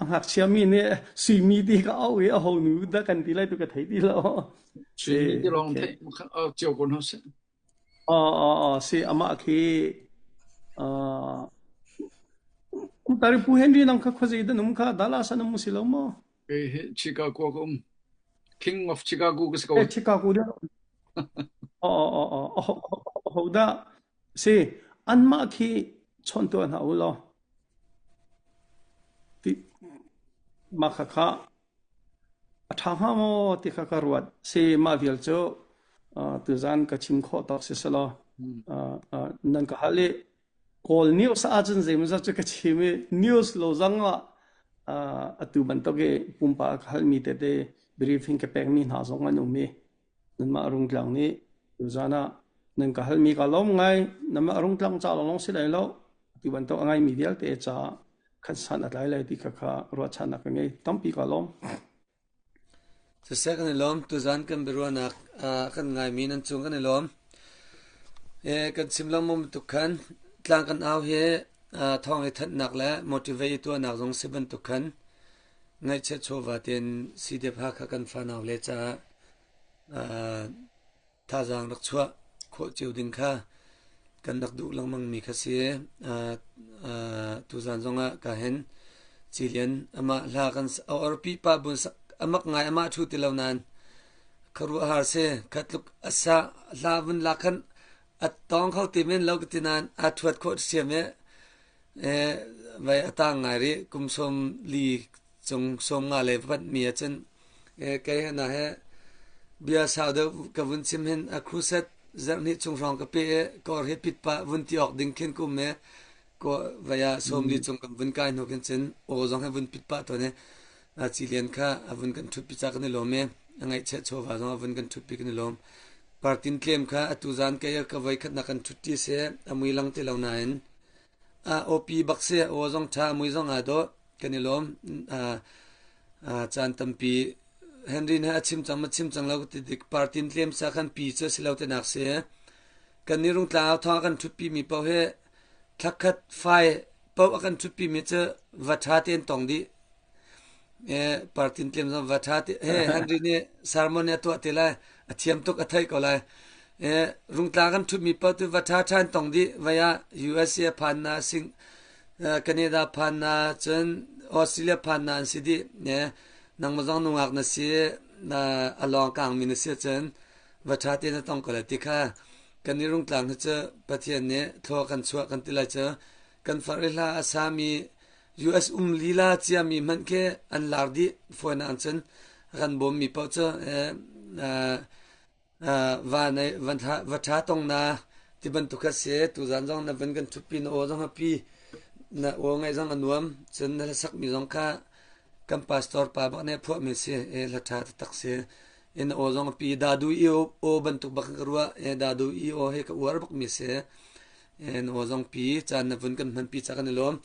D: ngakchia mi nih suimi ti ka au i a ho nu dah kan ti lai tu ka thei ti lo.
E: Suimi ti lawng theih cio ko hna sih.
D: Si amah khi tari Pu Henry nang kha khuazei dan um kha Dallas an um si lo maw?
E: Kei hi Chicago ka um. King of Chicago ka si ko.
D: Eh Chicago dah. Ho dah si anmah khi chon tuah hna u law ti mah kha kha a ṭha hnga maw ti kha ka ruat. Si mah vial cu tuzan ka chim khawh tawk si selaw nan ka hal i Kawl news ahcun zeimawzat cu ka chim i news lo zong ah atu bantuk i pumpak ka halmi tete briefing ka pekmi hna zong an um i nanmah Rungtlang nih tuzan ah nan ka halmi ka lawm ngai. Nanmah Rungtlang ca lawnglawng si lai lo, atu bantuk a ngaimi vialte caah khat san a tlai lai ti kha kha ruahchannak ka ngei. Tampi ka lawm.
F: Siseh kan i lawm. Tuzan kan biaruahnak kan ngaimi nan cung kan i lawm. Kan chim lengmang bantuk khan tlang kan au hi thawng i thanhnak le motivate i tuahnak zong si bantuk khan ngaihchiat chawva tein CDF Hakha kan fanau le caah thazaang rak chuah khawh cio ding kha kan rak duh lengmang mi kha si. Tuzan zongah ka hen Cilian amah hla kan a orpi pa bun amak ngai amah thu ti lo nain kharuahhar si kha tluk asa hla vun la khan a tong kho ti men lo ka ti nain a thuat khawh siam e vai a tang ngai rih kum som li cung 50 le vat mi ahcun kei hna he bia sau deuh ka vun chim hin a crusade zarhhnih chung hrawng ka pe i kor hi pit pah vun ti awk ding khin kum e ko vaya 40 cung kan vun kai hnu khin cun aw zong he vun pit pah tawn i ci lian kha a vun kan ṭhut pi ca kan i lawm i a ngaihchiat chawva zong a vun kan ṭhut pi kan i lawm partin tlem kha atu zan kei ka voi khat na kan ṭhut ti se a mui lang ti lo nain a op bak se aw zong ṭha mui zong aa dawh kan i lawm. Caan tampi Henry nih a chim cang ma chim cang lo ti dik partin tlem sa khan pi cu si lo te nak si. Kan ni rung tlang thong kan thutpi mi paoh hi thlakhat fai paoh a kan thutpi mi cu va tha ten tong dih. Partin tlem zong va tha te he Henry nih sermon nih a tuah te lai a thiam tuk a theih ko lai. Rungtlang kan thutmi paoh tu va tha than tong dih vaya USA phan na sing Canada phan na cun Australia phan na an si dih nangmah zong nungak na si a lawng kangmi na si cun va ṭha te na tong ko lai ti kha kan i rungtlang hi cu Pathian nih thlua kan chuah kan ti lai cu kan far i hla a sami US um lila ciami hmanh khi an lar dih fawi na cun kan bawmmi paoh cu Va ṭha tong na ti bantuk kha si. Tuzaan zong na van kan ṭhutpi na aw zong a pi na aw ngaih zong a nuam. Cun na hlasakmi zong kha kan pastor pa bak nih a phuahmi si. Hla ṭha taktak si. Na aw zong a pi. Dadu i aw bantuk bak ka ruah. Dadu i aw hi ka uar bakmi si. Na aw zong pi. Caan na vun kan hmanpi ca kan i lawm.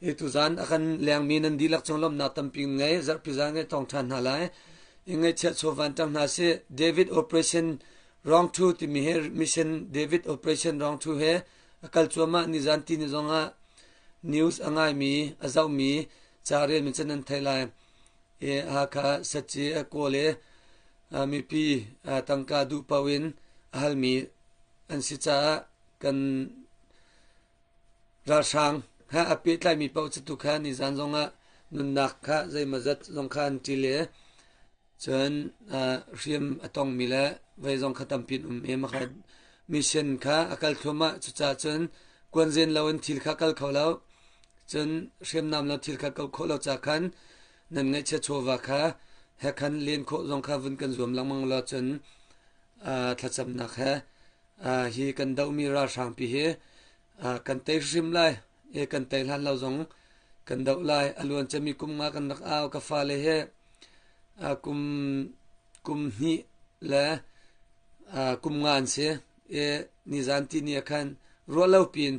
F: I tuzan a kan lengmi nan dihlak cung lawmhnak tampi ngei zarhpi zan ngai tong ṭhan hna lai. I ngaihchiat chawvan ṭang hna sih. David Operation Wrong Two timi he Mission David Operation Wrong Two he a kal cuahmah nizan ti ni zongah news a ngaimi a zohmi ca relmi cu nan theih lai. I Hakha Saci a kawl i mipi tangka duh paoh in a halmi an si caah kan Ralhrang he a pehtlaimi paoh cu tukha nizan zongah nunnak kha zeimawzat zong kha an ṭil i cun hriam a tongmi le vei zong kha tampi an um i makha mission kha a kal thluahmah. Cucaah cun kuanzen loin thil kha kal kho lo. Cun hriamnam lo thil kha kal khawh lo ca khan nan ngaihchia chawva kha he khan len khawh zong kha vun kan zuam lengmang law cun thlacamnak he hi kan dohmi ralhrangpi hi kan tei hrim lai i kan tei hlan lo zong kan doh lai. A luan cemi kum nga kan rak au ka fale he kum kum hnih le kum nga an si i nizan ti ni ah khan ruah lo pin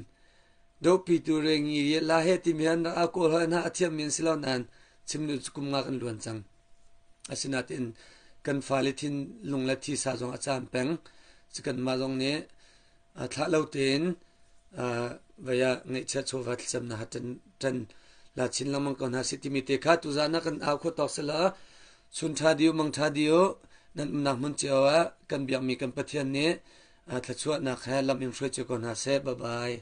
F: dohpi tu rengi la he timi han rak au kawl hoi hna a thiammi an si lo nain chim nu cu kum nga kan luan cang. Asinain kan fale thinlung le thisa zong a caam peng. Cu kanmah zong nih thlah lo tein vei ah ngeihchiah chawva thlacamnak ha ṭan ṭan la chin lengmang ko hna sih timi te kha tuzaan ah kan au khawh tawk selaw chun ṭha diu mang ṭha diu nan umnak hmun cio ah kan biakmi kan Pathian nih thluachuahnak he lam in hruai cio ko hna seh. Bye bye.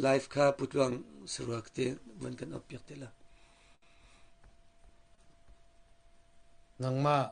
F: Live kha putluang saruak te van kan op piak te la.
A: Nangmah.